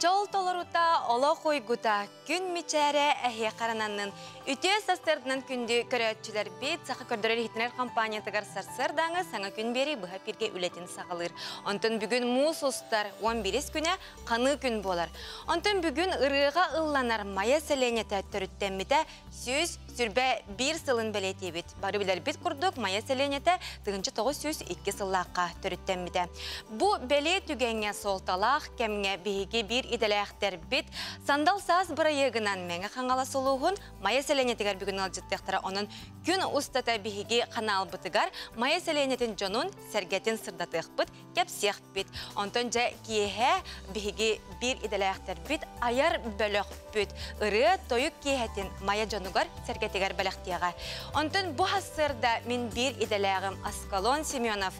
Дьол толорута, олох уйгута, күн мичээрэ эһиэхэ арананнын. Үтүө сарсыарданан күндү көрөөччүлэрбит Саха көрдөрөр иһитинэр компаниятыгар сарсыардааҥы саҥа күн биэрии быһа пиргэ үлэтин саҕалыыр. Онтон бүгүн муус устар 11 күнэ ханыы күн буолар. Онтон бүгүн ырыаҕа ылланар Майа сэлиэнньэтэ төрүттэммитэ 121 сылын бэлиэтиибит. Бары билэрбит курдук, Майа сэлиэнньэтэ 1902 сыллаахха төрүттэммитэ. Бу бэлиэ түгэҥҥэ суолталаах кэмҥэ биһиги биир идэлээхтэрбит Сандал саас бырайыагынан Мэҥэ Хаҥалас улууһун Майа сэлиэнньэтигэр бүгүн ыалдьыттыахтара. Онон күн устата биһиги ханаалбытыгар Майа сэлиэнньэтин дьонун сэргэтин сырдатыахпыт, кэпсиэхпит. Онтон дьэ киэһэ биһиги биир идэлээхтэрбит айар бөлөхпүт ырыа тойук киэһэтин Майа дьонугар сэргэтигэр бэлэхтиэҕэ. Онтон бу хассыарда мин биир идэлээҕим Аскалон Семенов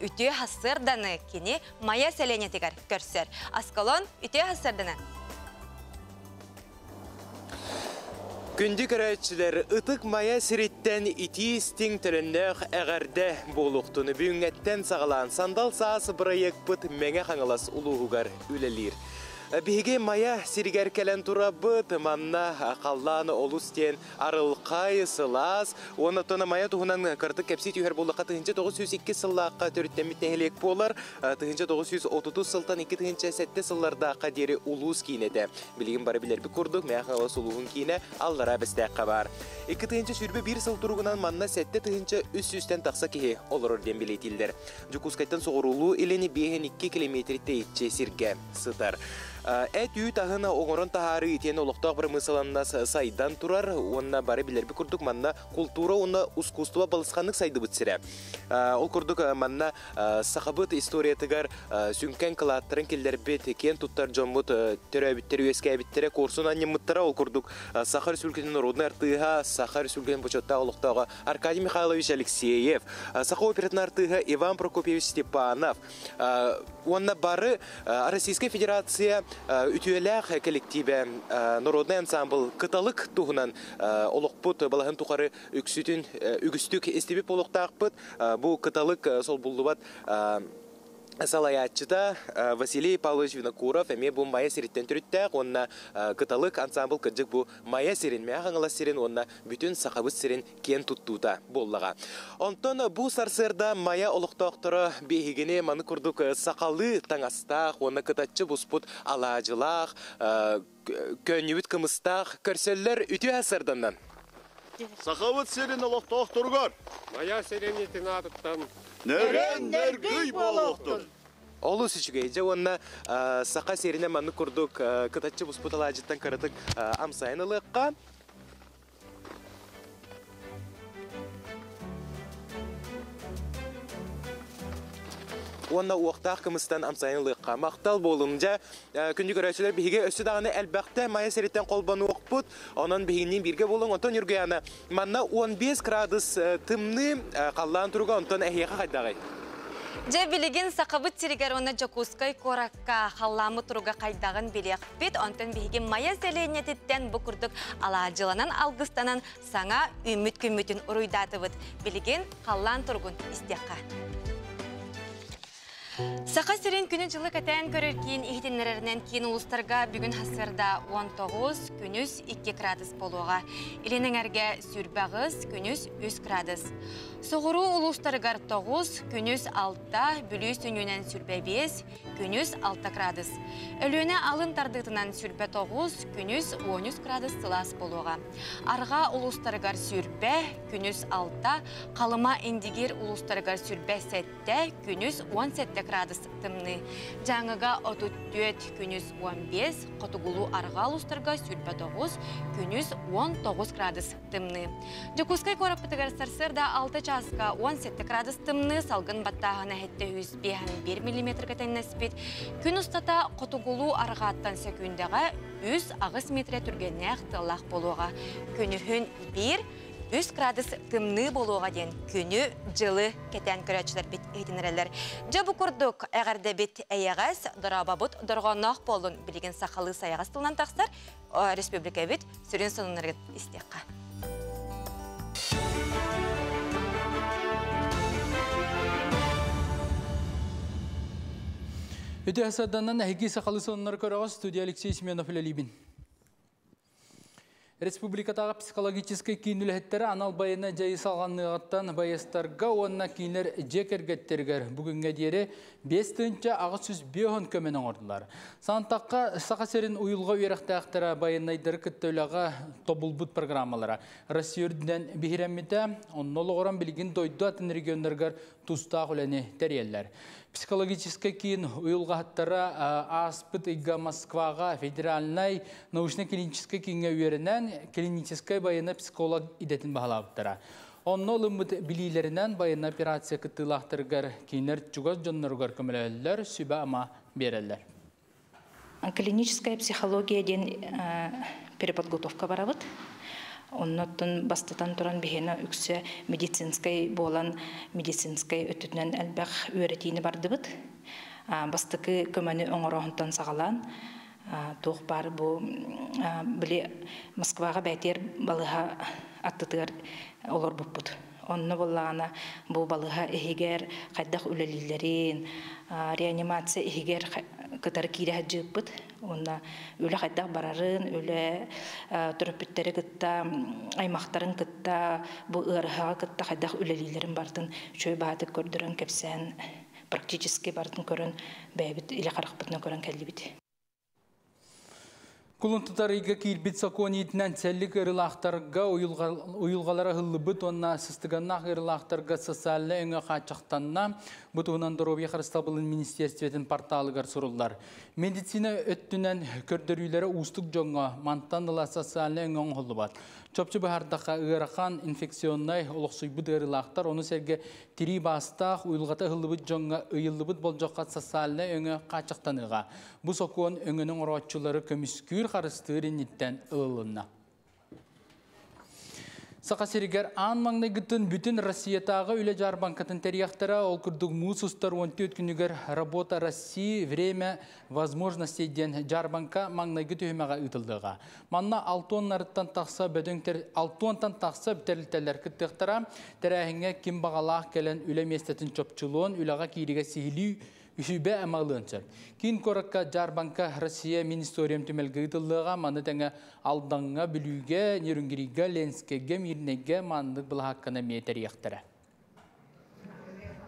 үтүө хассыарданы кини Майа сэлиэнньэтигэр көрсөр. Аскалон үтүө хассыарданы! Күндү көрөөччүлэр, Ытык Майа сириттэн итии-истиҥ төлөннөөх эҕэрдэ буолуохтун бүгүҥҥэттэн саҕалаан Сандал саас бырайыакпыт Мэҥэ Хаҥалас улууһугар үлэлиир. Биһиги Майа сиригэр кэлэн турабыт, манна халлаан олус диэн арылхай, сылаас, уонна оттон Майа туһунан кыратык кэпсии түһэр буоллахха 1902 сыллаахха төрүттэммит нэһилиэк буолар, 1930 сылтан 2007 сыллардаахха диэри улуус киинэ этэ. Билигин бары билэрбит курдук, Мэҥэ Хаҥалас улууһун киинэ Аллараа Бэстээххэ баар. 2021 сыл туругунан манна 7300-тэн тахса киһи олорор диэн бэлиэтииллэр. Дьокуускайтан соҕуруулуу илин 52 километр тэйиччи сиргэ сытар. Эт-үүт аһын оҥорон таһаарыы итиэннэ олохтоох бырамыысыланнас сайдан турар уонна бары билэрбит курдук манна култуура уонна ускуустуба балысханнык сайдыбыт сирэ. Ол курдук манна сахабыт историятыгар сүҥкэн кылааттарын киллэрбит киэн туттар дьоммут төрөөбүттэр үөскээбиттэрэ куорсун анньыммыттара ол курдук Саха Республикатын народнай артыыһа Саха Республикатын бочуоттаах олохтооҕо Аркадий Михайлович Алексеев Саха оператын артыыһа Иван Прокопьевич Степанов уонна бары Российскай Федерация үтүөлээх коллективэ народнай ансамбл Кыталык туһунан олохпут балаһын тухары үксүтүн үгүстүк истибит буолуохтаахпыт Бу кыталык солбуллубат салайааччыта Василий Павлович Винокуров эмиэ бу Майа сириттэн төрүттээх уонна кыталык ансамбл кырдьык бу Майа сирин, Мэҥэ Хаҥалас сирин уонна бүтүн Сахабыт сирин киэн туттуута буоллаҕа. Онтон бу сарсыарда Майа олохтоохторо биһигини маны курдук сахалыы таҥастаах уонна кытаччы буспут алаадьылаах, көөнньүбүт кымыстаах көрсөллөр үтүө сарданнан. Сахабыт сирин олохтоохторугар Майа сэлиэнньэтин аатыттан Нөрөн нөргүй буолуохтун! Олус үчүгэй. Дьэ уонна саха сиринэ маннык курдук кытаччы буспут алаадьыттан кыратык амсайан ылыахха. Уонна уохтаах кымыстан амсайан ылыахха. Махтал буолун. Дьэ, күндү көрөөччүлэр, биһиги өссө даҕаны элбэхтэ Майа сириттэн холбонуохпут. Онон биһигинниин бииргэ буолуҥ. Онтон Ньургуйаана, манна 15 градус тымныы халлаан туруга, онтон эһиэхэ хайдаҕый? Дьэ, билигин Сахабыт сиригэр уонна Дьокуускай куоракка халлааммыт туруга хайдаҕын билиэхпит. Онтон биһиги Майа сэлиэнньэтиттэн бу курдук алаадьыланан алгыстанан саҥа үүммүт күммүтүн уруйдаатыбыт. Билигин халлаан туругун истиэххэ. Саха сирин күнү-дьылы кэтээн көрөр киин иһитиннэрэринэн киин улуустарга бүгүн сарсыарда 19, күнүс 2 градус буолуоҕа. Илин эҥэргэ 28, күнүс 3 градус. Соҕуруу улуустарыгар 9, күнүс 6, Бүлүү сүнньүнэн 25, күнүс 6 градус. Өлүөнэ алын тардыытынан 29, күнүс 13 градус сылаас буолуоҕа. Арҕаа улуустарыгар 20, күнүс 6, Халыма Индигир улуустарыгар 27, күнүс 17 градус тымныы. Дьааҥыга 34, күнүс 15, хотугулуу арҕаа улуустарга 29, күнүс 19 градус тымныы. Дьокуускай куораппытыгар сарсыарда 6 чааска 17 градус тымныы, салгын баттааһына 751 миллиметргэ тэҥнэспит. Күн устата хотугулуу арҕааттан сөкүүндэҕэ 3-8 метрэ түргэннээх тыаллаах буолуоҕа. Күнүһүн 1, 3 градус тымныы буолуоҕа диэн күнү-дьылы кэтээн көрөөччүлэрбит иһитиннэрэллэр. Дьэ бу курдук эҕэрдэбит эйэҕэс, дорообобут дорҕоонноох буоллун билигин сахалыы сайаҕас тылынан тахсар республикабыт сүрүн сонуннарыгын истиэххэ. Үтүө сарсыарданан, эһиги сахалыы сонуннары көрөҕүт, студия Алексей Семенов үлэлиибин. Республикатааҕы психологическай киин үлэһиттэрэ анал байыаннай дьайыы саҕаланыаҕыттан байыастарга уонна кинилэр дьиэ кэргэттэригэр бүгүҥҥэ диэри 5850 көмөнү оҥордулар. Сантахха Саха сирин уйулҕа үөрэхтээхтэрэ байыаннайдары кытта үлэҕэ тобулбут программалара Россия үрдүнэн биһирэммитэ, онно олоҕуран билигин дойду атын регионнарыгар тустаах үлэни тэрийэллэр. Психологическай киин уйулҕаһыттара ааспыт ыйга Москваҕа федеральнай научно-клиническэй кииҥҥэ үөрэнэн клиническэй байыаннай психолог идэтин баһылаабыттара. Онно ылыммыт билиилэринэн байыаннай операция кыттыылаахтарыгар кинилэр чугас дьонноругар көмөлөһөллөр, сүбэ-ама биэрэллэр. Клиническая психология диэн переподготовка барабыт. Оннуттан бастатан туран биһиэнэ үксэ медицинскэй буолан медицинскэй өттүтүнэн элбэх үөрэтиини бардыбыт. Бастакы көмөнү оҥороһунтан саҕалаан туох баар бу били Москваҕа бээтиэр балыһа аттытыгар олорбуппут. Онно буоллаҕына бу балыһа иһигэр хайдах үлэлииллэрин, реанимация иһигэр кытары киирэ сылдьыыппыт. Уонна үлэ хайдах барарын, үлэ төрөппүттэри кытта, аймахтарын кытта, бу ыарыһаҕа кытта хайдах үлэлииллэрин барытын үчүгэй баатык көрдөрөн, кэпсээн, практически барытын көрөн, бэйэбит илэ харахпытынан көрөн кэллибит. Кулун тутар ыйга киирбит сокуон иитинэн сэллик ыарыылаахтарга уйулҕалара ыһыллыбыт уонна сыстыганнаах ыарыылаахтарга социальнай өҥө хааччахтанна. Бу туһунан доруобуйа харыстабылын министиэристибэтин порталыгар суруллар. Медицина өттүнэн көрдөрүүлэрэ уустук дьоҥҥо мантан ыла социальнай өҥө оҥоһуллубат. Чопчу быһаардахха, ыарахан инфекционнай олохсуйбут ыарыылаахтар, ону сэргэ тирии баастаах, уйулҕата ыһыллыбыт дьоҥҥо ыйыллыбыт болдьоххо социальнай өҥө хааччахтаныаҕа. Бу сокуон өҥөнү оҥорооччулары көмүскүүр, харыстыыр инниттэн ылылынна. Саха сиригэр аан маҥнайгытын бүтүн Россиятааҕы үлэ дьаарбаҥкатын тэрийэхтэрэ. Ол курдук муус устар 14 күнүгэр «Работа России. Время возможностей» диэн дьаарбаҥка маҥнайгы түһүмэҕэ ыытыллыаҕа. Манна алтыаннарыттан тахса бөдөҥ алтыантан тахса тэрилтэлэр кыттыахтара. Тэрээһиҥҥэ ким баҕалаах кэлэн үлэ миэстэтин чопчулуон, үлэҕэ кииригэ сиһилии үсүбэ амалыан сөп. Киин куоракка дьаарбаҥка Россия мин историям түмэлгэ ыытыллыаҕа. Маны тэҥэ Алдаҥҥа, Бүлүүгэ, Нерюнгригэ, Ленскэйгэ, Мирнэйгэ маннык былаһаакканы эмиэ тэрийэхтэрэ.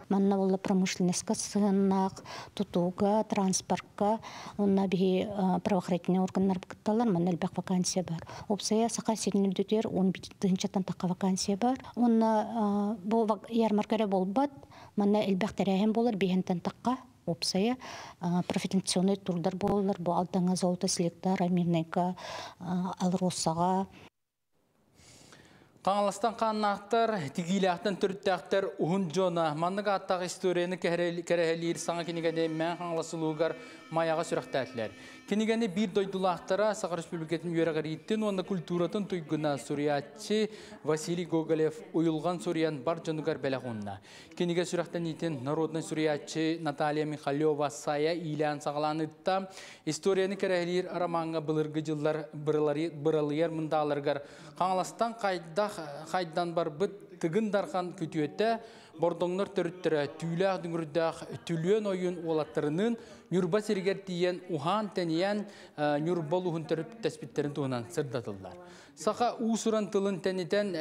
Манна буолла промышленностька сыһыаннаах, тутууга, транспортка, онно биһи правоохранительный органнар кытталлар, манна элбэх вакансия бар. Уопсайа Саха сирин үрдүтүгэр 11 тыһыынчаттан тахха вакансия бар. Онно бу ярмарка эрэ буолбат, манна элбэх тэрээһин буолар, биһентэн тахха уопсайа профилактационный турдар буолаллар, бу Алдаҥҥа Золото Селектара, Мирнайга, Алросаҕа. Хаҥаластан хааннаахтар, Тигиилээхтэн төрүттээхтэр уһун дьоно маннык ааттаах историяны кэрэһэлиир саҥа кинигэни Мэҥэ Хаҥалас улууһугар Майаҕа сүрэхтээтилэр. Кинигэни биир дойдулаахтара Саха Республикатын үөрэҕирииттин уонна культуратын туйгуна суруйааччы Василий Гоголев уйулҕан суруйан бар дьонугар бэлэх уунна. Кинигэ сүрэхтэниитин народнай суруйааччы Наталья Михалева Сайа иилээн саҕалаан ыытта. Историяны кэрэһэлиир ромаҥҥа былыргы дьыллар быралыйар мындааларыгар Хаҥаластан хайдах хайдан барбыт Тыгын Дархан күтүөтэ, Бордоҥнор төрүттэрэ Түүлээх дүҥүрдээх Түлүөн ойуун уолаттарыныын Ньурба сиригэр тиийэн уһаан-тэнийэн Ньурба улууһун төрүттэспиттэрин туһунан сырдатыллар. Саха уус-уран тылын тэнитэн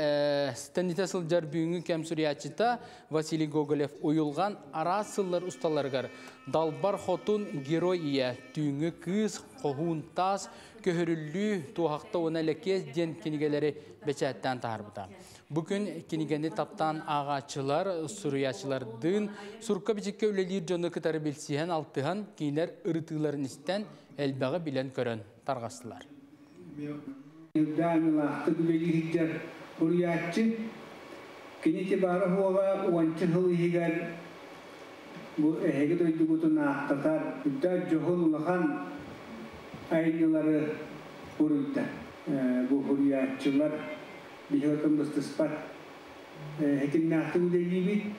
тэнитэ сылдьар бүгүҥҥү кэм суруйааччыта Василий Гоголев уйулҕан араас сыллар усталарыгар Далбар Хотун, Герой ийэ, Түүҥҥү кыыс, Хоһуун таас, Көһөрүллүү, Туоһахта уонна Лэкиэс диэн кинигэлэри бэчээттээн таһаарбыта. Бу күн кинигэни таптаан ааҕааччылар, суруйааччылардыын сурукка-бичиккэ үлэлиир дьону кытары билсиһэн, алтыһан, кинилэр ырытыыларын истэн, элбэҕи билэн-көрөн тарҕастылар. Үрдээн үлэлии сылдьар суруйааччы. Кини тибара хуола уонча сыл иһигэр бу эһиги дойдугутун ааттатар үрдэ дьоһун улахан айымньылары суруйда. Бу суруйааччылар биһиги быстыспат хитимнээхтик үлэлиибит.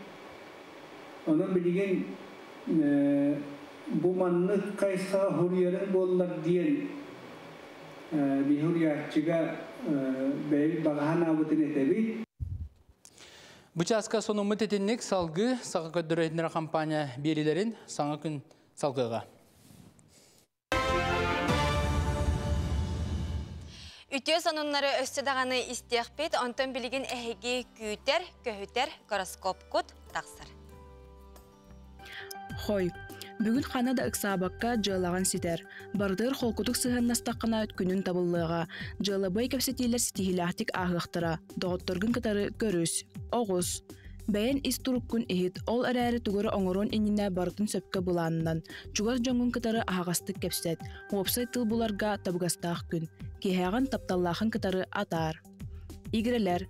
Онон билигин бу маннык хайысхаҕа суруйарын буоллар диэн биһи суруйааччыга бэйэбит баҕаһан аабытын этэбит. Бу чааска сонуммут итинник. Салгыы Саха көрдөрөр компания биэриилэрин саҥа күн салгыаҕа. Үтүө сонуннары өссө даҕаны истиэхпит, онтон билигин эһиги күүтэр, көһүтэр гороскопкут тахсар. Хой. Бүгүн ханна да ыксаабакка дьыалаҕын ситэр. Барытыгар холкутук сыһыаннастаххына күнүн табыллыаҕа. Дьыалабыай кэпсэтиилэр ситиһиилээхтик ааһыахтара. Доҕотторгун кытары көрүс. Оҕус. Бэйэн ис туруккун иһит, ол эрээри тугу эрэ оҥоруон иннинэ барытын сөпкө былааннан. Чугас дьоҥҥун кытары аһаҕастык кэпсэт. Уопсай тыл буларга табыгастаах күн. Киэһэҕин тапталлаахын кытары атаар. Игирэлэр.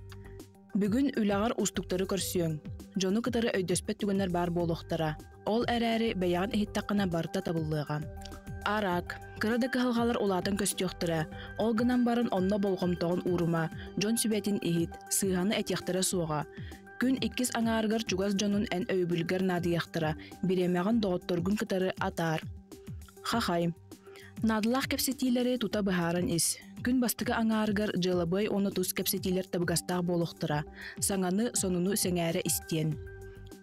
Бүгүн үлэҕэр уустуктары көрсүөҥ. Дьону кытары өйдөспөт түгэннэр баар буолуохтара. Ол эрээри бэйэҕин иһиттэххинэ барыта табыллыаҕа. Араак. Кыра да кыһалҕалар улаатан көстүөхтэрэ. Ол гынан баран онно болҕомтоҕун уурума, дьон сүбэтин иһит, сыыһаны этиэхтэрэ суоҕа. Күн иккис аҥаарыгар чугас дьонун эн өйөбүлгэр наадыйыахтара, бириэмэҕин доҕотторгун кытары атаар. Хахай. Наадалаах кэпсэтиилэри тута быһааран ис. Күн бастакы аҥаарыгар дьыалабыай уонна тус кэпсэтиилэр табыгастаах буолуохтара. Саҥаны, сонуну сэҥээрэ истиэн.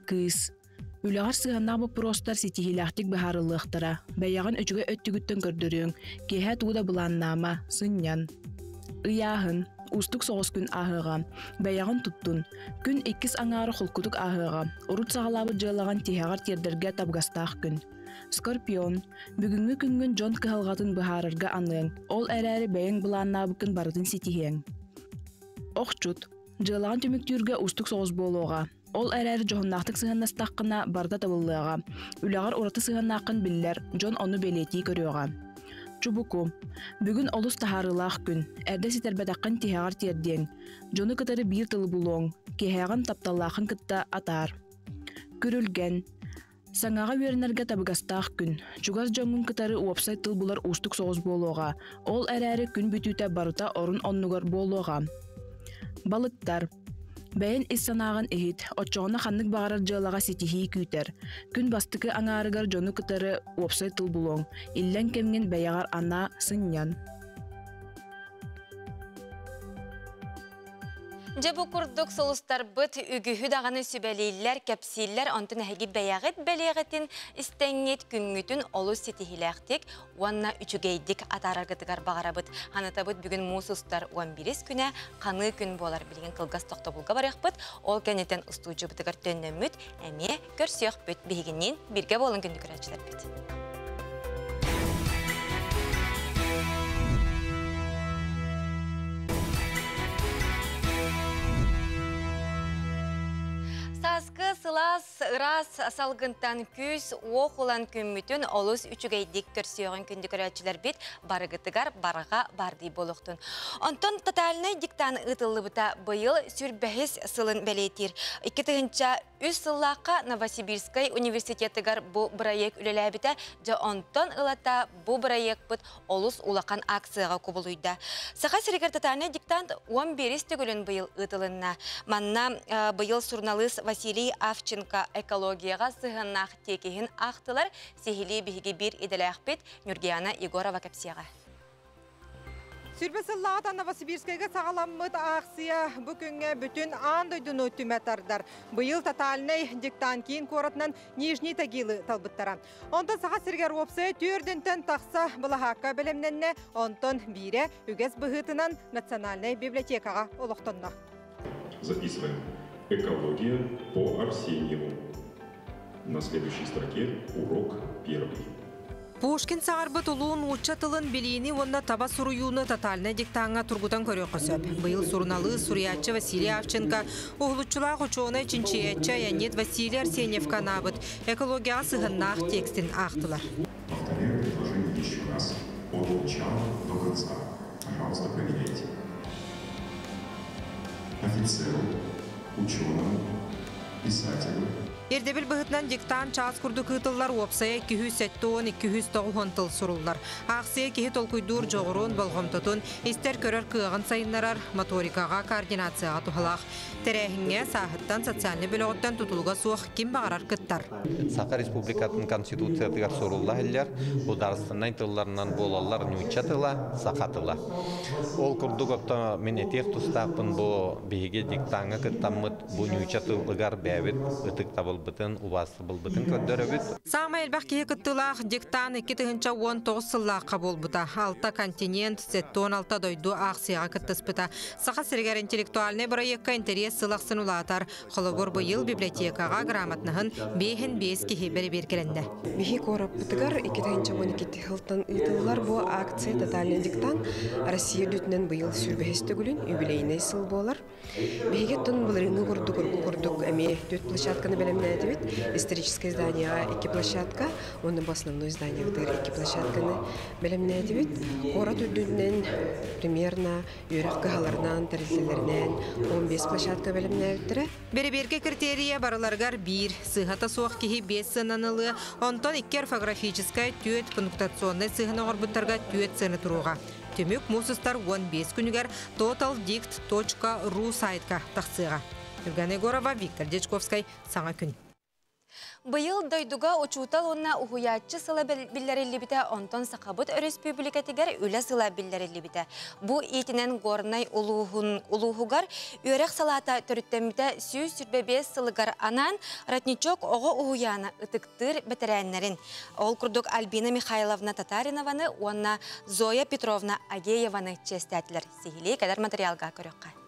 Кыыс. Үлэҕэр сыһыаннаах боппуруостар ситиһиилээхтик быһаарыллыахтара. Бэйэҕин үчүгэй өттүгүттэн көрдөрүөҥ. Киэһэ тугу да былааннаама, сынньан. Ыйааһын. Уустук соҕус күн ааһыаҕа. Бэйэҕин туттун. Күн иккис аҥаара холкутук ааһыаҕа. Урут саҕалаабыт дьыалаҕын тиһэҕэр тиэрдэргэ табыгастаах күн. Скорпион. Бүгүҥҥү күҥҥүн дьон кыһалҕатын быһаарарга аныаҥ. Ол эрээри бэйэҥ былааннаабыккын барытын ситиһиэҥ. Охчут. Дьыалаҕын түмүктүүргэ уустук соҕус буолуоҕа. Ол эрээри дьоһуннаахтык сыһыаннастаххына, барыта табыллыаҕа. Үлэҕэр ураты сыһыаннааххын биллэр, дьон ону бэлиэтии көрүөҕэ. Чубуку. Бүгүн олус таһаарыылаах күн. Эрдэ ситэрбэтэххин тиһэҕэр тиэрдиэҥ. Дьону кытары биир тылы булуоҥ. Киэһээҕин тапталлааххын кытта атаар. Күрүлгэн. Саҥаҕа үөрэнэргэ табыгастаах күн. Чугас дьоҥҥун кытары уопсай тыл булар уустук соҕус буолуоҕа. Ол эрээри күн бүтүүтэ барыта орун-оннугар буолуоҕа. Балыктар. Бэйэн ис санааҕын иһит, оччоҕуна ханнык баҕарар дьыалаҕа ситиһии күүтэр. Күн бастакы аҥаарыгар дьону кытары уопсай тыл булуоҥ. Иллэҥ кэмҥин бэйэҕэр анаа, сынньан. Дьэ бу курдук сулустарбыт үгүһү даҕаны сүбэлииллэр, кэпсииллэр, онтон эһиги бэйэҕит бэлиэҕитин истэҥҥит, күҥҥүтүн олус ситиһиилээхтик уонна үчүгэйдик атаараргытыгар баҕарабыт. Ханатабыт бүгүн муус устар 11 күнэ ханыы күн буолар. Билигин кылгас тохтобулга барыахпыт. Ол кэнниттэн устуудьубутугар төннөммүт, эмиэ көрсүөхпүт. Биһигинниин бииргэ буолун күндү көрөөччүлэрбит. Сааскы сылаас ыраас салгынтан күүс уох ылан күммүтүн олус үчүгэйдик көрсүөҕүн күндү көрөөччүлэрбит барыгытыгар барҕа бардыы буолуохтун. Онтон тотальнай диктант ыытыллыбыта быйыл сүрбэһис сылын бэлиэтиир. 2000 Үс сыллаахха Новосибирскай университетыгар бу бырайыак үлэлээбитэ. Дьэ онтон ылата бу бырайыакпыт олус улахан акцияҕа кубулуйда. Саха сиригэр тотальнай диктант 11 төгүлүн быйыл ыытылынна. Манна быйыл суруналыыс Василий Авченко экологияҕа сыһыаннаах тиэкиһин аахтылар. Сиһилии биһиги биир идэлээхпит Нюргияна Егорова кэпсиэҕэ. Сүрбэ сыллааҕыта Новосибирскайга саҕаламмыт аахсыйа бу күҥҥэ бүтүн аан дойдуну түмэ тардар. Быйыл тотальнай диктант киин куоратынан Нижний Тагилы талбыттара. Онтон Саха сиригэр уопсайа түөрдүнтэн тахса былаһаакка бэлэмнэннэ, онтон биирэ үгэс быһыытынан Национальнай библиотекаҕа олохтонно. Записываем. Экология по Арсеньеву. На следующей строке урок первый. Пушкин саҥарбыт улуу нуучча тылын билиини уонна таба суруйууну тотальнай диктаҥҥа тургутан көрүөххэ сөп. Быйыл суруналыыс, суруйааччы Василий Авченко уһулуччулаах учуонай чинчийээччи айанньыт Василий Арсеньевка анаабыт экологияҕа сыһыаннаах текстин аахтылар. Повторяю предложение еще раз. От начала до конца. Пожалуйста, проверяйте. Офицеру, ученому, писателю, Ирдэбил быһыытынан диктант чаас курдук ыытыллар, уопсайа 270-290 тыл суруллар. Аахсыйа киһи толкуйдуур дьоҕурун, болҕомтотун, истэр-көрөр кыаҕын сайыннарар, моторикаҕа, координацияҕа туһалаах. Тэрээһиҥҥэ сааһыттан, социальнай бөлөҕүттэн тутулуга суох ким баҕарар кыттар. Саха Республикатын Конституциятыгар сурулла иһиллэр судаарыстыбаннай тылларынан буолаллар нуучча тыла, саха тыла. Ол курдук отто мин этиэх тустаахпын бу биһиги диктаҥҥа кыттаммыт бу нуучча тылыгар бэйэбит ытыктабыллаах Ытыктабылбытын, убаастабылбытын көрдөрөбүт. Саамай элбэх киһи кыттыылаах диктант 2019 сыллаахха буолбута. Алта континент, 76 дойду аахсыйаҕа кыттыспыта. Саха сиригэр интеллектуальнай бырайыакка интэриэс сыл ахсын улаатар. Холобур, быйыл библиотекаҕа грамотнаһын биэһин биэс киһи бэрэбиэркэлэннэ. Биһи куораппытыгар 2012 сылтан ыытыллар бу акция «Тотальный диктант» Россия үрдүнэн быйыл сүүрбэһис төгүлүн юбилейный сыл буолар. Биһиги оттон былырыыҥҥы курдук урукку курдук эмиэ түөрт площадканы бэлэмнээтибит. Историческое зданиеҕа икки площадка, уонна бу основной зданиебытыгар икки площадканы бэлэмнээтибит. Куорат үрдүнэн примерно үөрэх кыһаларынан, тэрилтэлэринэн 15 площадка бэлэмнээбиттэрэ. Бэрэбиэркэ критерийэ барыларыгар биир, сыыһата суох киһи биэс сыананылыы, онтон икки орфографическай, түөрт пунктуационнай сыыһаны оҥорбуттарга түөрт сыана туруоҕа. Түмүк муус устар 15 күнүгэр totaldict.ru сайтка тахсыаҕа. Юльгана Егорова, Виктор Дьячковскай, Саҥа күн. Быйыл дойдуга учуутал уонна уһуйааччы сыла биллэриллибитэ, онтон Сахабыт Өрөспүүбүлүкэтигэр үлэ сыла биллэриллибитэ. Бу иитинэн Горнай улууһун улууһугар үөрэх салаата төрүттэммитэ 125 сылыгар анаан Родничок оҕо уһуйаана ытыктыыр бэтэрээннэрин, ол курдук Альбина Михайловна Татаринованы уонна Зоя Петровна Агееваны чиэстээтилэр. Сиһилии кэлэр материалга көрүөххэ.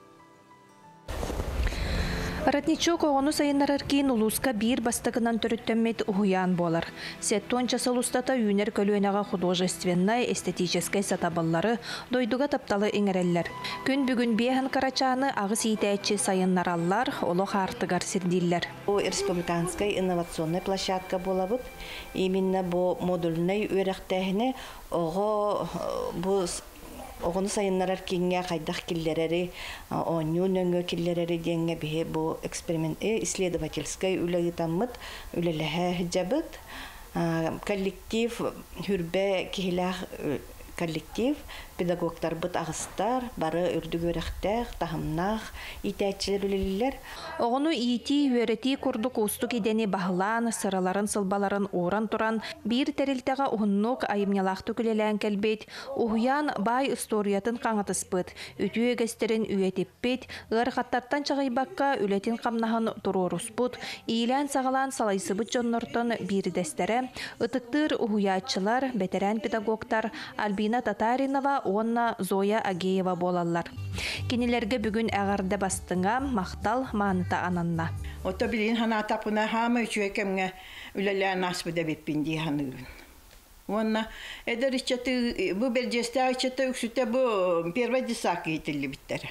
Родничок оҕону сайыннарар киин улууска биир бастакынан төрүттэммит уһуйаан буолар. Сэттиэн сыл устата үүнэр көлүөнэҕэ художественнай, эстетическэй сатабыллары, дойдуга тапталы иҥэрэллэр. Күн бүгүн биэһэн кырачааны аҕыс иитээччи сайыннараллар, олох аартыгар сирдииллэр. Бу республиканскай инновационнай площадка буолабыт. Именно бу модульнай үөрэхтээһини оҕо бу оҕону сайыннарар кииҥҥэ хайдах киллэрэри, оонньуу нөҥүө киллэрэри диэҥҥэ биһи бу эксперимент исследовательскай үлэ ыытаммыт, үлэлэһэ сылдьабыт. Коллектив 20 киһилээх коллектив, педагогтарбыт аҕыстар, бары үрдүк үөрэхтээх, таһымнаах иитээччилэр үлэлииллэр. Оҕону иитии, үөрэтии курдук уустук идэни баһылаан, сыраларын сылбаларын ууран туран, биир тэрилтэҕэ уһуннук айымньылаахтык үлэлээн кэлбит, уһуйаан баай историятын хаҥатыспыт, үтүө үгэстэрин үйэтиппит, ыарахаттартан чаҕыйбакка үлэтин хамнаһын туруоруспут, иилээн саҕалаан салайсыбыт дьоннортон биирдэстэрэ, ытыктыыр уһуйааччылар, бэтэрээн педагогтар Альбина Татаринова уонна Зоя Агеева буолаллар. Кинилэргэ бүгүн эҕэрдэ бастыҥа, махтал мааныта ананна. Ото билигин санаатахпына хаама үчүгэй кэмҥэ үлэлээн ааспыт эбиппин дии саныыбын. Уонна эдэр ыччаты бу Бэрдьиэстээх ыччата үксүтэ бу первый детсадка иитиллибиттэрэ.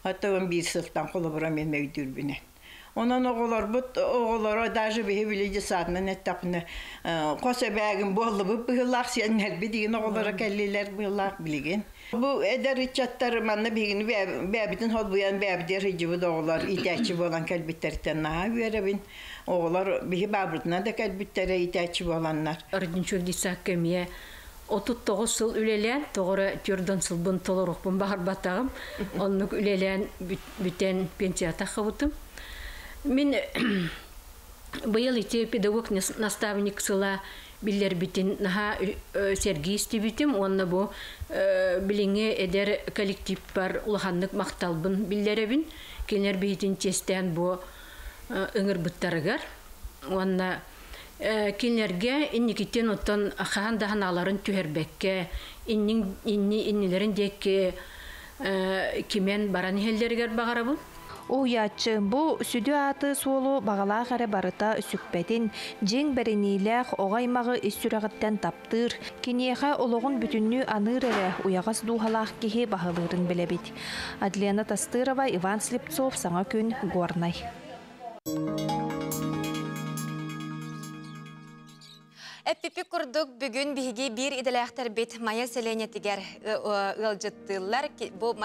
Оттон биир сылтан холобура мин өйдүүрбүнэн. Онон оҕолорбут оҕолоро даже биһи били детсадынан эттэхпинэ хос эбээгин буоллубут быһыылаах сиэннэрбит диген оҕолоро кэллилэр быһыылаах билигин. Бу эдэр ыччаттар манна биһигини бэйэбитин холбуйан бэйэбитигэр сылдьыбыт оҕолор иитээччи буолан кэлбиттэриттэн наһаа үөрэбин. Оҕолор биһи баабытынан да кэлбиттэрэ иитээччи буоланнар. Родничок детсадка эмиэ 39 сыл үлэлээн, тоҕо 40 сылбын толоруохпун баҕарбатаҕым. Оннук үлэлээн бүтэн пенсия таххыбытым. Мин быйыл ити педагог наставник сыла биллэрбитин наһаа сэргии истибитим уонна бу билиҥҥи эдэр коллектив бар улаханнык махталбын биллэрэбин. Кинилэр биһитин чиэстээн бу ыҥырбыттарыгар уонна кинилэргэ инникитин оттон хаһан да санааларын түһэрбэккэ иннин инни иннилэрин диэки кимэн баран иһэллэригэр баҕарабын. Уһуйааччы бу сүдү ааты суолу баҕалаах эрэ барыта сүкпэтин, дьиҥ бэриниилээх оҕо аймаҕы ис сүрэҕиттэн таптыыр, киниэхэ олоҕун бүтүннүү аныыр эрэ уйаҕас дууһалаах киһи баһылыырын билэбит. Адлена Тастырова, Иван Слепцов, Саҥа күн, Горнай. Эппиппит курдук бүгүн биһиги биир идэлээхтэрбит Майа сэлиэнньэтигэр ыалдьыттыыллар. Бу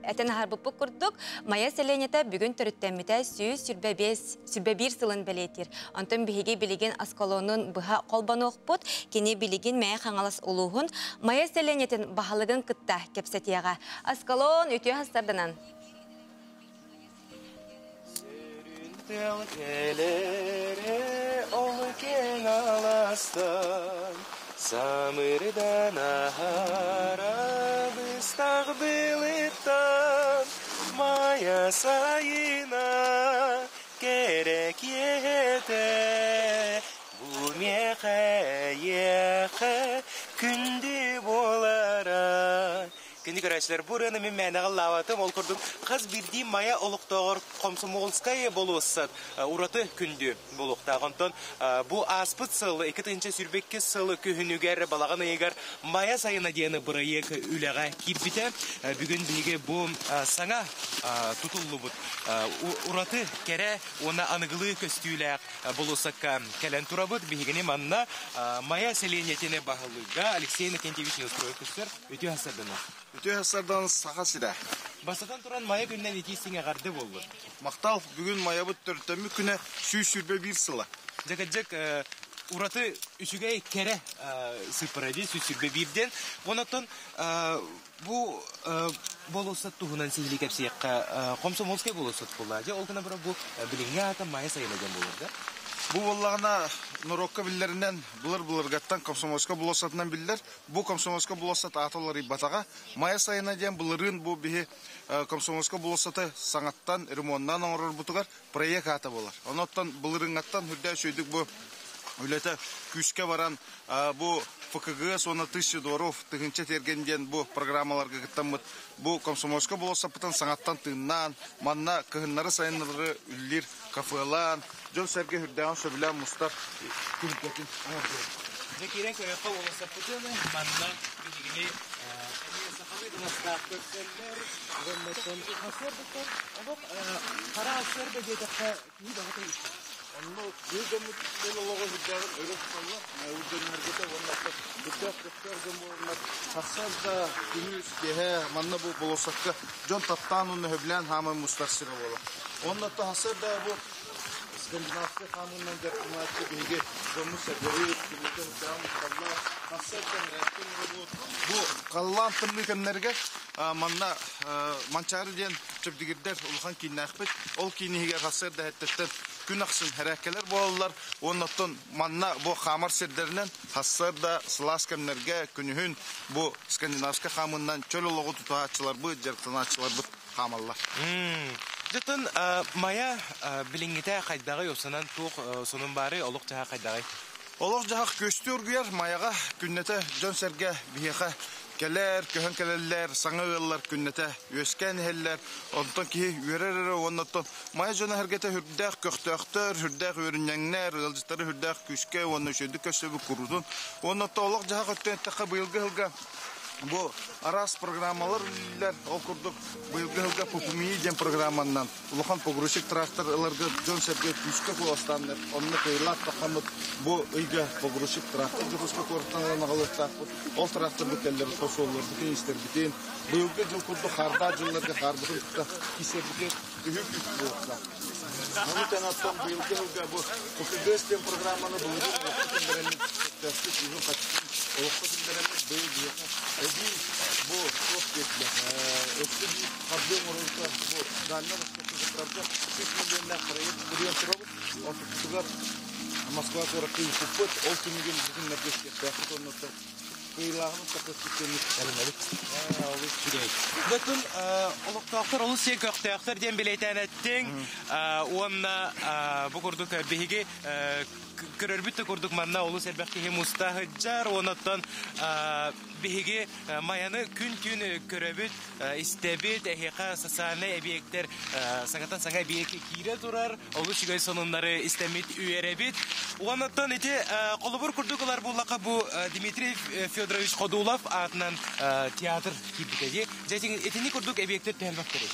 этэн аһарбыппыт курдук Майа сэлиэнньэтэ бүгүн төрүттэммитэ 125 101 сылын бэлиэтиир. Онтон биһиги билигин Аскалонун быһа холбонуохпут. Кини билигин Мэҥэ Хаҥалас улууһун Майа сэлиэнньэтин баһылыгын кытта кэпсэтиэҕэ. Аскалон үтүө сарсыарданан. Кэлэрэ ол киэҥ алаастан Самырдан аһара быстах былыттан Майа сайына кэрэ киэһэтэ. көтө бу миэхэ эйиэхэ күндү буолара. Кини көрөөччүлэр бу ырыаны мин мээнэҕэ ыллаабатым. Ол курдук хас биирдии Майа олохтооҕор Комсомольскай болуоссат ураты күндү буолуохтаах. Онтон бу ааспыт сыл 2022 сыл күһүнүгэр балаҕан ыйыгар Майа сайына диэн бырайыак үлэҕэ киирбитэ. Бүгүн биһиги бу саҥа тутуллубут ураты кэрэ уонна аныгылыы көстүүлээх болуоссакка кэлэн турабыт. Биһигини манна Майа сэлиэнньэтин баһылыга Алексей Иннокентьевич Неустроев көрсөр. Үтүө сарсыарданы. Үтүө сарсыардан Саха сирэ. Бастатан туран Майа күнүнэн итии истиҥ эҕэрдэ буоллун. Махтал, бүгүн Майабыт төрүттэммит күнэ 121 сыла. Дьэ, ураты үчүгэй кэрэ сыыппара дии 121 диэн. Онон бу болуоссат туһунан сиһилии кэпсиэххэ Комсомольскай болуоссат буолла. Дьэ, ол гынан баран бу билиҥҥи аата Майа сайына диэн буолар да? Бу буоллаҕына норуокка биллэринэн былыр-былыргаттан Комсомольскай болуоссатынан биллэр. Бу Комсомольскай болуоссат аата уларыйбатаҕа. Майа сайына диэн былырыын бу биһи Комсомольскай болуоссаты саҥаттан ремоннаан оҥорорбутугар проект аата буолар. Онон былырыыҥҥаттан үрдээ үчүгэйдик бу үлэтэ күүскэ баран бу ФКГС уонна Тысяча дворов тыһыынча тиэргэн диэн бу программаларга кыттаммыт бу Комсомольскай болуоссаппытын саҥаттан тыыннаан манна кыһыннары-сайыннары үллүүр кафелаан дьон-сэргэ үрдээҕин сөбүлээн мустар түһүлгэтин оҥордубут. Дьэ киирэн көрүөххэ болуоссаппытын манна биһигини эмиэ сахалыы таҥастаах көрсөллөр уонна сарсыардаттан олох хара сарсыарда диэтэххэ киһи баҕата истэр. Онно биир дьоммут дьон олоҕо үрдээҕин өрө туталлар, дьонноргута уонна үрдээх көхтөөх дьон буоланнар сарсыарда күнүс киэһэ манна бу болуоссакка дьон таптаан уонна сөбүлээн хааман мустар сирэ буолар. Онно сарсыарда бу скандинавскай хаамыынан дьарыктанааччы биһиги дьоммут-сэргэбит, күннэтэ үрдээҕин мусталлар. Сарсыарда бу халлаан тымныы кэмнэригэр манна Манчаары диэн чэбдигирдэр улахан кииннээхпит. Ол киин иһигэр сарсыарда эһэттэттэн күн ахсын хэрээккэлэр буолаллар. Уонна оттон манна бу хаамар сирдэринэн сарсыарда сылаас кэмнэргэ күнүһүн бу скандинавскай хаамыынан чөл олоҕу тутуһааччыларбыт, дьарыктанааччыларбыт хаамаллар. Дьэтин Майа билиҥҥитэ хайдаҕый, осунан туох сонун баарый, олох-дьаһах хайдаҕый? Олох-дьаһах күөстүү оргуйар Майаҕа күннэтэ дьон-сэргэ биһиэхэ кэлэр, көһөн кэлэллэр, саҥа ыаллар күннэтэ үөскээн иһэллэр. Онтон киһи үөрэр эрэ уонна оттон Майа дьоно-сэргэтэ сүрдээх көхтөөхтөр, сүрдээх үөрүнньэҥнэр, ыалдьыттары сүрдээх күүскэ уонна үчүгэйдик көрсөбүт куруутун. Уонна оттон олох-дьаһах өттүн эттэххэ быйылгы сылга бу араас программалар үлэлииллэр. Ол курдук быйылгы сылга ППМИ диэн программаннан улахан погрузчик трактор ыларга дьон-сэргэ күүскэ куоластааннар, онно кыайыылаах таххаммыт бу ыйга погрузчик трактор Дьокуускай куораттан ылан аҕалыахтаахпыт. Ол тракторбыт кэллэр суолларбытын, истэрбитин, быйылгы дьыл курдук хаардаах дьылларга хаарбытын кытта кисэрбитин үһү күүс буолуохтаах. Ону тэҥэ оттон быйылгы сылга бу ФКГС диэн программаны былырыын олоххо киллэрэммит, сөптөөхтүк үбүн-харчытын олоххо киллэрэммит быйыл биһиэхэ эбии бу туох диэтилэр, өссө биир хардыы оҥорорго бу Дальнай Востокка кыттарга 3 миллионнаах проект суруйан турабыт. Онтукпутугар Москва куоракка ыыппыппыт. Ол түмүгүн бу күннэргэ истиэхтээхпит уонна кыайыылааҕын устаппыт эрэнэбит. Олус үчүгэй. Бүтүн олохтоохтор олус сиэн көхтөөхтөр диэн бэлиэтээн эттиҥ. Уонна бу курдук биһиги көрөрбүт да курдук манна олус элбэх киһи муста сылдьар. Онон биһиги Майаны күн-түүн көрөбүт, истэбит. Эһиэхэ социальнай эбийиэктэр саҥаттан саҥа эбийиэк киирэ турар. Олус үчүгэй сонуннары истэммит үөрэбит. Онон ити холобур курдук ылар буоллахха бу Дмитрий Федорович Ходулов аатынан театр киирбитэ дии. Дьэ итини курдук эбийиэктэр төһөлбөхтөрүй?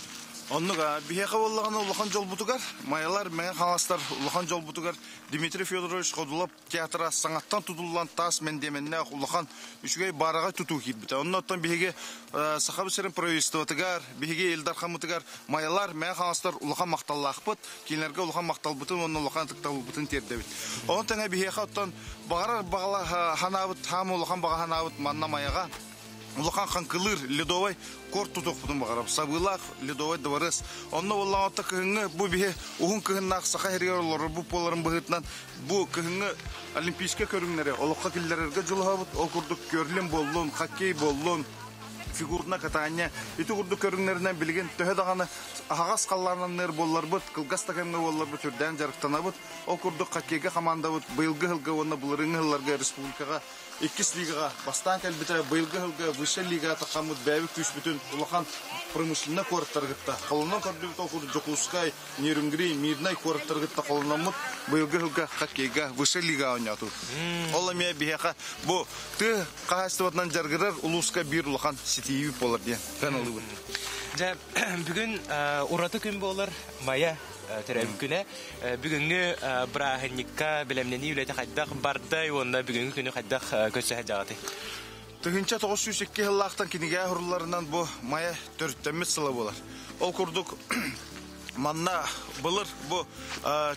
Оннук биһиэхэ буоллаҕына улахан дьолбутугар, Майалар, Мэҥэ Хаҥаластар улахан дьолбутугар Дмитрий Федорович Ходулов театра саҥаттан тутуллан таас мэндиэмэннээх улахан үчүгэй баараҕай тутуу киирбитэ. Онно оттон биһиги Сахабыт сирин правительствотыгар, биһиги Ил Дархаммытыгар Майалар, Мэҥэ Хаҥаластар улахан махталлаахпыт, кинилэргэ улахан махталбытын уонна улахан ытыктабылбытын тиэрдэбит. Онон тэҥэ биһиэхэ оттон баҕарар баҕала ханаабыт, хаама улахан баҕа ханаабыт манна Майаҕа улахан хаҥкылыыр ледовай корт тутуохпутун баҕарабыт. Сабыылаах ледовай дыбарыас. Онно буоллаҕа отто кыһыҥҥы бу биһи уһун кыһыннаах саха сиригэр олорорбут буоларын быһыытынан бу кыһыҥҥы олимпийскай көрүҥнэри олоххо киллэрэргэ дьулуһабыт. Ол курдук керлинг буоллун, хоккей буоллун, Фигурное катание ити курдук көрүҥнэринэн билигин төһө даҕаны аһаҕас халлааннанныр буолларбыт, кылгас да кэмҥэ буолларбыт үрдээн дьарыктанабыт. Ол курдук хоккейга командабыт быйылгы сылга уонна былырыыҥҥы сылларга республикаҕа иккис лигаҕа бастаан кэлбитэ. Быйылгы сылга высшай лигаҕа таххаммыт бэйэбит күүспүтүн улахан промышленнай куораттары кытта холонон көрдүбүт. Ол курдук Дьокуускай, Нерюнгри, Мирнай куораттары кытта холономмут быйылгы сылга хоккейга высшай лигаҕа оонньоотубут. Ол эмиэ биһиэхэ бу тыа хаһаайыстыбатынан дьарыгырар улууска биир улахан ситиһиибит буолар диэн сыаналыыбын. Дьэ, бүгүн ураты күн буолар Майа төрөөбүт күнэ. Бүгүҥҥү бырааһынньыкка бэлэмнэнии үлэтэ хайдах бардай уонна бүгүҥҥү күнү хайдах көрсө сылдьаҕытый? 1902 сыллаахтан кинигэ уһурулларынан бу Майа төрүттэммит сыла буолар. Ол курдук манна былыр бу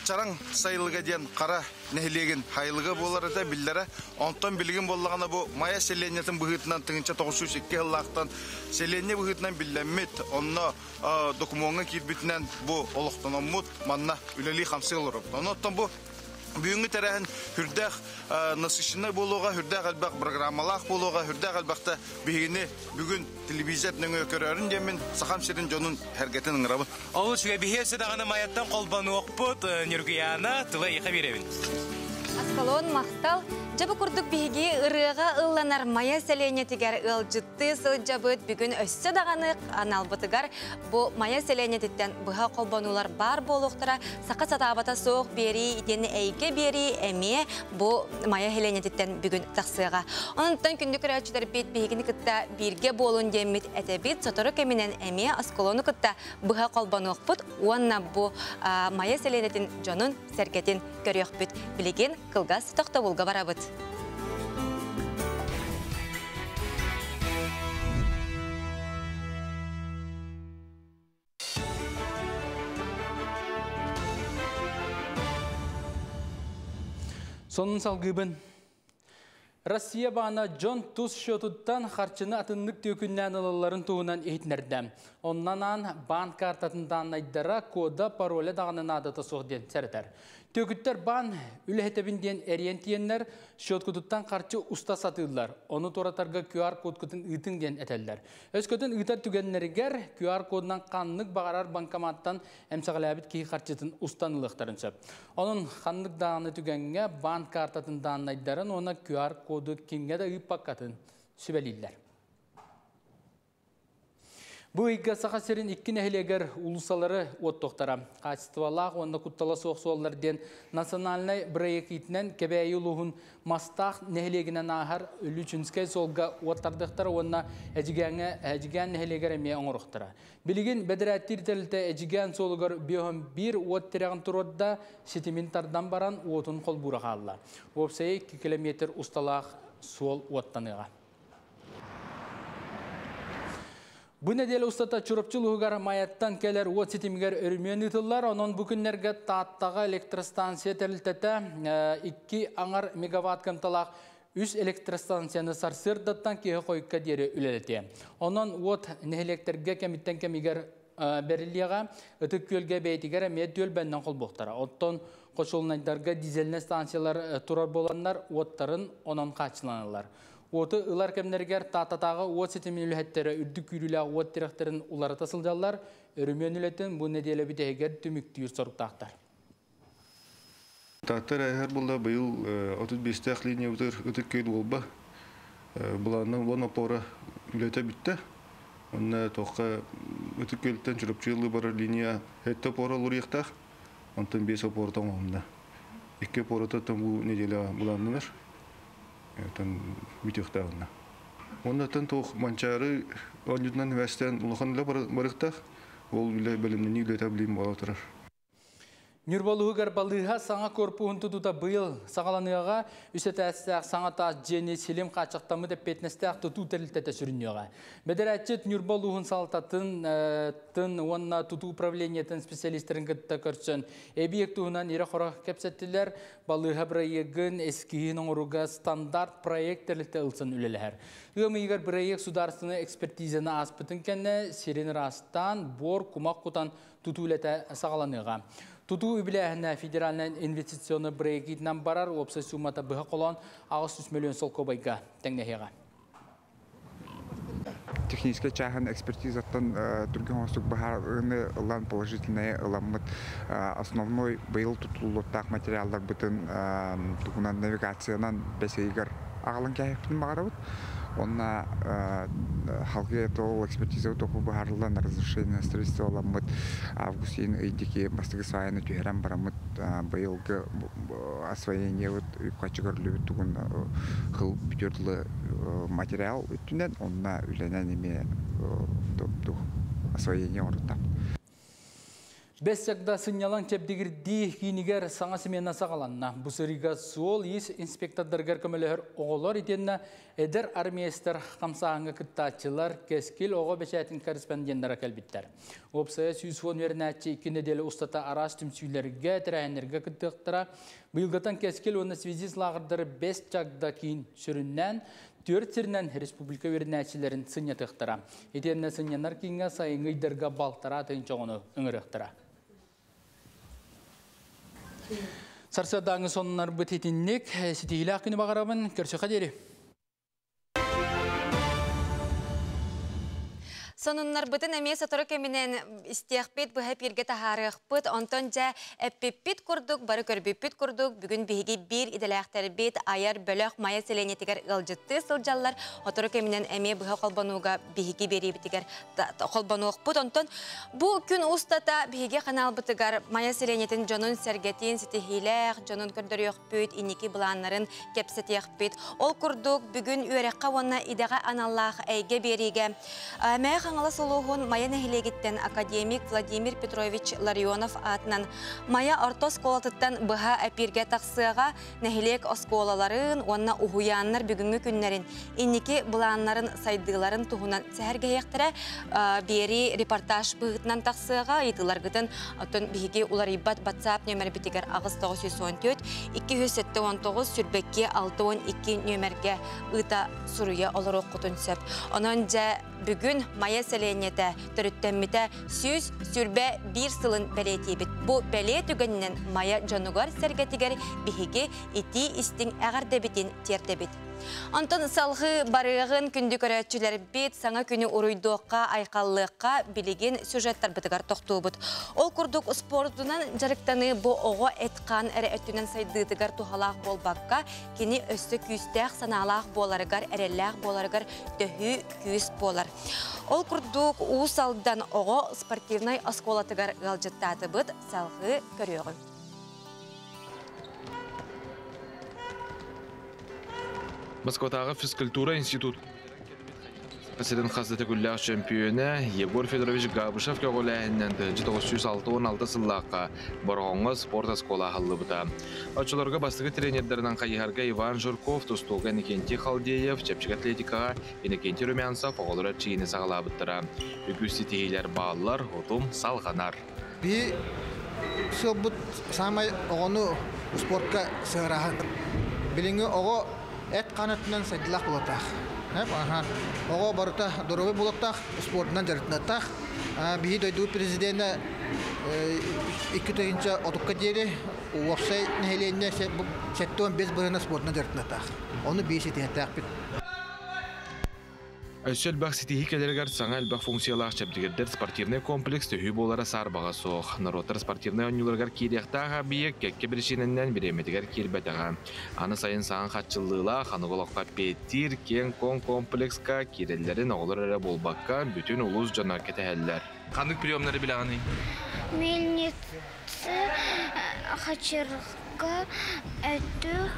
Чараҥ сайылыга диэн Хара нэһилиэгин сайылыга буолар этэ биллэрэ. Онтон билигин буоллаҕына бу Майа сэлиэнньэтин быһыытынан 1902 сыллаахтан сэлиэнньэ быһыытынан биллэммит, онно докумуоҥҥа киирбитинэн бу олохтономмут, манна үлэлии-хамсыы олоробут. Онон бу бүгүҥҥү тэрээһин сүрдээх насыщеннай буолуоҕа, сүрдээх элбэх программалаах буолуоҕа, сүрдээх элбэхтэ биһигини бүгүн телевизор нөҥүө көрөөрүн диэммин Сахам сирин дьонун сэргэтин ыҥырабын. Ол үчүгэй биһи өссө даҕаны Майаттан холбонуохпут Ньургуйаана тыла эйиэхэ биэрэбин. Аскалон махтал. Дьэ бу курдук биһиги ырыаҕа ылланар Майа сэлиэнньэтигэр ыалдьыттыы сылдьабыт. Бүгүн өссө даҕаны аналбытыгар бу Майа сэлиэнньэтиттэн быһа холбонуулар баар буолуохтара. Саха сатаабата суох биэрии итиэннэ эйгэ биэрии эмиэ бу Майа сэлиэнньэтиттэн бүгүн тахсыаҕа. Онтон күндү көрөөччүлэрбит биһигини кытта бииргэ буолун диэммит этэбит. Сотору кэминэн эмиэ оскуоланы кытта быһа холбонуохпут уонна бу Майа сэлиэнньэтин дьонун сэргэтин көрүөхпүт. Билигин кылгас тохтобулга барабыт. Сонун салгыыбын. Россия баана дьон тус счетуттан харчыны атыннык түөкүннээн ылалларын туһунан иһитиннэрдэ. Оннан аан баан картатын дааннайдара, кода, пароля даҕаны наадата суох диэн сэрэтэр. Түөкүттэр баан үлэһитэбин диэн эрийэн тиийэннэр счеткутуттан харчы уста сатыыллар. Ону туоратарга QR кодкутун ыытыҥ диэн этэллэр. Өскөтүн ыытар түгэннэригэр QR кодунан ханнык баҕарар банкоматтан эмсэҕэлээбит киһи харчытын устан ылыахтарын сөп. Онон ханнык даҕаны түгэҥҥэ баан картатын дааннайдарын уонна QR коду кимҥэ да ыыппаккатын сүбэлииллэр. Бу ыйга Саха сирин икки нэһилиэгэр уулуссалары уоттуохтара. Хаачыстыбалаах уонна куттала суох суоллар диэн национальнай бырайыак иитинэн Кэбээйи улууһун Мастаах нэһилиэгинэн ааһар Лүчүнскэй суолга уоттардыахтара уонна Эдьигээҥҥэ Эдьигээн нэһилиэгэр эмиэ оҥоруохтара. Билигин бэдэрээттиир тэрилтэ Эдьигээн суолугар 51 уот тирэҕин туруорда, ситимин тардан баран уотун холбуура хаалла. Уопсайа 2 километр усталаах суол уоттаныаҕа. Бу нэдиэлэ устата Чурапчы улууһугар Майаттан кэлэр уот ситимигэр өрөмүөн ыытыллар. Онон бу күннэргэ Тааттаҕа электростанция тэрилтэтэ 2 аҥар мегаватт кыамталаах үс электростанцияны сарсыардаттан киэһэ хойукка диэри үлэлэтиэ. Онон уот нэһилиэктэргэ кэмиттэн кэмигэр бэриллиэҕэ. Ытык Күөлгэ бэйэтигэр эмиэ түөлбэннэн холбуохтара. Оттон хочуолунайдарга дизельнэй станциялар турар буоланнар уоттарын онон хааччыланаллар. Уоту ылар кэмнэригэр Тааттатааҕы уот ситимин үлэһиттэрэ үрдүк күүрүүлээх уот тирэхтэрин уларыта сылдьаллар. Өрөмүөн үлэтин бу нэдиэлэ бүтэһигэр түмүктүүр соруктаахтар. Таатта эрээһэр буолла быйыл 35-тээх линиябытыгар Ытык Күөл Уолба былаанынан уон опора үлэтэ бүттэ. Онно туохха Ытык Күөлтэн Чурапчы ылыы барар линия сэттэ опора олоруохтаах. Онтон биэс опората оҥоһунна. Икки опората бу неделя былааннанар. Оттон бүтүөхтээҕинэ. Уонна туох Манчаары оонньуутунан үөстээн улахан үлэ барыахтаах. Ол үлэ бэлэмнэнии үлэтэ билигин буола турар. Ньурба улууһугар балыыһа саҥа корпуһун тутуута быйыл саҕаланыаҕа. Үс этээстээх саҥа таас дьиэни силим хааччахтаммыт эппиэтинэстээх тутуу тэрилтэтэ сүрүннүөҕэ. Бэдэрээтчит Ньурба улууһун салалтатын тын уонна тутуу управлениетын специалистарын кытта көрсөн эбийиэк туһунан ирэ-хоро кэпсэттилэр. Балыыһа бырайыагын эскиһин оҥорууга стандарт проект тэрилтэ ылсан үлэлэһэр. Ыам ыйыгар бырайыак судаарыстыбаннай экспертизаны ааспытын кэннэ сирин ыраастаан, буор кумах кутан тутуу үлэтэ саҕаланыаҕа. Тутуу үбүлээһинэ федеральнай инвестиционнай бырайыак барар, уопсай суумата быһа холоон 800 миллион солкуобайга тэҥнэһиэҕэ. Техническэй чааһын экспертизаттан түргэн оҥостук быһаарыыны ылан положительнайы ыламмыт основной быйыл тутуллуохтаах материалларбытын туһунан навигациянан бэс ыйыгар аҕалан кээһиэхпитин баҕарабыт. Онно халгы ол экспертиза току быһаарыллан разрешение на строительство ыламмыт август ыйын ый диэки бастакы сваяны түһэрэн бараммыт быйылгы освоениебыт үп-харчы көрүллүбүт тугун хыл бүтүөр дылы материал өттүнэн онно үлэнэн эмиэ освоение оҥоруттаахпыт. Бэс чагда сынньалаҥ чэбдигирдии киинигэр саҥа смена саҕаланна. Бу сырыыга суол-иис инспектордарыгар көмөлөһөр оҕолор итиэннэ эдэр армейстар хамсааһыҥҥа кыттааччылар Кэскил оҕо бэчээтин корреспонденнара кэлбиттэр. Уопсайа 110 үөрэнээччи икки нэдиэлэ устата араас түмсүүлэргэ, тэрээһиннэргэ кыттыахтара. Быйылгытан Кэскил уонна Связист лааҕырдары Бэс чагда киин сүрүннээн түөрт сиринэн республика үөрэнээччилэрин сынньатыахтара. Итиэннэ сынньанар кииҥҥэ сайыҥҥы ыйдарга балтараа тыһыынча оҕону ыҥырыахтара. Сарсыардааҥҥы сонуннарбыт итинник. Ситиһиилээх күнү баҕарабын. Көрсүөххэ диэри. Сонуннарбытын эмиэ сотору кэминэн истиэхпит, быһа эпииргэ таһаарыахпыт. Онтон дьэ эппиппит курдук, бары көрбүппүт курдук, бүгүн биһиги биир идэлээхтэрбит айар бөлөх Майа сэлиэнньэтигэр ыалдьыттыы сылдьаллар. Сотору кэминэн эмиэ быһа холбонууга биһиги биэриибитигэр холбонуохпут. Онтон бу күн устата биһиги ханаалбытыгар Майа сэлиэнньэтин дьонун-сэргэтин ситиһиилээх дьонун көрдөрүөхпүт, инники былааннарын кэпсэтиэхпит. Ол курдук, бүгүн үөрэххэ уонна идэҕэ аналлаах эйгэ биэриигэ Мэҥэ Хаҥалас улууһун Майа нэһилиэгиттэн академик Владимир Петрович Ларионов аатынан Майа орто оскуолатыттан быһа эпииргэ тахсыаҕа нэһилиэк оскуолаларын уонна уһуйааннар бүгүҥҥү күннэрин инники былааннарын сайдыыларын туһунан сэһэргэһиэхтэрэ биэрии репортаж быһыытынан тахсыаҕа ыйытыыларгытын оттон биһиги уларыйбат WhatsApp нүөмэрбитигэр 8914 279 сүүрбэкки 62 нүөмэргэ ыыта суруйа олоруоххутун сөп. Онон дьэ бүгүн Майа сэлиэнньэтэ төрүттэммитэ 121 сылын бэлиэтиибит. Бу бэлиэ түгэнинэн Майа дьонугар-сэргэтигэр биһиги итии-истиҥ эҕэрдэбитин тиэрдэбит. Онтон салҕыы барыаҕын күндү көрөөччүлэрбит саҥа күнү уруйдуохха, айхаллыахха билигин сюжеттарбытыгар тохтуубут. Ол курдук спордунан дьарыктаныы бу оҕо эт-хаан эрэ өттүнэн сайдыытыгар туһалаах буолбакка, кини өссө күүстээх санаалаах буоларыгар, эрэллээх буоларыгар төһүү күүс буолар. Ол курдук Уус Алдан оҕо спортивнай оскуолатыгар ыалдьыттаатыбыт, салҕыы көрүөҕүҥ. Москватааҕы физкультура институт сирин хас да төгүллээх чөмпүйүөнэ Егор Федорович Габышев көҕүлээһининэн 1966 сыллаахха Бороҕоҥҥо спорт оскуола аһыллыбыта. Оччолорго бастакы тренердэринэн хайыһарга Иван Жирков, тустууга Иннокентий Халдеев, чэпчэки атлетикаҕа Иннокентий Румянцев оҕолор эрчийиини саҕалаабыттара. Үгүс ситиһиилэр бааллар, утум салҕанар. Биһи сыалбыт саамай оҕону спортка сыһыраһын. Билиҥҥи оҕо эт-хаан өттүнэн сайдыылаах буолуохтаах. Оҕо барыта доруобай буолуохтаах, спордунан дьарыктаныахтаах. Биһи дойдубут президенэ 2030-ка диэри уопсай нэһилиэнньэ 75 бырыһына спордунан дьарыктаныахтаах. Ону биир ситиһиэхтээхпит. Өссө элбэх ситиһии кэлэригэр саҥа элбэх функциялаах чэбдигирдэр спортивнай комплекс төһүү буолара саарбаҕа суох. Норуоттар спортивнай оонньууларыгар киириэхтээх объект кэккэ биричиинэнэн бириэмэтигэр киирбэтэҕэ. Аны сайын саҥа хаччыллыылаах, аныгы олоххо эппиэттиир киэҥ-куоҥ комплекска киирэллэрин оҕолор эрэ буолбакка, бүтүн улуус дьоно кэтэһэллэр. Ханнык приемнары билэҕиний? Мельница, хачырга, өттүк,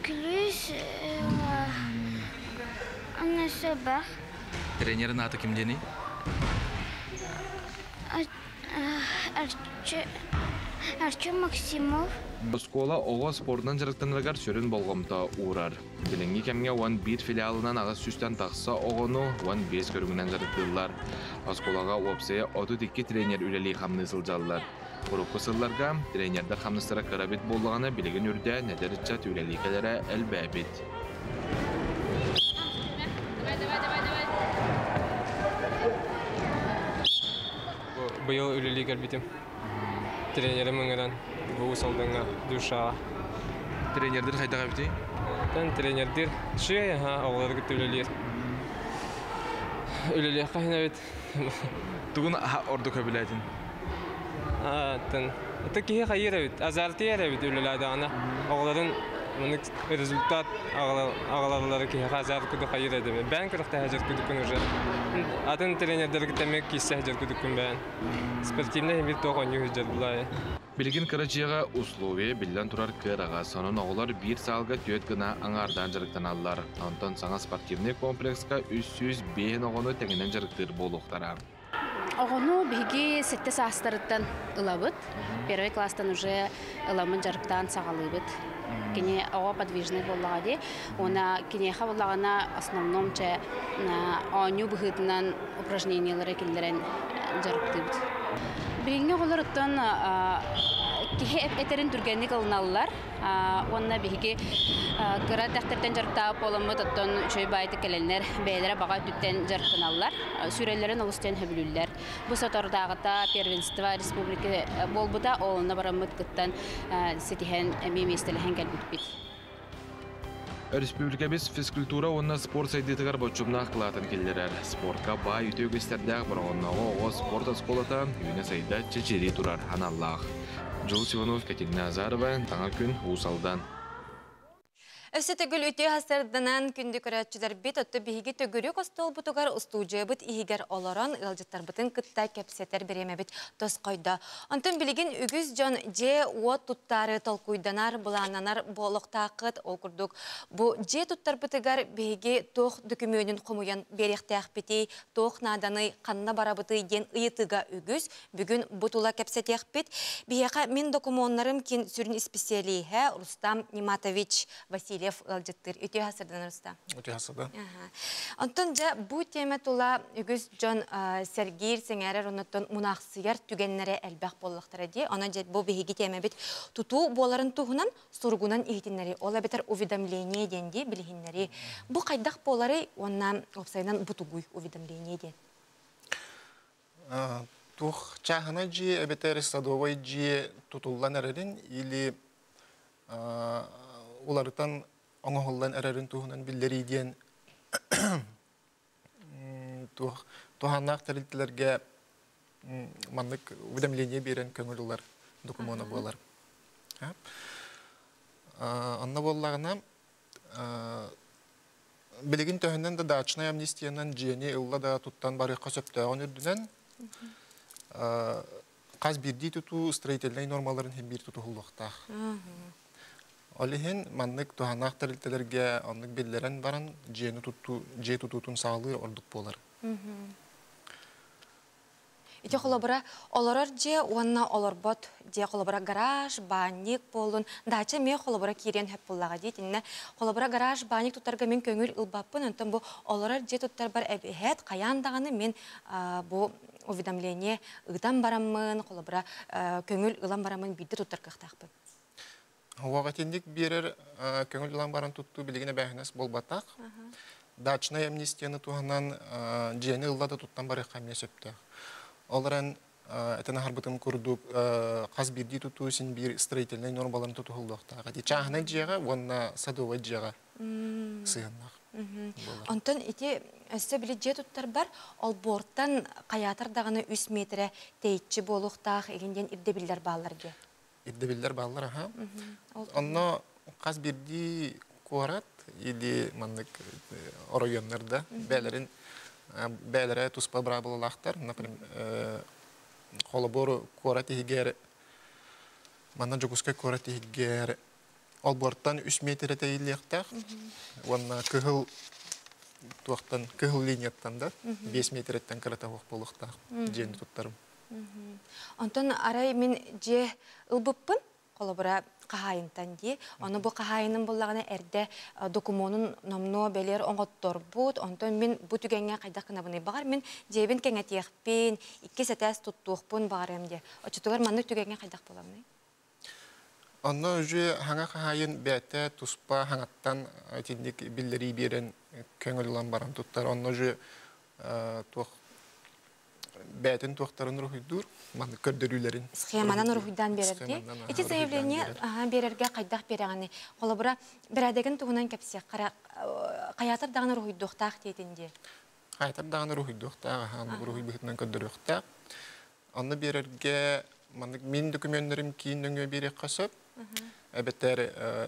күлүүс, сөбөх. Тренерин аата ким диэний? Арчы Максимов. Оскуола оҕо спордунан дьарыктанарыгар сүрүн болҕомто уурар. Билиҥҥи кэмҥэ 11 филиалынан 800-тэн тахса оҕону 15 көрүҥүнэн дьарыктыыллар. Оскуолаҕа уопсайа 32 тренер үлэлии-хамныы сылдьаллар. Урукку сылларга тренердэр хамнастара кыра эбит буоллаҕына, билигин үрдээн эдэр ыччат үлэлии кэлэрэ элбээбит. Быйыл үлэлии кэлбитим. Тренерим ыҥыран бу Уус Алдаҥҥа душаҕа. Тренердэр хайдах эбитий? Тан тренердир шуя ха оҕолору кытта үлэлиир. Үлэлиэххэ иһин эбит. Тугун ордук сөбүлээтин? Тан это киһи хайыр эбит, азартыйар эбит үлэлээдэҕинэ. Оҕолорун маннык результат аҕалаллары киһиэхэ азарт курдук хайыр эдим. Бэйэн күрэхтэһэ дьаркыдыккын уже. Атын тренердэр кытта эмиэ киирсэ дьаркыдыккын бэйэн. Спортивный эмир туох оонньуу сылдьар булаайы. Билигин кыра дьиэҕэ условия биллэн турар кыараҕас, онон оҕолор биир саалга түөрт гына аҥаардаан дьарыктаналлар. Онтон саҥа спортивнай комплекска 305 оҕону тэҥинэн дьарыктыыр буолуохтара. Оҕону биһиги сэттэ саастарыттан ылабыт. Первый класстан уже ыламмын дьарыктаан саҕалыыбыт. Кини оҕо подвижный буоллаҕа дии. Уонна киниэхэ буоллаҕына основном чэ оонньуу быһыытынан упражнениялары киллэрэн дьарыктыыбыт. Билиҥҥи оҕолор оттон киһи этэрин түргэнник ылыналлар. Уонна биһиги кыра эрдэхтэртэн дьарыктаабыт буоламмыт, оттон үчүгэй баайдык кэлэннэр бэйэлэрэ баҕа өттүттэн дьарыктаналлар. Сүүрэллэрин олус диэн сөбүлүүллэр. Бу соторутааҕыта первенство республика буолбута, ол онно бараммыт кыттан ситиһэн эмиэ миэстэлэһэн кэлбиппит. Өрөспүүбүлүкэбит физкультура уонна спорт сайдыытыгар боччумнаах кылаатын киллэрэр. Спортка баай үтүө үгэстэрдээх Бороҕоннооҕу оҕо спорт оскуолата үүнэ-сайда чэчирии турар аналлаах. Дьулус Иванов, Катерина Азарова, Таҥа күн, Уус Алдан. Өссө төгүл үтүө сарданан күндү көрөөччүлэрбит, отто биһиги төгүрүк остуолбутугар устуудьуйабыт иһигэр олорон ыалдьыттарбытын кытта кэпсэтэр бириэмэбит тосхойдо. Онтон билигин үгүс дьон дьиэ-уот туттаары толкуйданар, былааннанар буолуохтааххыт. Ол курдук, бу дьиэ туттарбытыгар биһиги туох дөкүмүөнүн хомуйан биэриэхтээхпитий, туох нааданый, ханна барабытый диэн ыйытыыга үгүс. Бүгүн бу тула кэпсэтиэхпит. Биһиэхэ мин докумуоннарым кин сүрүн исписэлииһэ Рустам Ниматович Васильев ыалдьыттыыр. Үтүө хасырдан, Рустам. Үтүө хасырдан. Онтон дьэ бу тиэмэ тула үгүс дьон сэргиир, сэҥээрэр, оннуттан мунаахсыйар түгэннэрэ элбэх буоллахтара дии. Онон дьэ бу биһиги тиэмэбит тутуу буоларын туһунан суругунан иһитиннэри, ол эбэтэр уведомление диэн дии билиһиннэри. Бу хайдах буоларый уонна уопсайынан бутугуй уведомление диэн? Туох чааһынай дьиэ эбэтэр садовай дьиэ тутуллан эрэрин или уларытан оҥоһуллан эрэрин туһунан биллэрии диэн туох туһааннаах тэрилтэлэргэ маннык уведомление биэрэн көҥүл ылар докумуона буолар. Онно буоллаҕына билигин төһөнөн да дачнай амнистиянан дьиэни ылла да туттан барыахха сөптөөҕүн үрдүнэн хас биирдии тутуу строительнай нормаларын иһин биир тутуһуллуохтаах. Ол иһин маннык туһанаах тэрилтэлэргэ оннук биллэрэн баран дьиэни туттуу дьиэ тутуутун саҕалыыр ордук буолар. Ити холобура олорор дьиэ уонна олорбот дьиэ холобура гараж, баанньык буоллун, дача эмиэ холобура киириэн сөп буоллаҕа дии. Итиннэ холобура гараж, баанньык туттарга мин көҥүл ылбаппын, онтон бу олорор дьиэ туттарбар эбиһээт хайаан даҕаны мин бу уведомление ыытан бараммын, холобура көҥүл ылан бараммын биирдэ туттар кыахтаахпын. Уоҕа итинник биэрэр көҥүл ылан баран туттуу билигин эбээһинэс буолбатах. Дачнай амнистияны туһанан дьиэни ылла да туттан барыахха эмиэ сөптөөх. Ол эрэн этэн аһарбытым курдук хас биирдии тутуу син биир строительнай нормаларын тутуһуллуохтаах. Ити чааһынай дьиэҕэ уонна садовай дьиэҕэ сыһыаннаах. Онтон ити өссө били дьиэ туттарбар олбуортан хайаатар даҕаны үс миэтэрэ тэйиччи буолуохтаах игин диэн ирдэбиллэр бааллар диye. Ирдэбиллэр бааллар аха. Онно хас биирдии куорат или маннык оройуоннар да бээлэрин бээлэрэ туспа быраабылалаахтар. Например, холобур куорат иһигэр манна Дьокуускай куорат иһигэр олбуортан үс миэтэрэ тэйиллиэхтээх уонна кыһыл туохтан кыһыл линияттан да 5 миэтэрэттэн кырата суох буолуохтаах дьиэни туттарым. Онтон арай мин дьиэ ылбыппын, холобура хаһаайынтан дии. Ону бу хаһаайыным буллаҕына эрдэ докумуонун номнуо бэлиэр оҥотторбут. Онтон мин бу түгэҥҥэ хайдах гынабыный? Баҕар мин дьиэбин кэҥэтиэхпин, иккис этээс туттуохпун баҕарыам диye. Оччотугар маннык түгэҥҥэ хайдах буоламный? Онно уже хаҥа хаһаайын бэйэтэ туспа хаҥаттан итинник биллэрии биэрэн көҥүл ылан баран туттар. Онно уже туох Бэйэтин туохтарын уруһуйдуур, маннык көрдөрүүлэрин. Схеманан уруһуйдаан биэрэр дии. Ити заявление биэрэргэ хайдах биэрэҕиний? Холобура, бэрээдэгин туһунан кэпсиэххэ хайаатар даҕаны уруһуйдуохтаах диэтин дии. Хайатар даҕаны уруһуйдуохтаах, уруһуй быһыытынан көрдөрүөхтээх. Онно биэрэргэ маннык мин докуменнарым киин нөҥүө биэриэххэ сөп. Эбэтэр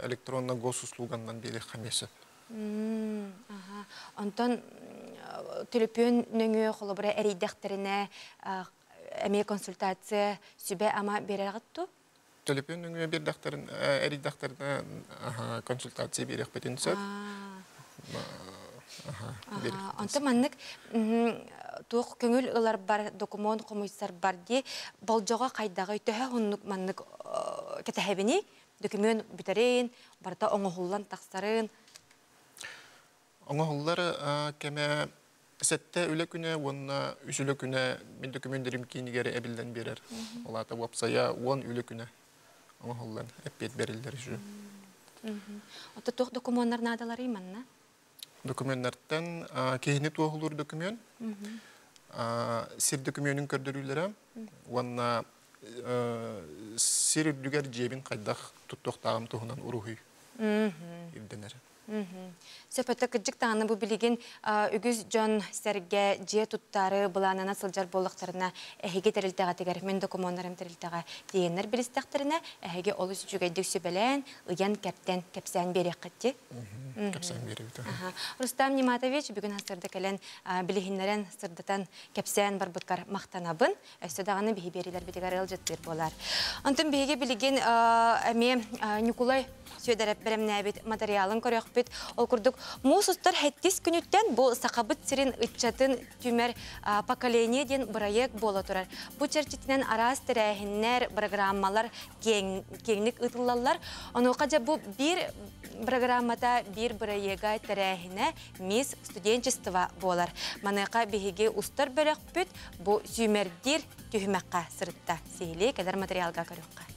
электронно госуслуганнан биэриэххэ эмиэ сөп. Онтон төлөпүөн нөҥүө холобура эрийдэхтэринэ эмиэ консультация сүбэ-ама биэрэҕит дуу? Төлөпүөн нөҥүө биэрдэхтэрин эрийдэхтэринэ консультация биэриэхпитин сөп. Онтон маннык туох көҥүл ыларбар, докумуон хомуйсарбар дии болдьоҕо хайдаҕый, төһө уһуннук маннык кэтэһэбиний? Документ бүтэрин, барыта оҥоһуллан тахсарын. Оҥоһуллар кэмэ сэттэ үлэ күнэ уонна үс үлэ күнэ мин документарим киинигэр эбиллэн биэрэр. Ол аата уопсайа 10 үлэ күнэ оҥоһуллан эппиэт бэриллэр үсү. Ото туох докумуоннар наадаларый манна? Докуменнартан киһини туоһулуур документ, сир документын көрдөрүүлэрэ уонна сир үрдүгэр дьиэбин хайдах туттуохтааҕым туһунан уруһуй ирдэнэр. Сөп өтө кырдьык даҕаны бу билигин үгүс дьон сэргэ дьиэ туттаары былаанана сылдьар буоллахтарына эһиги тэрилтэҕитигэр мин докумуоннарым тэрилтэҕэ тиийэннэр билистэхтэринэ эһиги олус үчүгэйдик сүбэлээн ыйан-кэрдэн кэпсээн биэриэххит дии. Кэпсээн биэрэбит. Рустам Нематович бүгүн сырда кэлэн билиһиннэрэн сырдатан кэпсээн барбыккар махтанабын. Өссө даҕаны биһи биэриилэрбитигэр ыалдьыттыыр буолар. Онтон биһиги билигин эмиэ Ньукулай Сүөдэрэп бэлэмнээбит материалын көрүөхпүт. Ол курдук, муус устар сэттис күнүттэн бу Сахабыт сирин ыччатын түмэр поколение диэн бырайыак буола турар. Бу чэрчитинэн араас тэрээһиннэр, программалар киэҥник ыытыллаллар. Онуоха дьэ бу биир программата, биир бырайыага тэрээһинэ Мисс студенчество буолар. Маныаха биһиги устар бөлөхпүт бу сүүмэрдиир түһүмэххэ сырытта. Сиһилии кэлэр материалга көрүөххэ.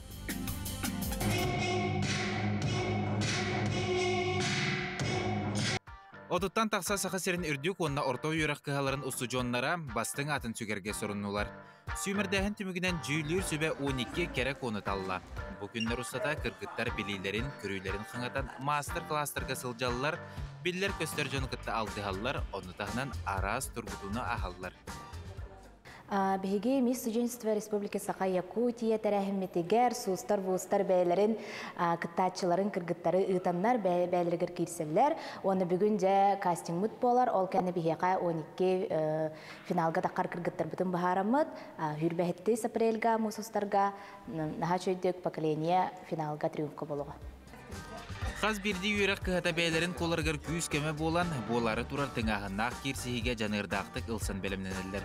Отуттан тахса Саха сирин үрдүк уонна орто үөрэх кыһаларын устудьуоннара бастыҥ аатын сүгэргэ соруннулар. Сүүмэрдээһин түмүгүнэн дьүүллүүр сүбэ 12 кэрэ куону талла. Бу күннэр устата кыргыттар билиилэрин, көрүүлэрин хаҥатан маастар-кылаастарга сылдьаллар, биллэр-көстөр дьону кытта алтыһаллар, ону таһынан араас тургутууну аһаллар. Биһиги Мисс студенчество Республики Саха Якутия тэрээһиммитигэр суустар-буустар бэйэлэрин кыттааччыларын кыргыттары ыытаннар бэйэлэригэр киирсэллэр. Уонна бүгүн дьэ кастингмыт буолар. Ол кэннэ биһиэхэ 12 финалга таххар кыргыттарбытын быһаараммыт. Хүрбэһиттис апрельга муус устарга наһаа үчүгэйдик поколение финалга триумфка буолуоҕа. Хас биирдии үөрэх кыһата бэйэлэрин куоларыгар күүс-көмө буолан, буолаары турар тыҥааһыннаах киирсиһиигэ дьаныардаахтык ылсан бэлэмнэнэллэр.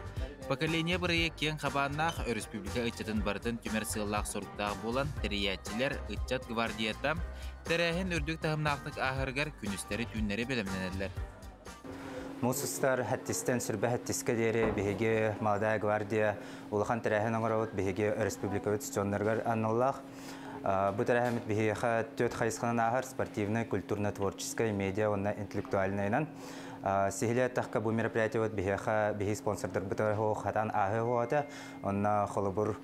Поколение бырайыак киэҥ хабааннаах, өрөспүүбүлүкэ ыччатын барытын түмэр сыаллаах-соруктаах буолан, тэрийээччилэр, ыччат гвардията тэрээһин үрдүк таһымнаахтык ааһарыгар күнүстэри-түүннэри бэлэмнэнэллэр. Муус устар хэттистэн сүрбэ хэттискэ диэри биһиги Молодая гвардия улахан тэрээһин оҥоробут, биһиги республикабыт дьонноругар аналлаах. Бу тэрээһиммит биһиэхэ түөрт хайысханан ааһар спортивнай, культурно-творческай, медиа уонна интеллектуальнайынан. Сиһилии эттэххэ, бу мероприятиебыт биһиэхэ биһи спонсордарбытыгар хатан ааһыы оҕото. Онно холобур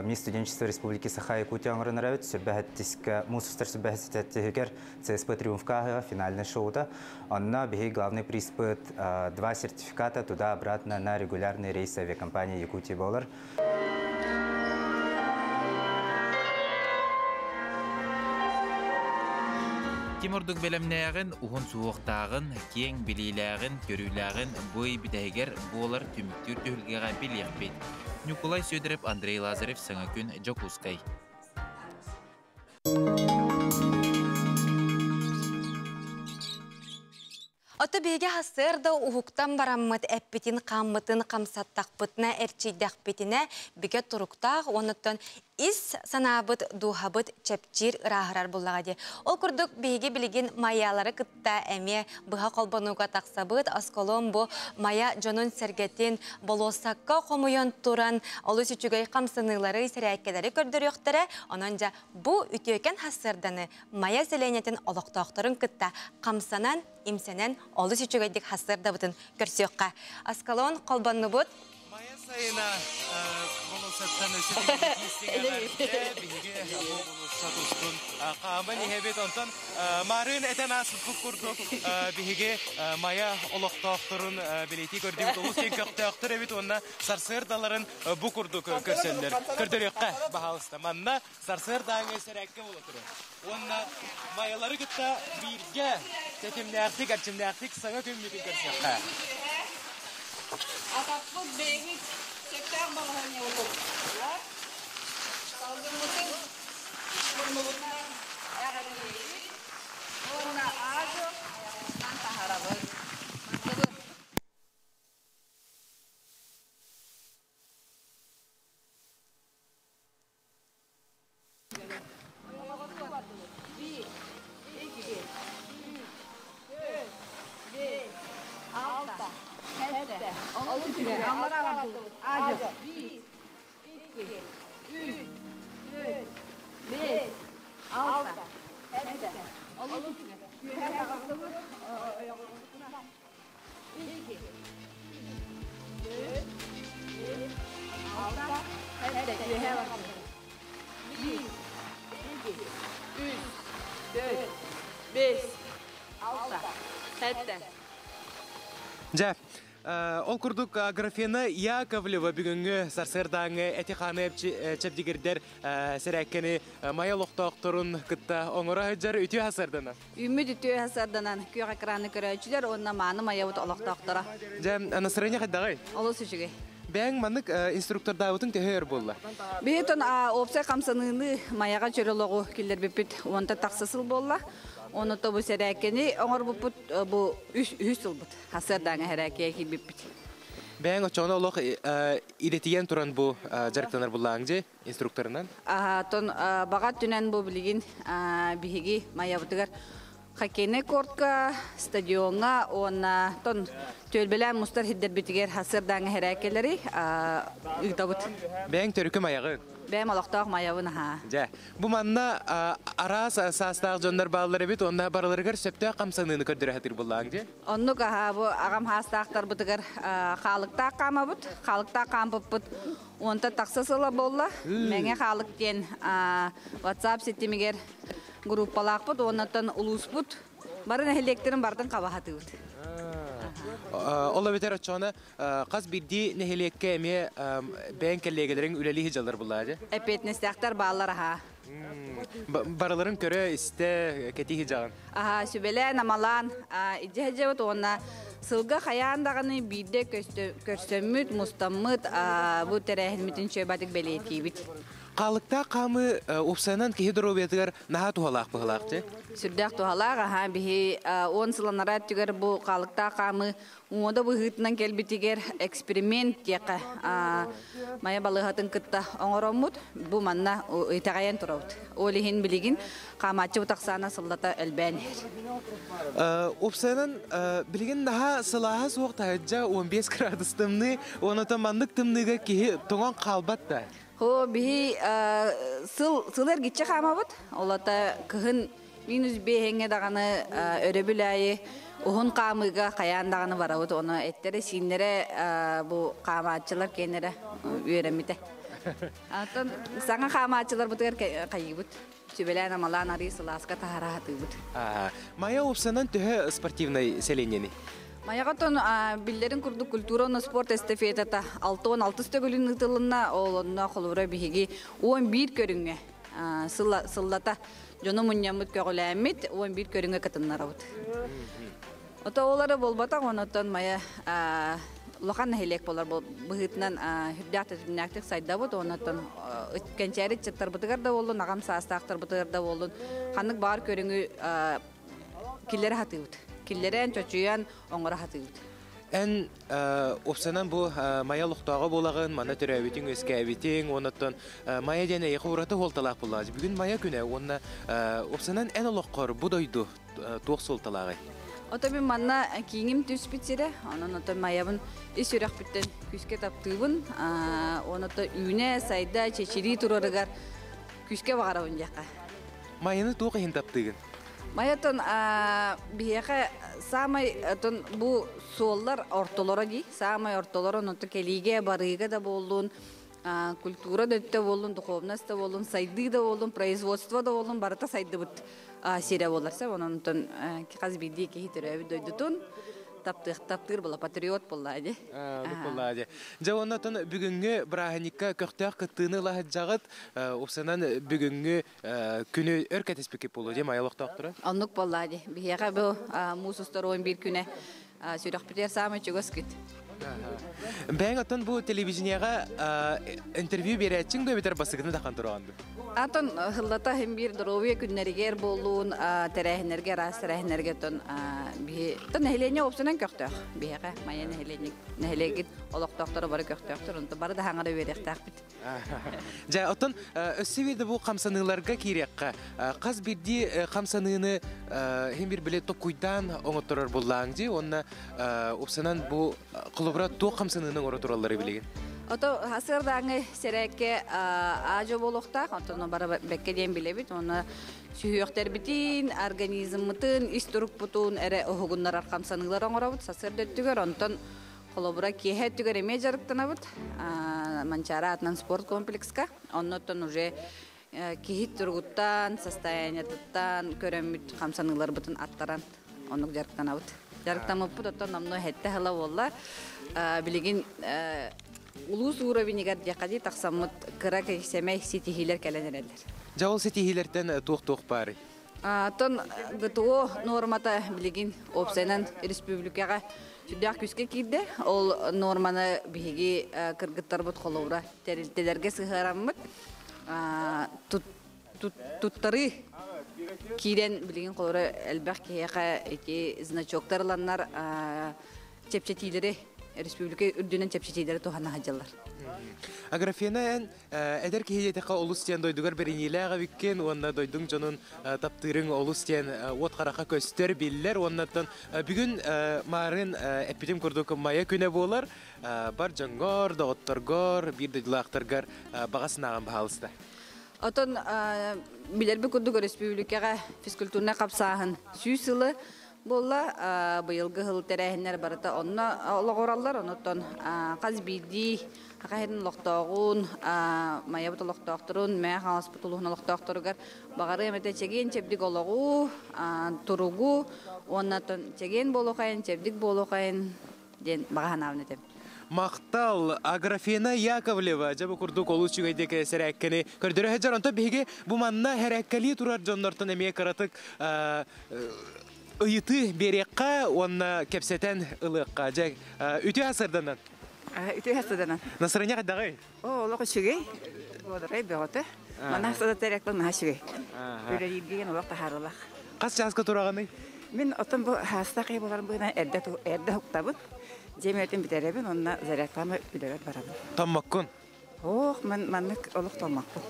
Мисс студенчество Республики Саха Якутия оҥорон эрэбит. Сүрбэһэттискэ, муус устар сүрбэһэттиһигэр ЦСП Триумфка ааһыга финальный шоута. Онно биһи главный призпыт два сертификата туда-обратно на регулярный рейс авиакомпании Якутия болар. Ким ордук бэлэмнээҕин, уһун суһуохтааҕын, киэҥ билиилээҕин, көрүүлээҕин бу ый бүтэһигэр буолар түмүктүүр түһүлгэҕэ билиэхпит. Ньукулай Сүөдэрэп, Андрей Лазарев, Саҥа күн, Дьокуускай. Ото биһиги сарсыарда уһуктан бараммыт эппитин-хааммытын хамсаттахпытына, эрчийдэхпитинэ бигэ туруктаах уонуттан ис санаабыт, дууһабыт чэпчиир, ырааһырар буллаҕа дии. Ол курдук биһиги билигин майалары кытта эмиэ быһа холбонууга тахсабыт. Осколом бу мая дьонун-сэргэтин болуоссакка хомуйан туран олус үчүгэй хамсаныылары, сэрээккэлэри көрдөрүөхтэрэ. Онон дьэ бу үтүөкэн сарсыарданы Майа сэлиэнньэтин олохтоохторун кытта хамсанан, имсэнэн олус үчүгэйдик сарсыардабытын көрсүөххэ. Аскалон холбоннубут. Сайына болосаттан өссө биһиги болуоссат устун хааман иһэбит. Онтон маарыын этэн ааспыт курдук биһиги Майа олохтоохторун бэлиэтии көрдүбүт. Олус диэн көхтөөхтөр эбит уонна сарсыардаларын бу курдук көрсөллөр. Көрдөрүөххэ, баһаалыста. Манна сарсыардааҥы сэрээккэ буола турар. Уонна майалары кытта бииргэ тэтимнээхтик, эрчимнээхтик саҥа күммүтүн көрсүөххэ. Атахпыт бэйэбит сөптөөх балаһыанньабытын салгыммытын муннубутунан эҕэрийэбит уонна аа-дьуо айаҕынан таһарабыт. Дьэ, ол курдук Аграфена Яковлева бүгүҥҥү сарсыардааҥҥы эти-хааны чэбдигирдэр сэрээккэни Майа олохтоохторун кытта оҥоро сылдьар үтүө сарсыарданан. Үүммүт үтүө сарданан күөх экраны көрөөччүлэр уонна мааны майабыт олохтоохторо. Дьэ, настроение хайдаҕый? Олус үчүгэй. Бэйэҥ маннык инструктордаабытыҥ төһө өр буолла? Биһитон уопсай хамсаныыны Майаҕа чөл олоҕу киллэрбиппит уонта тахса сыл буолла. Ону то бу сэрээккэни оҥорбуппут бу үс сылбыт. Хасыардааҥа сэрээккэ киирбиппит. Бэйэҥ оччоҕуна олох идэтийэн туран бу дьарыктанар буллааҥ дии инструкторынан? Тон баҕа өттүнэн бу билигин биһиги Майабытыгар хоккейнай кортка, стадиоҥҥа уонна тон түөлбэлээн мустар сирдэрбитигэр сарсыардааҥҥы сэрээккэлэри ыытабыт. Бэйэҥ төрүкү майаҕын? Бэйэм олохтоох майабын аһаа. Дьэ, бу манна араас саастаах дьоннор бааллар эбит уонна барыларыгар сөптөөх хамсаныыны көрдөрө сатыыр буллааҥ дии? Оннук аһаа бу аҕам саастаахтарбытыгар хаалыктаах хаамабыт, хаалыктаах хаампыппыт уонта тахса сыла буолла. Мэҥэ хаалык диэн WhatsApp ситимигэр группалаахпыт уоннаттан улууспут бары нэһилиэктэрин бардын хабаһатыбыт. Ол эбэтэр оччоҕуна хас биирдии нэһилиэккэ эмиэ бэйэҥ кэллиэгэлэриҥ үлэлии сылдьаллар буллаа дии? Эппиэтинэстээхтэр бааллар аһаа. Барыларын көрө, истэ, кэтии сылдьаҕын? Аһаа, сүбэлээн, амалаан илдьэ сылдьабыт уонна сылга хайаан даҕаны биирдэ көрсөммүт, мустаммыт бу тэрээһиммитин чөбатык бэлиэтиибит. Хаалыктаах хаамыы уопсайынан киһи доруобуйатыгар наһаа туһалаах быһылаах дии. Сүрдээх туһалаах аһаа биһи 10 сыланараа өттүгэр бу хаалыктаах хаамыы муода быһыытынан кэлбитигэр эксперимент диэххэ Майа балыыһатын кытта оҥороммут бу манна итэҕэйэн турабыт. Ол иһин билигин хаамааччы бутахсаана сыллата элбээн иһэр. Уопсайынан билигин наһаа сылааһа суох таһырдьа 15 градус тымныы, онон маннык тымныыга киһи тоҥон хаалбат да. Хо биһи сыл сыл эргиччи хаамабыт. Олата кыһын минус биэһиҥҥэ даҕаны өрөбүл аайы уһун хаамыыга хайаан даҕаны барабыт. Ону эттэрэ сииннэрэ бу хаамааччылар киэннэрэ үөрэммитэ. Оттон саҥа хаамааччыларбытыгар хайыыбыт. Сүбэлээн амалаан арыы сылааска таһара сатыыбыт. Майа уопсанан төһө спортивнай сэлиэнньэний? Майаҕа биллэрин курдук культура уонна спорт эстафетата 66 төгүлүн ыытылынна. Ол онно холобура биһиги 11 көрүҥҥэ сыллата дьону мунньаммыт көҕүлээммит 11 көрүҥҥэ кытыннарабыт. Ото олары буолбатах, онотон Майа улахан нэһилиэк болар быһыытынан үрдээх тэтимнээхтик сайдабыт, онотон кэнчээри ыччаттарбытыгар да буоллун, аҕам саастаахтарбытыгар да буоллун, ханнык баар көрүҥү киллэрэ сатыыбыт. Киллэрэн, чочуйан, оҥоро сатыыбыт. Эн уопсанан бу Майа олохтооҕо буолаҕын, манна төрөөбүтүҥ, үөскээбитиҥ, уоннаттан Майа диэн эйиэхэ ураты суолталаах буоллаҕа. Бүгүн Майа күнэ уонна уопсанан эн олоххор бу дойду туох суолталааҕый? Ото мин манна кииҥим түспүт сирэ, онон ото Майабын ис сүрэхпиттэн күүскэ таптыыбын. Онон үүнэ, сайда, чэчирии турарыгар күүскэ баҕарабын диэххэ. Майаны туох иһин таптыыгын? Майатын биһиэхэ саамай отон бу суоллар ортолоро дии, саамай ортолоро онто кэлиигэ барыыга да буоллун, культура да өттө буоллун, духовность да буоллун, сайдыы да буоллун, производство да буоллун, барыта сайдыбыт сирэ буолар сеп. Онон хас биирдии киһи төрөөбүт дойдутун таптыах таптыыр була патриот буолла ди. Буолла ди. Дьэ оннотон бүгүҥҥү бырааһынньыкка көхтөөх кыттыыны ылаһыдьаҕыт, упсанан бүгүҥҥү күнү өр кэтэспиккит буолуо дии майа олохтоохторо. Оннук буолла ди. Биһиэхэ бу муус устар 11 күнэ сүрэхпитигэр саамай чугас күт. Бэйэҥ оттон бу телевидениеҕа интервью биэрээччиҥ да эбэтэр бассыкыны да хантороҕун Атын хыллата хим биир доруобуйа күннэригэр буоллун, тэрээһиннэргэ, араас тэрээһиннэргэ тон биһи тон нэһилиэнньэ уопсунан көхтөөх. Биһиэхэ майа нэһилиэнньик нэһилиэгит олохтоохторо бары көхтөөхтөр, онто бары да хаҥара үөрэхтээхпит. Дьэ, оттон өссө биир да бу хамсаныыларга киириэххэ. Хас биирдии хамсаныыны хим бир биле токуйдаан оҥотторор буллааҥ дии уонна упсанан бу холобура туох хамсаныыны оҥоро тураллары билигин? Ото хасыардааҥы сэрээккэ аажо буолуохтаах, онтон бары бэккэ диэн билэбит. Онно сүһүөхтэрбитин, организммытын, ис турукпутун эрэ уһугуннарар хамсаныылар оҥоробут сарсыарда өттүгэр. Онтон холобура киэһэ өттүгэр эмиэ дьарыктанабыт. Манчаары аатынан спорт комплекска. Оннуттан уже киһи туругуттан, состояниетыттан көрөммүт хамсаныыларбытын аттаран оннук дьарыктанабыт. Дьарыктаммыппыт оттон номнуо сэттэ сыла буолла. Билигин улуус уровенигар диэххэ тахсаммыт кыра сэмэй ситиһиилэр кэлэн эрэллэр. Дьэ ол ситиһиилэртэн туох-туох баарый? Оттон ГТО нуормата билигин уопсайынан республикаҕа сүрдээх күүскэ киирдэ. Ол нуорманы биһиги кыргыттарбыт холобура тэрилтэлэргэ сыһыараммыт туттарыы киирэн билигин холобура элбэх киһиэхэ ити значоктар ыланнар чэпчэтиилэри республика үрдүнэн чэпчэтиилэри туһана сылдьаллар. Аграфена эн эдэр киһи диэтэххэ олус диэн дойдугар бэриниилээх эбиккин уонна дойдуҥ дьонун таптыырыҥ олус диэн уот хараха көстөр биллэр уоннаттан бүгүн маарын эппитим курдук майа күнэ буолар бар дьоҥҥор, доҕотторгор, биир дойдулаахтаргар баҕа санааҕын баһаалыста. Отон билэрбит курдук өрөспүүбүлүкэҕэ физкультурнай хапсааһын 100 сылы буолла. Быйылгы сыл тэрээһиннэр барыта онно олоҕураллар. Онуттан хас биирдии хахайын олохтооҕун, майабыт олохтоохторун, мээ хаҥаласпыт улууһун олохтоохторугар баҕарыам этэ чэгиэн чэбдик олоҕу, туругу уонна чэгиэн буолуохайын, чэбдик буолуохайын диэн баҕа санаабын этэбин. Махтал Аграфена Яковлева дьэ бу курдук олус үчүгэйдик сэрээккэни көрдөрө сылдьар. Онтон биһиги бу манна сэрээккэлии турар дьоннортон эмиэ кыратык ыйытыы биэриэххэ уонна кэпсэтэн ылыахха. Дьэ, үтүө сырданан. Үтүө сырданан. Настроение хайдаҕый? О, олох үчүгэй. Буодарай бөҕөтө. Манна сада тэрээк наһаа үчүгэй. Үлэлииргин олох таһаарылах. Хас чааска тураҕыный? Мин оттон бу хаастаах киһи буоларым быһыынан эрдэ эрдэ уһуктабын. Дьиэм өтүн бүтэрэбин уонна зарядкама үлэбэр барабын. Томмоккун? Ох, ман маннык олох томмокпун.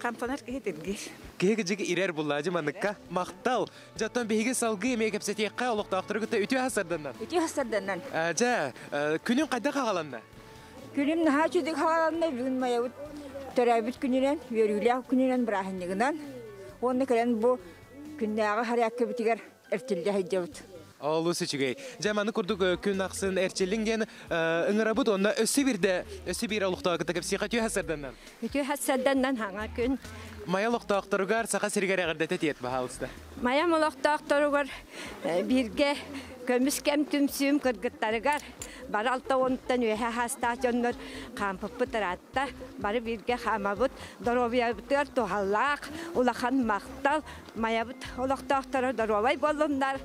Хамсанар киһи тиргиир. Киһи кыдьык ирэр буллаажы манныкка. Махтал. Дьоттон биһиги салгыы эмиэ кэпсэтиэххэ олохтоохтору кытта үтүө хасарданнан. Үтүө хасарданнан. Дьэ, күнүн хайдах хагаланна? Күнүм наһаа үчүгэй хагаланна. Бүгүн майабыт төрөөбүт күнүнэн, үөрүүлээх күнүнэн, бырааһынньыгынан. Уонна кэлэн бу күннээҕи харыаккабытыгар эрчиллэ сылдьабыт. Олус үчүгэй. Дьэ, маны курдук күн ахсын эрчиллиҥ диэн ыҥырабыт уонна өссө биирдэ, өссө биир олохтоох кытта кэпсиэхэ үтүө хасарданнан. Үтүө хасарданнан хаҥа күн. Майа олохтоохторугар Саха сиригэр эҕэрдэтэ тиэт, баһаалыста. Майам олохтоохторугар бииргэ көмүс кэм түмсүүм кыргыттарыгар бары алта уонтан үөһэ хаастаах дьоннор хаампыппыт ыраатта. Бары бииргэ хаамабыт, доруобуйабытыгар туһалаах, улахан махтал. Майабыт олохтоохторо доруобай буоллуннар,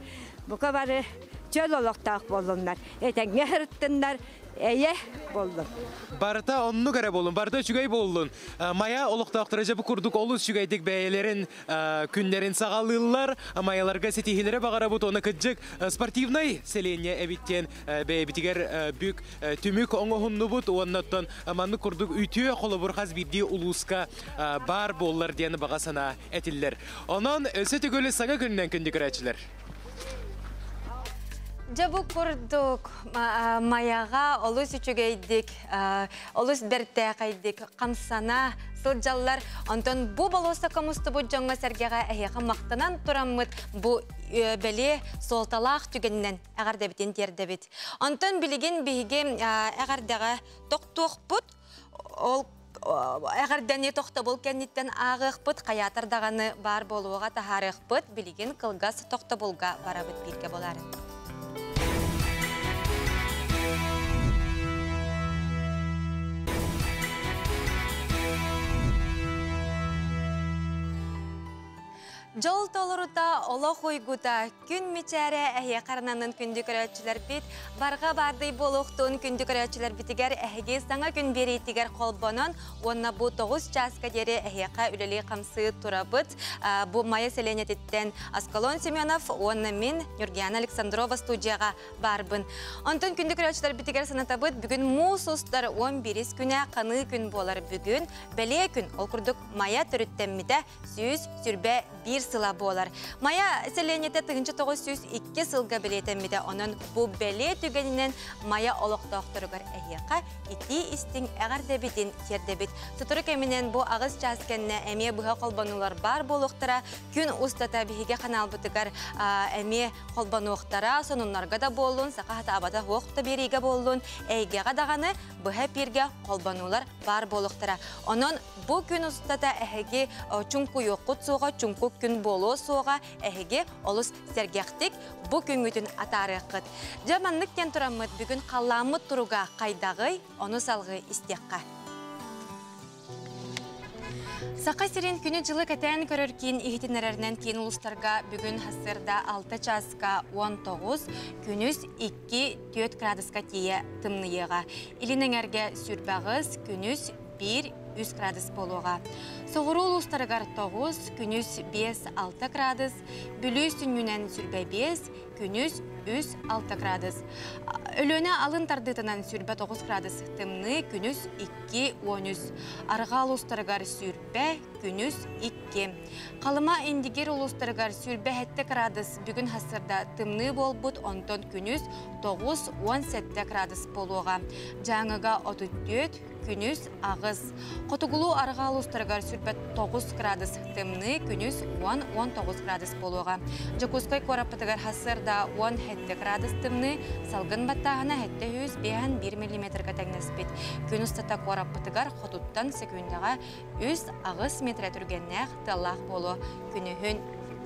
бука бары чөл олохтоох буоллуннар, этэҥҥэ сырыттыннар, эйэ буоллун. Барыта оннук эрэ буоллун, барыта үчүгэй буоллун. Майа олохтоохторо дьэ бу курдук олус үчүгэйдик бэйэлэрин күннэрин саҕалыыллар. Майаларга ситиһиилэри баҕарабыт уонна кыдьык спортивнай сэлиэнньэ эбит диэн бэйэбитигэр бүк түмүк оҥоһуннубут уонна оттон маннык курдук үтүө холобур хас биирдии улууска баар буоллар диэн баҕа санаа этиллэр. Онон өссө төгүл саҥа күнүнэн күндү көрөөччүлэр. Дьэ бу курдук Майаҕа олус үчүгэйдик, олус бэртээхэйдик хамсана сылдьаллар. Онтон бу болуоссакка мустубут дьоҥҥо сэргэҕэ эһиэхэ махтанан тураммыт бу бэлиэ суолталаах түгэнинэн эҕэрдэбитин тиэрдэбит. Онтон билигин биһиги эҕэрдэҕэ тохтуохпут. Ол эҕэрдэни тохтобул кэнниттэн ааҕыахпыт, хайаатар даҕаны баар буолуоҕа таһаарыахпыт. Билигин кылгас тохтобулга барабыт бииргэ болаары. Дьол толорута, олох уйгута, күн мичээрэ эһиэхэ арананын күндү көрөөччүлэрбит, барҕа баардый буолуохтун күндү көрөөччүлэрбитигэр эһиги саҥа күн биэриитигэр холбонон уонна бу 9 чааска диэри эһиэхэ үлэлии-хамсыы турабыт. Бу Майа сэлиэнньэтиттэн Аскалон Семенов уонна мин Нюргиана Александрова студияҕа баарбын. Онтон күндү көрөөччүлэрбитигэр санатабыт, бүгүн муус устар 11 күнэ ханыы күн буолар бүгүн, бэлиэ күн, ол курдук Майа төрүттэммитэ 121 сыла буолар. Майа сэлиэнньэтэ 1902 сылга бэлиэтэммитэ, онон бу бэлиэ түгэнинэн Майа олохтоохторугар эһиэхэ итии истиҥ эҕэрдэбитин тиэрдэбит. Сотору кэминэн бу аҕыс чаас кэннэ эмиэ быһа холбонуулар баар буолуохтара. Күн устата биһиги ханаалбытыгар эмиэ холбонуохтара, сонуннарга да буоллун, саха хатаабата суох да биэриигэ буоллун, эйгэҕэ даҕаны быһа эпииргэ холбонуулар баар буолуохтара. Онон бу күн устата эһиги чуҥкуйуоххут суоҕа, чуҥкук күн буолуо суоҕа, эһиги олус сэргэхтик бу күҥҥүтүн атаарыаххыт. Дьэ маннык диэн тураммыт бүгүн халлааммыт туруга хайдаҕый, ону салҕыы истиэххэ. Саха сирин күнү-дьылы кэтээн көрөр киин иһитиннэрэринэн киин улуустарга бүгүн сарсыарда 6 чааска 19, күнүс 2-4 градуска тиийэ тымныйыаҕа. Илин эҥэргэ 28, күнүс 1-3 градус буолуоҕа. Соҕуруу улуустарыгар 9, күнүс 5-6 градус, Бүлүү сүнньүнэн 25, күнүс 3-6 градус. Өлүөнэ алын тардыытынан 29 градус тымныы, күнүс 2-13. Арҕаа улуустарыгар 20, күнүс 2. Халыма Индигир улуустарыгар 27 градус бүгүн сарсыарда тымныы буолбут, онтон күнүс 9-17 градус буолуоҕа. Дьааҥыга 34, күнүс 8. Хотугулуу арҕаа улуустарыгар 29 градус тымныы, күнүс 10-19 градус буолуоҕа. Дьокуускай куораппытыгар сарсыарда 17 градус тымныы, салгын баттааһына 751 миллиметрга тэҥнэспит. Күн устата куораппытыгар хотуттан секундаҕа 3-8 метр түргэннээх тыаллаах буолуо. Күнүһүн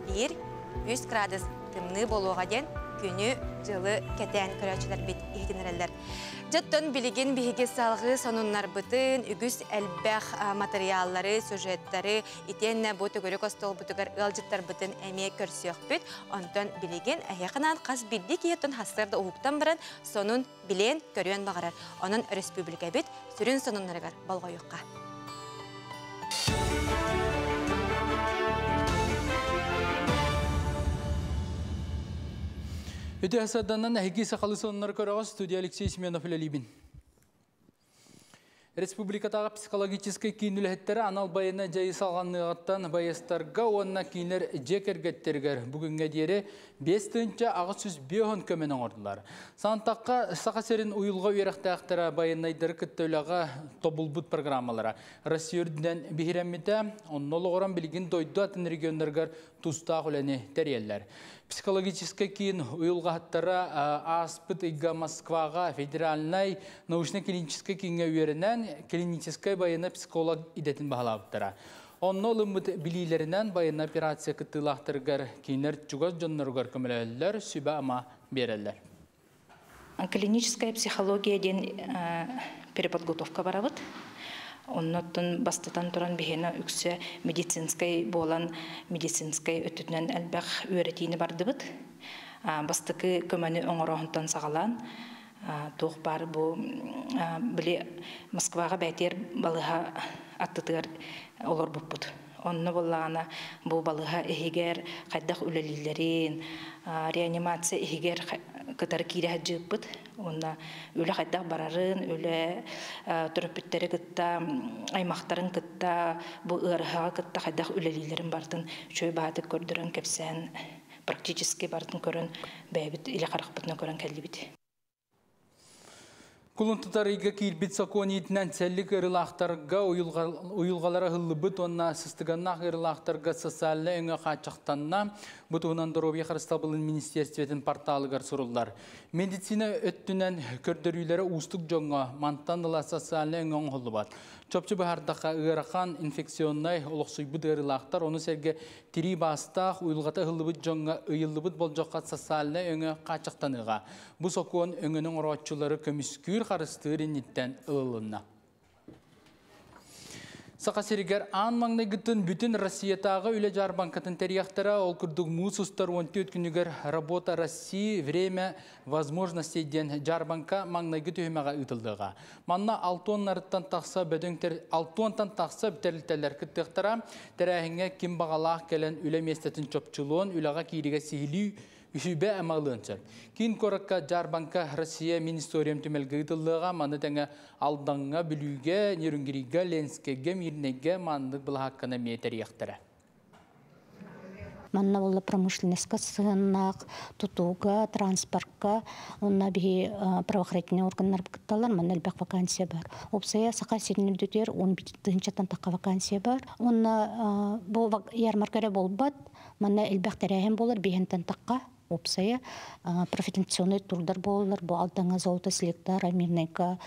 1-3 градус тымныы буолуоҕа диэн күнү-дьылы кэтээн көрөөччүлэрбит иһитиннэрэллэр. Дьоттон билигин биһиги салҕыы сонуннарбытын, үгүс элбэх матырыйааллары, сюжеттары, итиэннэ бу төгүрүк остуолбутугар ыалдьыттарбытын эмиэ көрсүөхпүт. Онтон билигин эһиэхэ хас биирдии киһи хассыарда уһуктан баран сонун билиэн, көрүөн баҕарар. Онон өрөспүүбүлүкэбит сүрүн сонуннарыгар болҕойуохха. Үтүө сарсыарданан эһиги сахалыы сонуннары көрөҕүт студия Алексей Семенов үлэлиибин. Республикатааҕы психологическай киин үлэһиттэрэ анал байыаннай дьайыы салҕаныаҕыттан байыастарга уонна кинилэр дьиэ кэргэттэригэр бүгүҥҥэ диэри 5850 көмөнү оҥордулар. Сантахха Саха сирин уйулҕа үөрэхтээхтэрэ байыаннайдары кытта үлэҕэ тобулбут программалара Россия үрдүнэн биһирэммитэ, онно олоҕуран билигин дойду атын регионнарыгар тустаах үлэни тэрийэллэр. Психологическай киин уйулҕаһыттара ааспыт ыйга Москваҕа федеральнай научно-клиническай кииҥҥэ үөрэнэн клиническай байыаннай психолог идэтин баһылаабыттара. Онно ылыммыт билиилэринэн байыаннай операция кыттыылаахтарыгар кинилэр чугас дьонноругар көмөлөһөллөр, сүбэ-ама биэрэллэр. Клиническая психология диэн переподготовка барабыт. Оннуттан бастатан туран биһиэнэ үксэ медицинскэй буолан медицинскэй өттүтүнэн элбэх үөрэтиини бардыбыт. Бастакы көмөнү оҥороһунтан саҕалаан туох баар бу били Москваҕа бээтиэр балыһа аттытыгар олорбуппут. Онно буоллаҕына бу балыһа иһигэр хайдах үлэлииллэрин, реанимация иһигэр кытары киирэ сылдьыыппыт. Уонна үлэ хайдах барарын, үлэ төрөппүттэри кытта, аймахтарын кытта, бу ыарыһаҕа кытта хайдах үлэлииллэрин барытын үчүгэй баҕатык көрдөрөн кэпсээн Практически барытын көрөн, бэйэбит илэ харахпытынан көрөн кэллибит. Кулун тутар ыйга киирбит сокуон иитинэн сэллик ыарыылаахтарга уйулҕалара ыһыллыбыт уонна сыстыганнаах ыарыылаахтарга социальнай өҥө хааччахтанна. Бу туһунан доруобуйа харыстабылын министиэристибэтин порталыгар суруллар. Медицина өттүнэн көрдөрүүлэрэ уустук дьоҥҥо мантан ыла социальнай өҥө оҥоһуллубат. Чопчу быһаардахха, ыарахан инфекционнай олохсуйбут ыарыылаахтар, ону сэргэ тирии баастаах, уйулҕата ыһыллыбыт дьоҥҥо ыйыллыбыт болдьоххо социальнай өҥө хааччахтаныаҕа. Бу сокуон өҥөнү оҥорооччулары көмүскүүр, харыстыыр инниттэн ылылынна. Саха сиригэр аан маҥнайгытын бүтүн Россиятааҕы үлэ дьаарбаҥкатын тэрийэхтэрэ. Ол курдук муус устар 14 күнүгэр «Работа России. Время возможностей» диэн дьаарбаҥка маҥнайгы түһүмэҕэ ыытыллыаҕа. Манна алтуоннарыттан тахса бөдөҥ алтуонтан тахса тэрилтэлэр кыттыахтара. Тэрээһиҥҥэ ким баҕалаах кэлэн үлэ миэстэтин чопчулуон, үлэҕэ кииригэ сиһилии үсүбэ ама ылыан сөп. Киин куоракка дьаарбаҥка Россия мин историям түмэлгэ ыытыллыаҕа. Маны тэҥэ Алдаҥҥа, Бүлүүгэ, Нерюнгригэ, Ленскэйгэ, Мирнэйгэ маннык былаһаакканы эмиэ тэрийиэхтэрэ. Манна буолла промышленностька сыһыаннаах, тутууга, транспортка, уонна биһи правоохранительный органнар кытталлар, манна элбэх вакансия бар. Уопсайа Саха сирин үрдүтүгэр 10 тыһыынчаттан тахха вакансия бар. Уонна бу ярмарка эрэ буолбат, манна элбэх тэрээһин буолар, биһентен тахха уопсайа профилактационный турдар буолаллар, бу Алдаҥҥа Золото Селектара, Мирнэйгэ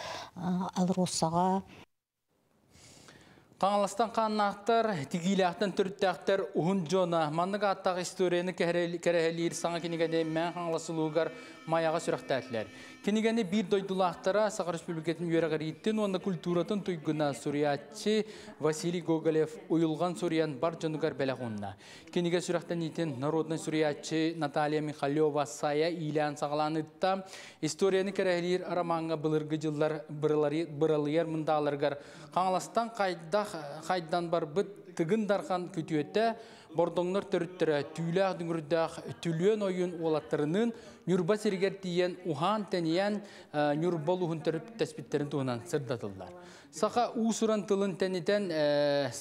Алросаҕа. Хаҥаластан хааннаахтар, тигиилээхтэн төрүттээхтэр уһун дьоно маннык ааттаах историяны кэрэһэлиир саҥа кинигэни Мэҥэ Хаҥалас улууһугар Майаҕа сүрэхтээтилэр. Кинигэни биир дойдулаахтара Саха Республикатын үөрэҕириитин уонна культуратын туйгуна суруйааччы Василий Гоголев Уйулҕан суруйан бар дьонугар бэлэх уунна. Кинигэ сүрэхтэниитин народнай суруйааччы Наталья Михалева Сайа иилээн саҕалаан ыытта. Историяны кэрэһэлиир ромаҥҥа былыргы дьыллар быралыйар мындааларыгар Хаҥаластан хайдах хайдан барбыт Тыгын Дархан күтүөтэ, Бордоҥнор төрүттэрэ Түүлээх дүҥүрдээх Түлүөн ойуун уолаттарыныын Ньурба сиригэр тиийэн уһаан-тэнийэн Ньурба улууһун төрүттэспиттэрин туһунан сырдатыллар. Саха уус-уран тылын тэнитэн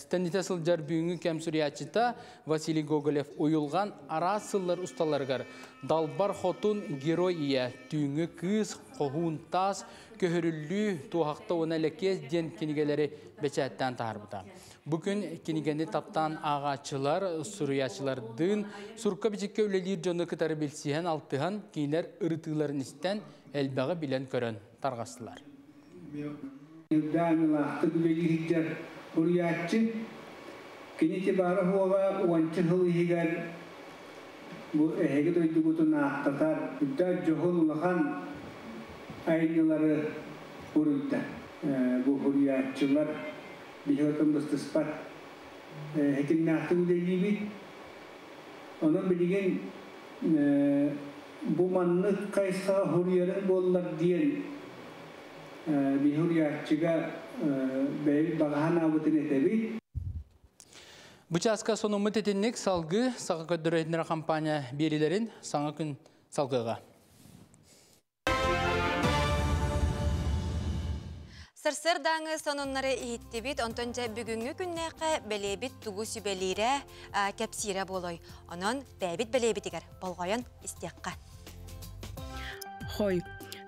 тэнитэ сылдьар бүгүҥҥү кэм суруйааччыта Василий Гоголев Уйулҕан араас сыллар усталарыгар Далбар Хотун, Герой ийэ, Түүҥҥү кыыс, Хоһуун таас, Көһөрүллүү, Туоһахта уонна Лэкиэс диэн кинигэлэри бэчээттээн таһаарбыта. Бу күн кинигэни таптаан ааҕааччылар, суруйааччылардыын сурукка-бичиккэ үлэлиир дьону кытары билсиһэн, алтыһан, кинилэр ырытыыларын истэн, элбэҕи билэн-көрөн тарҕастылар. Даанылаахтык үлэлии сылдьар суруйааччы. Кини баара-суоҕа уонча сыл иһигэр бу эһиги дойдугутун ааттатар үрдээх дьоһун улахан айымньылары суруйда. Бу суруйааччылар биһи отон быстыспат ситимнээхтик үлэлиибит. Онон билигин бу маннык хайысхаҕа суруйарыҥ буоллар диэн биһи суруйааччыга бэйэбит баҕа санаабытын этэбит. Бу чааска сонуммут итинник салгыы Саха көрдөрөр компания биэриилэрин саҥа күн салгыаҕа. Сарсыардааҥы сонуннары иһиттибит, онтон дьэ бүгүҥҥү күннээххэ бэлиэбит тугу сүбэлиирэ, кэпсиирэ буолуой. Онон бэйэбит бэлиэбитигэр болҕойон истиэххэ. Хой.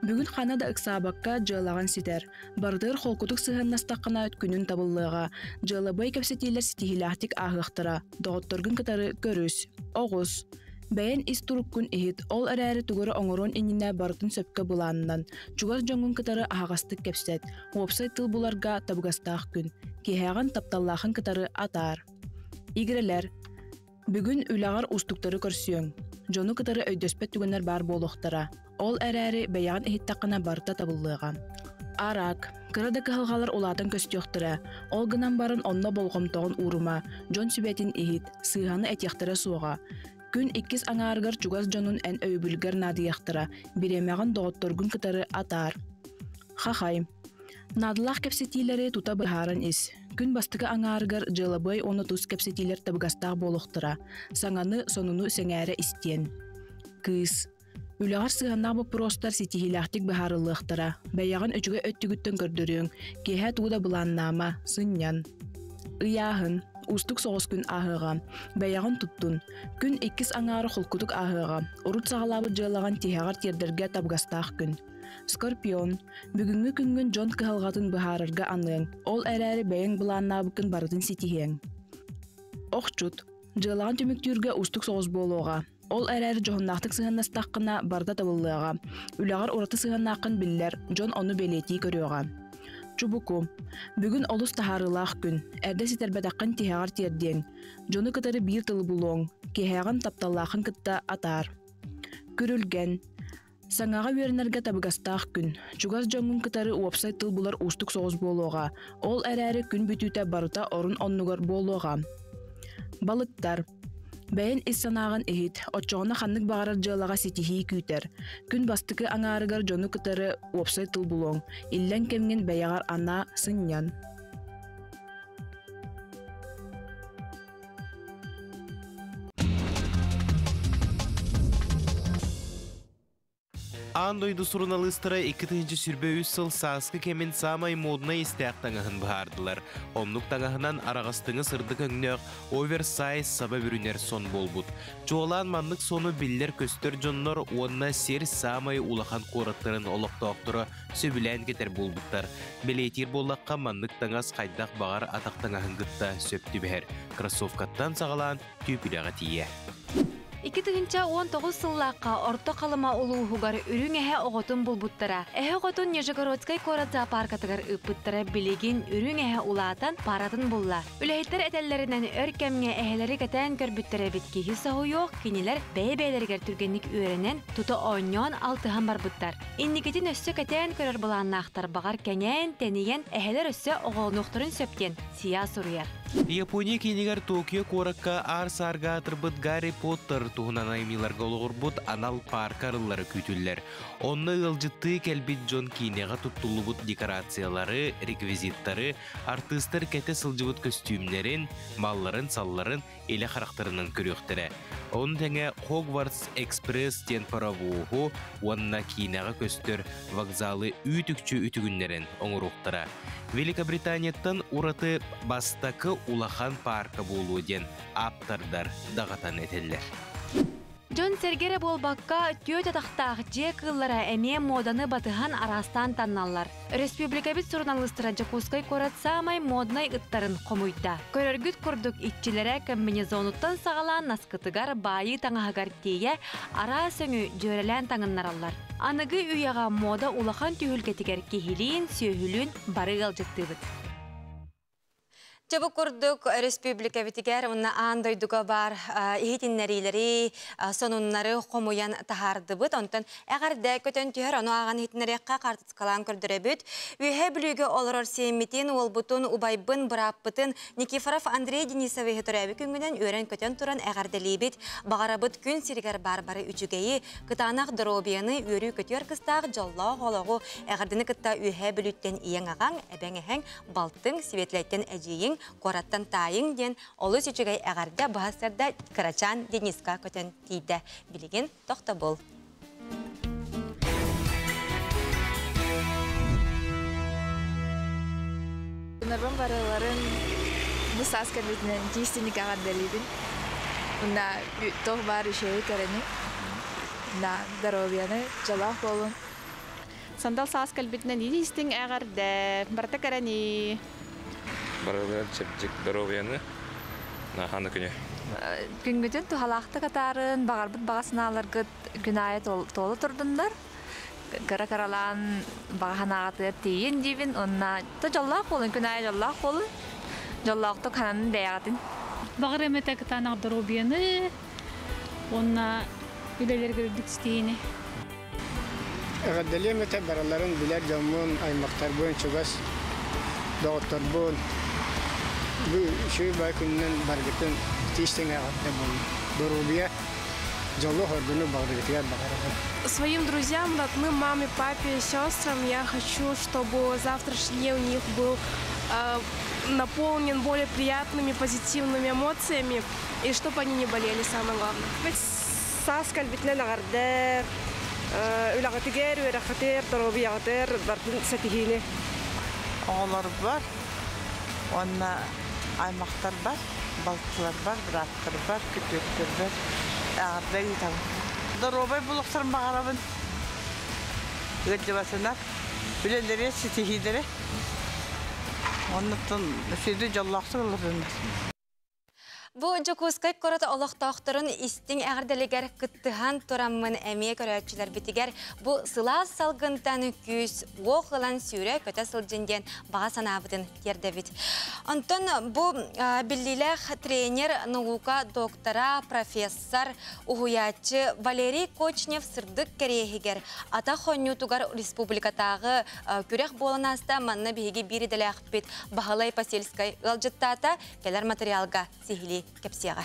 Бүгүн ханна да ыксаабакка дьыалаҕын ситэр. Барытыгар холкутук сыһыаннастаххына күнүн табыллыаҕа. Дьыалабыай кэпсэтиилэр ситиһиилээхтик ааһыахтара. Доҕотторгун кытары көрүс. Оҕус. Бэйэн ис туруккун иһит, ол эрээри тугу эрэ оҥоруон иннинэ барытын сөпкө былааннан. Чугас дьоҥҥун кытары аһаҕастык кэпсэт. Уопсай тыл буларга табыгастаах күн. Киэһэҕин тапталлаахын кытары атаар. Игирэлэр. Бүгүн үлэҕэр уустуктары көрсүөҥ. Дьону кытары өйдөспөт түгэннэр баар буолуохтара. Ол эрээри бэйэҕин иһиттэххинэ барыта табыллыаҕа. Араак. Кыра да кыһалҕалар улаатан көстүөхтэрэ. Ол гынан баран онно болҕомтоҕун уурума, дьон сүбэтин иһит, сыыһаны этиэхтэрэ суоҕа. Күн иккис аҥаарыгар чугас дьонун эн өйөбүлгэр наадыйыахтара, бириэмэҕин доҕотторгун кытары атаар. Хахай. Наадалаах кэпсэтиилэри тута быһааран ис. Күн бастакы аҥаарыгар дьыалабыай уонна тус кэпсэтиилэр табыгастаах буолуохтара. Саҥаны, сонуну сэҥээрэ истиэн. Кыыс. Үлэҕэр сыһыаннаах боппуруостар ситиһиилээхтик быһаарыллыахтара. Бэйэҕин үчүгэй өттүгүттэн көрдөрүөҥ. Киэһэ тугу да былааннаама, сынньан. Ыйааһын. Уустук соҕус күн ааһыаҕа. Бэйэҕин туттун. Күн иккис аҥаара холкутук ааһыаҕа. Урут саҕалаабыт дьыалаҕын тиһэҕэр тиэрдэргэ табыгастаах күн. Скорпион. Бүгүҥҥү күҥҥүн дьон кыһалҕатын быһаарарга аныаҥ. Ол эрээри бэйэҥ былааннаабыккын барытын ситиһиэҥ. Охчут. Дьыалаҕын түмүктүүргэ уустук соҕус буолуоҕа. Ол эрээри дьоһуннаахтык сыһыаннастаххына, барыта табыллыаҕа. Үлэҕэр ураты сыһыаннааххын биллэр, дьон ону бэлиэтии көрүөҕэ. Чубуку. Бүгүн олус таһаарыылаах күн. Эрдэ ситэрбэтэххин тиһэҕэр тиэрдиэҥ. Дьону кытары биир тылы булуоҥ. Киэһэҕин тапталлааххын кытта атаар. Күрүлгэн. Саҥаҕа үөрэнэргэ табыгастаах күн. Чугас дьоҥҥун кытары уопсай тыл булар уустук соҕус буолуоҕа. Ол эрээри күн бүтүүтэ барыта орун-оннугар буолуоҕа. Балыктар. Бэйэн ис санааҕын иһит, оччоҕуна ханнык баҕарар дьыалаҕа ситиһии күүтэр. Күн бастакы аҥаарыгар дьону кытары уопсай тыл булуоҥ. Иллэҥ кэмҥин бэйэҕэр анаа, сынньан. Аан дойду суруналыыстара 2023 сыл сааскы кэмин саамай моднай истээх таҥаһын быһаардылар. Оннук таҥаһынан араҕастыҥы сырдык өҥнөөх оверсайз саба бүрүнэр сон буолбут. Чуолаан маннык сону биллэр-көстөр дьоннор уонна сир саамай улахан куораттарын олохтоохторо сөбүлээн кэтэр буолбуттар. Бэлиэтиир буоллахха, маннык таҥас хайдах баҕар атах таҥаһын кытта сөп түбэһэр. Кроссовкаттан саҕалаан түүпүлэҕэ тиийэ. 2019 сыллаахха Орто Халыма улууһугар үрүҥ эһэ оҕотун булбуттара. Эһэ оҕотун Нижегородскай куорат зоопаркатыгар ыыппыттара билигин үрүҥ эһэ улаатан паратын булла. Үлэһиттэр этэллэринэн өр кэмҥэ эһэлэри кэтээн көрбүттэр эбит киһи соһуйуох, кинилэр бэйэ-бэйэлэригэр түргэнник үөрэнэн, тута оонньоон алтыһан барбыттар. Инникитин өссө кэтээн көрөр былааннаахтар баҕар кэҥээн, тэнийэн эһэлэр өссө оҕолонуохтарын сөп диэн СИА суруйар. Япония киинигэр Токио куоракка аар-саарга аатырбыт Гарри Поттер туһунан айымньыларга олоҕурбут анал паарка арыллара күүтүллэр. Онно ыалдьыттыы кэлбит дьон киинэҕэ туттуллубут декорациялары, реквизиттары, артыыстар кэтэ сылдьыбыт көстүүмнэрин, малларын-салларын илэ харахтарынан көрүөхтэрэ. Ону тэҥэ Хогвартс Экспресс диэн паровоһу уонна киинэҕэ көстөр вокзалы үүт-үкчү үтүгүннэрэн оҥоруохтара. Великобританияттан ураты бастакы улахан паарка буолуо диэн ааптардар даҕатан этэллэр. Дьон-сэргэ эрэ буолбакка, түөрт атахтаах дьиэ кыыллара эмиэ муоданы батыһан араастаан танналлар. Өрөспүүбүлүкэбит суруналыыстара Дьокуускай куорат саамай моднай ыттарын хомуйда. Көрөргүт курдук иччилэрэ комбинезонуттан саҕалаан наскытыгар, баайыы таҥаһыгар тиийэ араас өҥү дьүөрэлээн таҥыннараллар. Аныгы үйэҕэ мода улахан түһүлгэтигэр киһилиин, сүөһүлүүн бары ыалдьыттыыбыт. Дьэ бу курдук өрөспүүбүлүкэбитигэр уонна аан дойдуга баар иһитиннэриилэри, сонуннары хомуйан таһаардыбыт. Онтон эҕэрдэ көтөн түһэр, ону ааҕан иһитиннэриэххэ хаартыскалаан көрдөрөбүт. Үөһээ Бүлүүгэ олорор сиэммитин, уолбутун, убайбын, бырааппытын Никифоров Андрей Денисовиһы төрөөбүт күҥҥүнэн үөрэн-көтөн туран эҕэрдэлиибит. Баҕарабыт күн сиригэр баар бары үчүгэйи, кытаанах доруобуйаны, үөрүү-көтүөр кыстаах дьоллоох олоҕу эҕэрдэни кытта Үөһээ Бүлүүттэн ийэҥ-аҕаҥ, эбэҥ-эһэҥ, балтыҥ, Светлэйтэн эдьиийиҥ, куораттан таайыҥ диэн олус үчүгэй эҕэрдэ быһа сырда кырачаан Дениска көтөн тиийдэ. Билигин тохтобул. Норбон барыларын бу саас кэлбитинэн тиистиник эҕэрдэлиибин. Уна туох баар үчүгэйи кэрэни, на здоровьяны, дьолоох буолун. Сандал саас кэлбитинэн истиҥ эҕэрдэ, барыта кэрэни. Барылыгар чэбдик доруобуйаны, ханна күнү. Күҥҥүтүн туһалаахтык атаарын, баҕарбыт баҕа санааларгыт күн аайы туола турдуннар. Кыра-кыралаан баҕа санааҕытыгар тиийин диибин уонна то дьоллоох буолун, күн аайы дьоллоох буолун. Дьоллоохтук хананын бэйэҕитин. Баҕар эмэтэ кытаанах доруобуйаны уонна үлэлэргэ үрдүк ситиһиини. Эҕэрдэлиэм этэ барыларын билэр дьоммун, аймахтарбын, чугас доҕотторбун. Бу үчүгэй баай күнүнэн барыгытын итии-истиҥ эҕэрдэ буоллун. Доруобуйа, дьолу-соргуну баҕарыгытыгар баҕарабын. Своим друзьям, родным, маме, папе, сестрам я хочу, чтобы завтрашний день у них был наполнен более приятными, позитивными эмоциями, и чтобы они не болели, самое главное. Саас кэлбитинэн эҕэрдэ үлэҕитигэр, үөрэххитигэр, доруобуйаҕытыгар бардын сэтиһиини. Оҕолорбор уонна Аймахтарбар, балтыларбар, бырааттарбар, күтүөттэрбэр эҕэрдэ ыытабын. Доруобай буолуохтарын баҕарабын. Ыалдьыбатынар, үлэлэри, ситиһиилэри. Оннуттан сүдү дьоллоохтук олордуннар. Бу Дьокуускай куорат олохтоохторун истиҥ эҕэрдэлигэр кыттыһан тураммын эмиэ көрөөччүлэрбитигэр бу сылаас салгынтан күүс уох ылан сүүрэ-көтө сылдьын диэн баҕа санаабытын тиэрдэбит. Онтон бу биллиилээх тренер, наука доктора, профессор, уһуйааччы Валерий Кочнев сырдык кэриэһигэр атах оонньуутугар республикатааҕы күрэх буолан ааста. Манна биһиги биир идэлээхпит Баһылай Посельскай ыалдьыттаата. Кэлэр материалга сиһилии кэпсиэҕэ.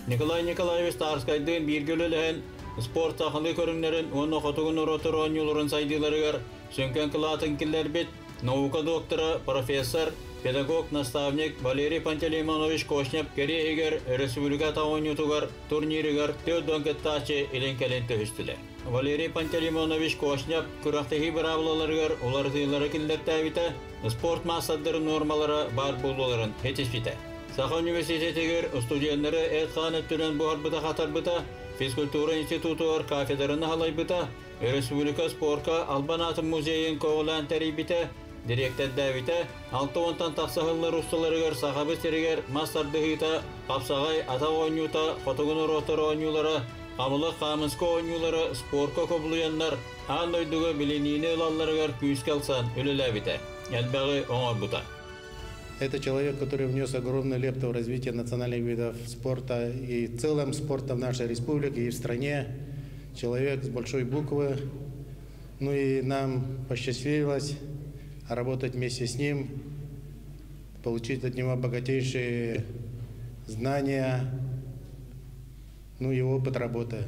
Николай Николаевич Тарскайдыын бииргэ үлэлэһэн, спорт сахалыы көрүҥнэрин уонна хотугу норуоттар оонньууларын сайдыыларыгар сүҥкэн кылаатын киллэрбит наука доктора, профессор, педагог-наставник Валерий Пантелеймонович Кошнев кэриэһигэр өрөспүүбүлүкэ атах оонньуутугар турнирыгар 4 кыттааччы илин-кэлин түһүстүлэр. Валерий Пантелеймонович Кошнев күрэхтэһии быраабылаларыгар уларытыылары киллэртээбитэ, спорт маастардарын нуормалара баар буолууларын этиспитэ. Саха университетигэр студеннары эт-хаан өттүнэн буһарбыта-хатарбыта, физкультура институтугар кафедраны халайбыта, республика спорка Албан аатын музейын көҕүлээн тэрийбитэ, дириэктэрдээбитэ, 60-тан тахса сыллар усталарыгар Сахабыт сиригэр мас тардыһыыта, хапсаҕай, атах оонньуута, хотугу норуоттар оонньуулара, Хамылык хаамыска оонньуулара спорка кубулуйаннар аан дойдуга билиниини ылалларыгар күүскэ ылсан үлэлээбитэ, элбэҕи оҥорбута. Это человек, который внес огромную лепту в развитие национальных видов спорта и в целом спорта в нашей республике и в стране. Человек с большой буквы. Ну и нам посчастливилось работать вместе с ним, получить от него богатейшие знания, ну и опыт работы.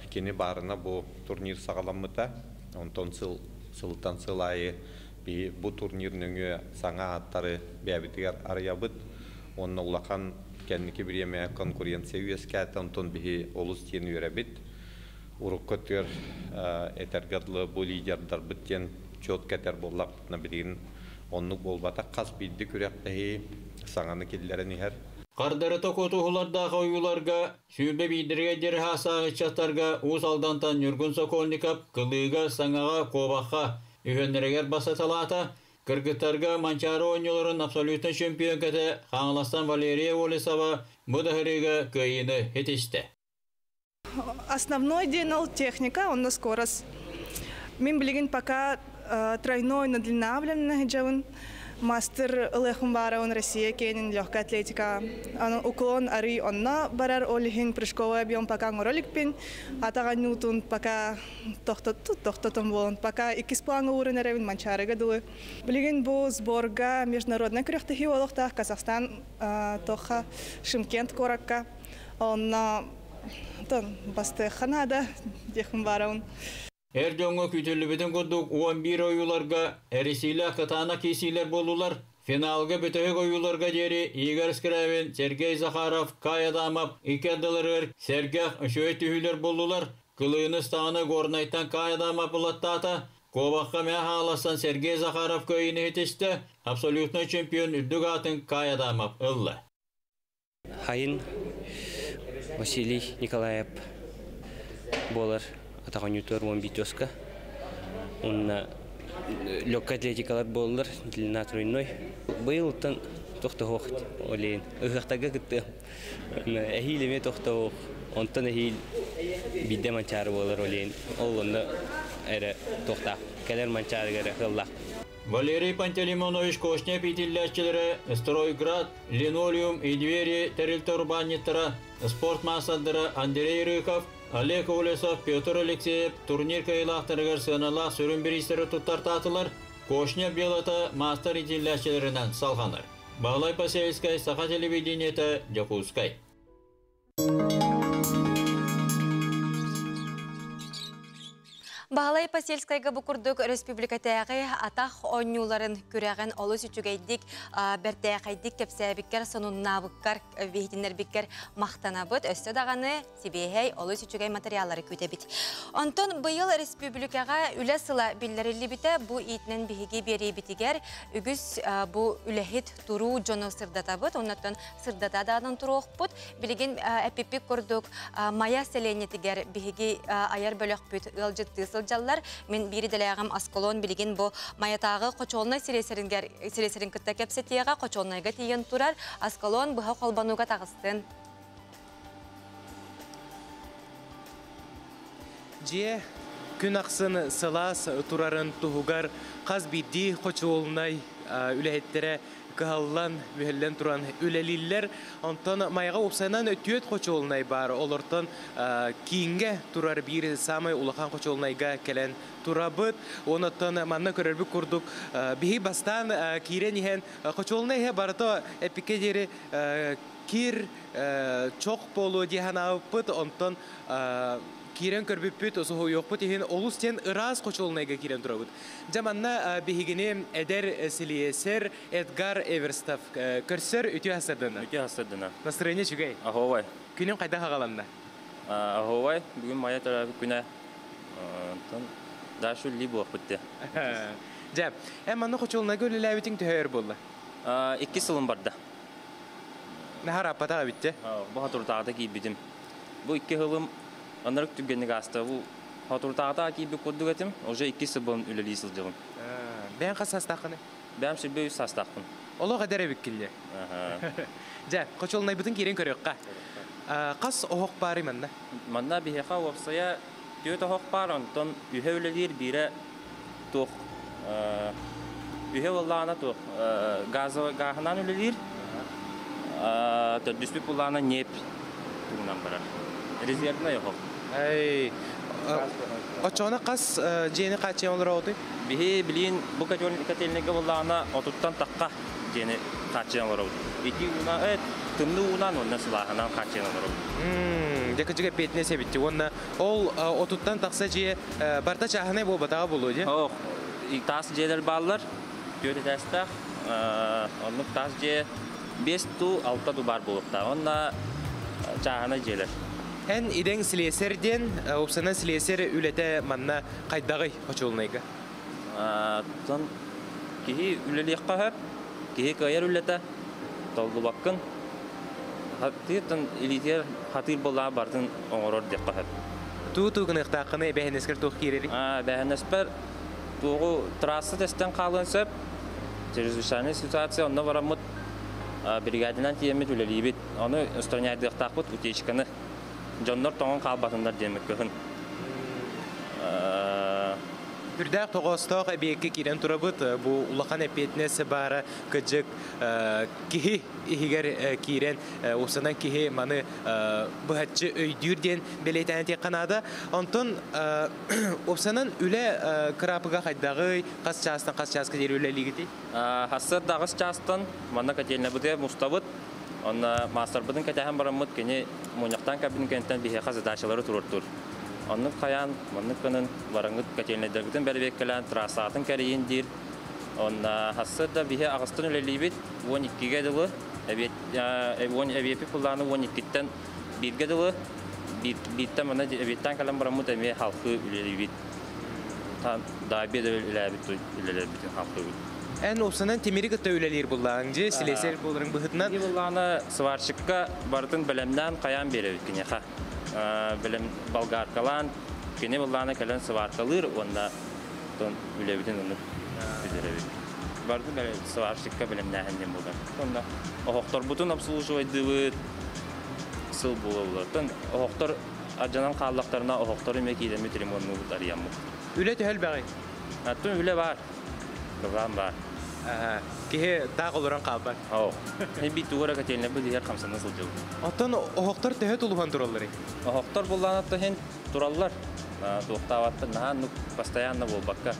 Кини баарына бу турнир саҕаламмыта. Онтон сыл сылтан сыл аайы биһи бу турнир нөҥүө саҥа ааттары бэйэбитигэр арыйабыт. Уонна улахан кэнники бириэмэ конкуренция үөскээтэ, онтон биһи олус диэн үөрэбит. Урукку өттүгэр этэргэ дылы бу лидердарбыт диэн четко этэр буоллахпытына билигин оннук буолбатах. Хас биирдии күрэхтэһии саҥаны киллэрэн иһэр. Хардарыта куотуһулардаах ойууларга 21 диэри хаасаах ыччаттарга Уус Алдантан Ньургун Сокольников кылыыга, саҥаҕа, куобахха үһүөннэригэр бастаталаата. Кыргыттарга Манчаары оонньууларын абсолютнай чемпионката Хаҥаластан Валерия Олесова бу да сырыыга кыайыыны ситистэ. Основной диэн техника, онно скорость. Мин билигин пока тройной на длина сылдьабын. Мастер ылыахпын баарабын Россия киэнин легкая атлетика. Уклон арый онно барар, ол иһин прыжковый объем пока оҥоро иликпин. Атах оонньуутун пока тохтотон буолан, пока иккис плаҥҥа ууран эрэбин Манчаарыга дылы. Билигин бу сборга международнай күрэхтэһии буолуохтаах Казахстан туохха Шымкент куоракка. Онно бастыахха наада диэхпин баарабын. Эр дьоҥҥо күүтүллүбүтүн курдук 11 ойууларга эрисиилээх кытаанах киирсиилэр буоллулар. Финалга бүтэһик ойууларга диэри Игорь Скрябин, Сергей Захаров, Кай Адамов икки ардыларыгар сэргэх үчүгэй түһүүлэр буоллулар. Кылыыны ыстааны Горнайтан Кай Адамов ылаттаата. Куобахха Мэҥэ Хаҥаластан Сергей Захаров кыайыыны ситистэ. Абсолютнай чемпион үрдүк аатын Кай Адамов ылла. Хайын Василий Николаев буолар атах оонньуутугар 11 тоска. Уонна легкая атлетикалар буоллар длина тройной. Быйылтан тохтоһуох олейин. Ыһыахтарга кыттыам. Эһиил эмиэ тохтоһуох. Онтон эһиил биирдэ Манчаары буолар олейин. Ол онно эрэ туохтаах. Кэлэр Манчаарыга эрэ кыаллаах. Валерий Пантелеймонович Кошнев иитиллээччилэрэ Стройград, Линолеум и двери тэрилтэ урбаанньыттара, спорт маастардара Андрей Рыков, Олег Олесов, Петр Алексеев турнир кыайыылаахтарыгар сыаналаах сүрүн бириистэри туттартаатылар. Кошнев дьыалата маастар иитиллээччилэринэн салҕанар. Баһылай Посельскай, Саха телевидениетэ, Дьокуускай. Баһылай Посельскайга бу курдук өрөспүүбүлүкэтээҕи атах оонньууларын күрэҕин олус үчүгэйдик, бэртээхэйдик кэпсээбиккэр, сонуннаабыккар, биһитиннэрбиккэр махтанабыт. Өссө даҕаны сибиэһэй, олус үчүгэй материаллары күүтэбит. Онтон быйыл республикаҕа үлэ сыла биллэриллибитэ. Бу иитинэн биһиги биэриибитигэр үгүс бу үлэһит туруу дьону сырдатабыт. Оннуттан сырдата даҕаны туруохпут. Билигин эпиппит курдук Майа сэлиэнньэтигэр биһиги айар бөлөхпүт ыалдьыттыы сылдьаллар. Мин биир идэлээҕим Аскалон билигин бу Майатааҕы хочуолунай сирэйсэрин кытта кэпсэтиэҕэ, хочуолунайга тиийэн турар. Аскалон быһа холбонууга таҕыстын. Дьиэ күн ахсын сылаас турарын туһугар хас биирдии хочуолунай үлэһиттэрэ кыһаллан, мүһэллэн туран үлэлииллэр. Онтон Майаҕа уопсайынан түөрт хочуолунай баар. Олортон кииҥҥэ турар биир саамай улахан хочуолунайга кэлэн турабыт. Онтон манна көрөрбүт курдук биһи бастаан киирэн иһэн хочуолунай иһэ барыта эпиккэ диэри кир, чох буолуо дии санаабыппыт. Онтон киирэн көрбүппүт, соһуйуохпут иһин олус диэн ыраас хочуолунайга киирэн турабыт. Дьэ манна биһигини эдэр силиэсэр Эдгар Эверстов көрсөр үтүө хасырдына. Үтүө хасырдына. Настроение үчүгэй. Аһовай. Күнүн хайдах аҕаланна? Аһовай, бүгүн Майа төрөөбүт күнэ. Онтон дальше ли буолбут де. Дьэ, эн манна хочуолунайга үлэлээбитиҥ төһө өр буолла? Икки сылым барда. Наһаа аппатах эбит Бу хотурутааҕыта киирбитим. Бу икки сылым анарык түргэнник ааста. Бу хотурутааҕыта киирбит курдук этим. Уже икки сылбын үлэлии сылдьабын. Бэйэҥ хас саастааххыный? Бэйэм 23 саастаахпын. Олох эдэр эбиккин дии. Дьэ, хочуолунайбытын киирэн көрүөххэ. Хас оһох баарый манна? Манна биһиэхэ уопсайа түөрт оһох баар, онтон үһэ үлэлиир, биирэ туох үһэ буоллаҕына туох газовый гааһынан үлэлиир, төрдүспүт буоллаҕына ньиэп тугунан барар. Резервнэй оһох. Эй, оччоҕуна хас дьиэни хааччыйан олороҕутуй? Биһи билигин бу котельнайга буоллаҕына отуттан тахха дьиэни хааччыйан олоробут. Ити ууна тымныы уунан уонна сылааһынан хааччыйан олоробут. Дьэ кырдьык эппиэтинэс эбит уонна ол отуттан тахса дьиэ барыта чааһынай буолбатаҕа буолуо дии? Ох, таас дьиэлэр бааллар, түөрт этээстээх. Оннук таас дьиэ биэс туу, алта туу баар буолуохтаах. Уонна чааһынай дьиэлэр. Эн идэҥ слесарь диэн, уопсайынан слесарь үлэтэ манна хайдаҕый хочуолунайга? Оттон киһи үлэлиэххэ сөп, киһи кыайар үлэтэ, толлубаккын. Хатыыртан илиитигэр хатыыр буоллаҕа барытын оҥорор диэххэ сөп. Туу-туу гыныахтааххыный, эбээһинэскэр туох киирэрий? Эбээһинэспэр туоҕу трасса тэстэн хаалыан сөп. Чрезвычайная ситуация, онно бараммыт бригадинан тиийэммит үлэлиибит. Ону устраняйдыахтаахпыт утечканы. Дьоннор тоҥон хаалбатыннар диэммит кыһын. Үрдээх тоҕоостоох эбиэккэ киирэн турабыт. Бу улахан эппиэтинэс баара кыдьык киһи иһигэр киирэн уопсанан киһи маны быһаччы өйдүүр диэн бэлиэтээн этиэххэ наада. Онтон уопсанан үлэ кыраапыга хайдаҕый, хас чаастан хас чааска диэри үлэлиигитий? Сарсыарда аҕыс чаастан манна котельнайбытыгар мустабыт. Онно маастарбытын кэтэһэн бараммыт кини мунньахтаан кэлбитин кэнниттэн биһиэхэ задачалары туруортуур. Оннук хайаан, маннык гынан бараҥҥыт котельнайдаргытын бэрэбиэркэлээн трассаҕытын кэрийин диир. Онно сарсыарда биһи аҕыстан үлэлиибит, 12-гэ дылы, эбиэппит былааны 12-ттэн бииргэ дылы, бииртэн манна эбиэттэн кэлэн бараммыт эмиэ халкыы үлэлиибит. Да обеда үлэлээбит үлэлэрбитин халкыыбыт. Эн уопсанан тимири кытта үлэлиир буллааҥ дьи, силиэсэр буоларыҥ быһытынан. Буллаана сварщикка барытын бэлэмнээн хайаан биэрэбит киниэхэ. Бэлэм болгаркалаан, кини буллаана кэлэн сваркалыыр уонна үлэбитин оннук бүтэрэбит. Барытын сварщикка бэлэмнээһин диэн буолар. Онно оһохторбутун обслуживайдыыбыт, сыл буолаллар. Оһохтор алдьанан хааллахтарына оһохтору эмиэ киирэммит ремоннуубут арыйаммыт. Үлэ төһө элбэҕий? Аттын үлэ баар. Кылаан баар. Киһи таах олорон хаалбат. Оо. Би тугу эрэ котельнайбыт иһэр хамсана сылдьабыт. Оттон оһохтор төһө тулуһан туралларый? Оһохтор буллаанатта иһин тураллар. Туохтаабаттар наһаа ну постоянно буолбакка.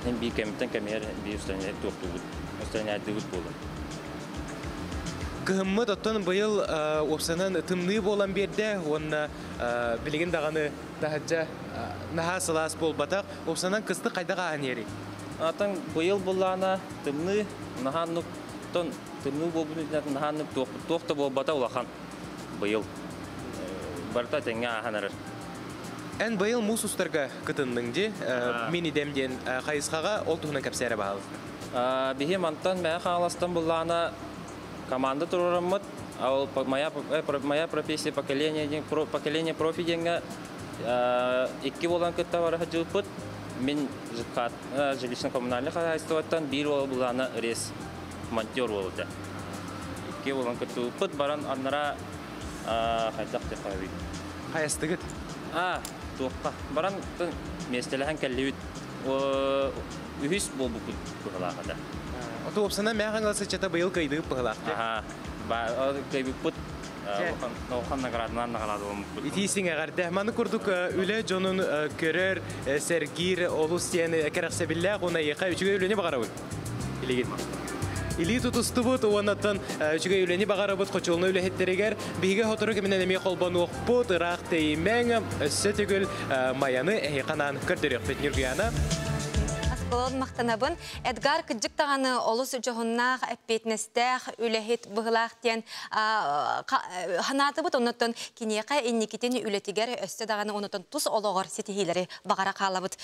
Хин би кэмтэн кэмигэр би устраняй туохтуубут. Устраняйдыыбыт буолар. Кыһыммыт оттон быйыл уопсанан тымныы буолан биэрдэ уонна билигин даҕаны таһырдьа наһаа сылаас буолбатах. Уопсанан кыстык хайдах ааһан иһэрий? Атан быйыл буллаана тымныы наһааннык тон тымныы буолбут үрдүнэн наһааннык туох да буолбата улахан быйыл барыта тэҥҥэ ааһан эрэр. Эн быйыл муус устарга кытынныҥ дии, мин идэм диэн хайысхаҕа ол туһунан кэпсээрэ баһаалыста. Биһи мантан Мэҥэ Хаҥаластан буллаана команда туруораммыт, ол моя профессия поколение диэн поколение профи диэҥҥэ икки буолан кытта бара сылдьыбыппыт. Мин ЖК жилищно-коммунальнай хаһаайыстыбаттан биир уол булаана рез монтер уол этэ. Икки буолан кыттыбыппыт, баран аннара хайдах диэххэ Хайастыгыт? А, туохха. Баран миэстэлэһэн кэллибит. Үһүс буолбуппут быһылаах этэ. Отуопсана мээхэн ылсыччата быйыл кыйдыгыт быһылаах. Аха. Кыйбыппыт. Улахан награданан наҕараадаланмыппыт. Итиисиҥ эҕэрдэ. Маны курдук үлэ дьонун көрөр, сэргиир олус диэн кэрэхсэбиллээх уонна эйиэхэ үчүгэй үлэни баҕарабын. Илигин. Илии тутустубут уоннаттан үчүгэй үлэни баҕарабыт хочуолунай үлэһиттэригэр биһиги сотору кэминэн эмиэ холбонуохпут, ыраах тэйимэҥ, өссө төгүл Майаны эһиэхэ анаан көрдөрүөхпүт Ньургуяна. Аскалон махтанабын. Эдгар кыдьык даҕаны олус дьоһуннаах, эппиэтинэстээх үлэһит быһылаах диэн ханаатыбыт. Оннуттан киниэхэ инникитин үлэтигэр өссө даҕаны онутун тус олоҕор ситиһиилэри баҕара хаалабыт.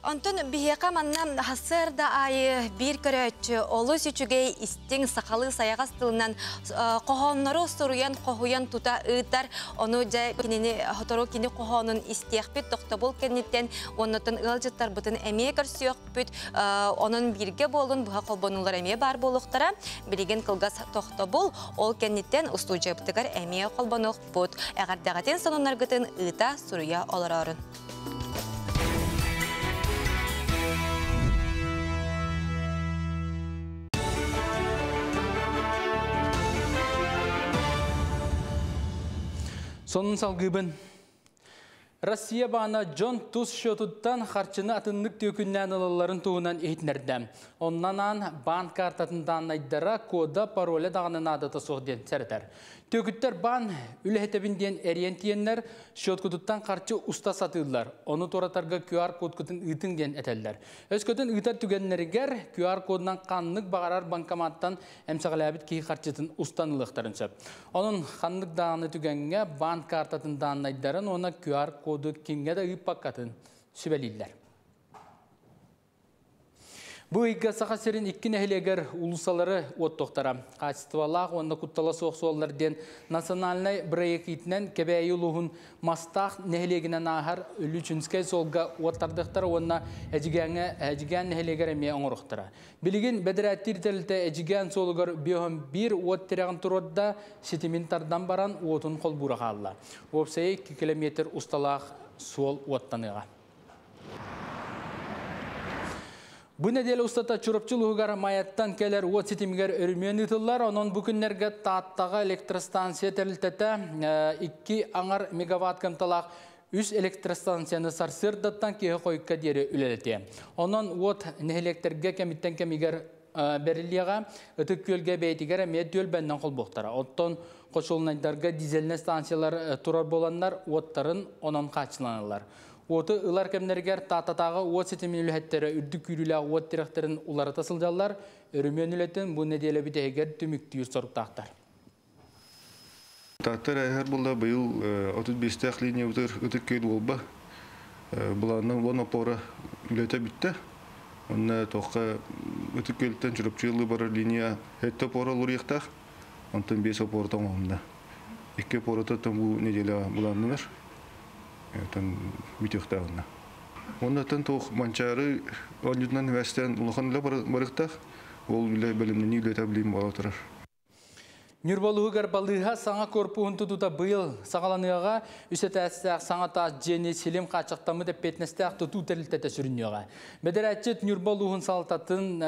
Онтон биһиэхэ манна сарсыарда аайы биир көрөөччү олус үчүгэй истиҥ сахалыы сайаҕас тылынан хоһооннору суруйан хоһуйан тута ыытар. Ону дьэ кинини сотору кини хоһоонун истиэхпит тохтобул кэнниттэн оннуттан ыалдьыттарбытын эмиэ көрсүөхпүт. Онон бииргэ буолун быһа холбонулар эмиэ баар буолуохтара. Билигин кылгас тохтобул ол кэнниттэн устуудьуйабытыгар эмиэ холбонуохпут. Эҕэрдэҕитин сонуннаргытын ыыта суруйа олороорун. Сонун салгыыбын. Россия баана дьон тус счетуттан харчыны атыннык түөкүннээн ылалларын туһунан иһитиннэрдэ. Оннан аан баан картатын дааннайдара, кода, пароля даҕаны наадата суох диэн сэрэтэр. Түөкүттэр баан үлэһитэбин диэн эрийэн тиийэннэр, счеткутуттан харчы уста сатыыллар. Ону туоратарга QR-кодкутун ыытыҥ диэн этэллэр. Өскөтүн ыытар түгэннэригэр QR-кодунан ханнык баҕарар банкоматтан эмсэҕэлээбит киһи харчытын устан ылыахтарын сөп. Онон ханнык даҕаны түгэҥҥэ баан картатын дааннайдарын уонна QR-коду кимҥэ да ыыппаккатын сүбэлииллэр. Бу ыйга Саха сирин икки нэһилиэгэр уулуссалары уоттуохтара. Хаачыстыбалаах уонна куттала суох суоллар диэн национальнай бырайыак иитинэн Кэбээйи улууһун Мастаах нэһилиэгинэн ааһар Лүчүнскэй суолга уоттардыахтара уонна Эдьигээҥҥэ Эдьигээн нэһилиэгэр эмиэ оҥоруохтара. Билигин бэдэрээттиир тэрилтэ Эдьигээн суолугар биир уот тирэҕин туруорда, ситимин тардан баран уотун холбуура хаалла. Уопсайа 2 километр усталаах суол уоттаныаҕа. Бу нэдиэлэ устата Чурапчы улууһугар Майаттан кэлэр уот ситимигэр өрөмүөн ыытыллар. Онон бу күннэргэ Тааттаҕа электростанция тэрилтэтэ 2 аҥар мегаватт кыамталаах үс электростанцияны сарсыардаттан киэһэ хойукка диэри үлэлэтиэ. Онон уот нэһилиэктэргэ кэмиттэн кэмигэр бэриллиэҕэ. Ытык Күөлгэ бэйэтигэр эмиэ түөлбэннэн холбуохтара. Оттон хочуолунайдарга дизельнэй станциялар турар буоланнар уоттарын онон хааччыланаллар. Уоту ылар кэмнэригэр Тааттатааҕы уот ситимин үлэһиттэрэ үрдүк күүрүүлээх уот тирэхтэрин уларыта сылдьаллар, өрөмүөн үлэтин бу нэдиэлэ бүтэһигэр түмүктүүр соруктаахтар. Таатта эрээһэр буолла быйыл 35-тээх линиябытыгар Ытык Күөл Уолба былаанынан уон опора үлэтэ бүттэ. Онно туохха Ытык Күөлтэн Чурапчы ылыы барар линия сэттэ опора олоруохтаах. Онтон биэс опората оҥоһунна. Икки опората бу неделя былааннанар. Оттон бүтүөхтээҕинэ. Уонна туох Манчаары оонньуутунан үөстээн улахан үлэ барыахтаах. Ол үлэ бэлэмнэнии үлэтэ билигин буола турар. Ньурба улууһугар балыыһа саҥа корпуһун тутуута быйыл саҕаланыаҕа. Үс этээстээх саҥа таас дьиэни силим хааччахтаммыт эппиэтинэстээх тутуу тэрилтэтэ сүрүннүөҕэ. Бэдэрээтчит Ньурба улууһун салалтатын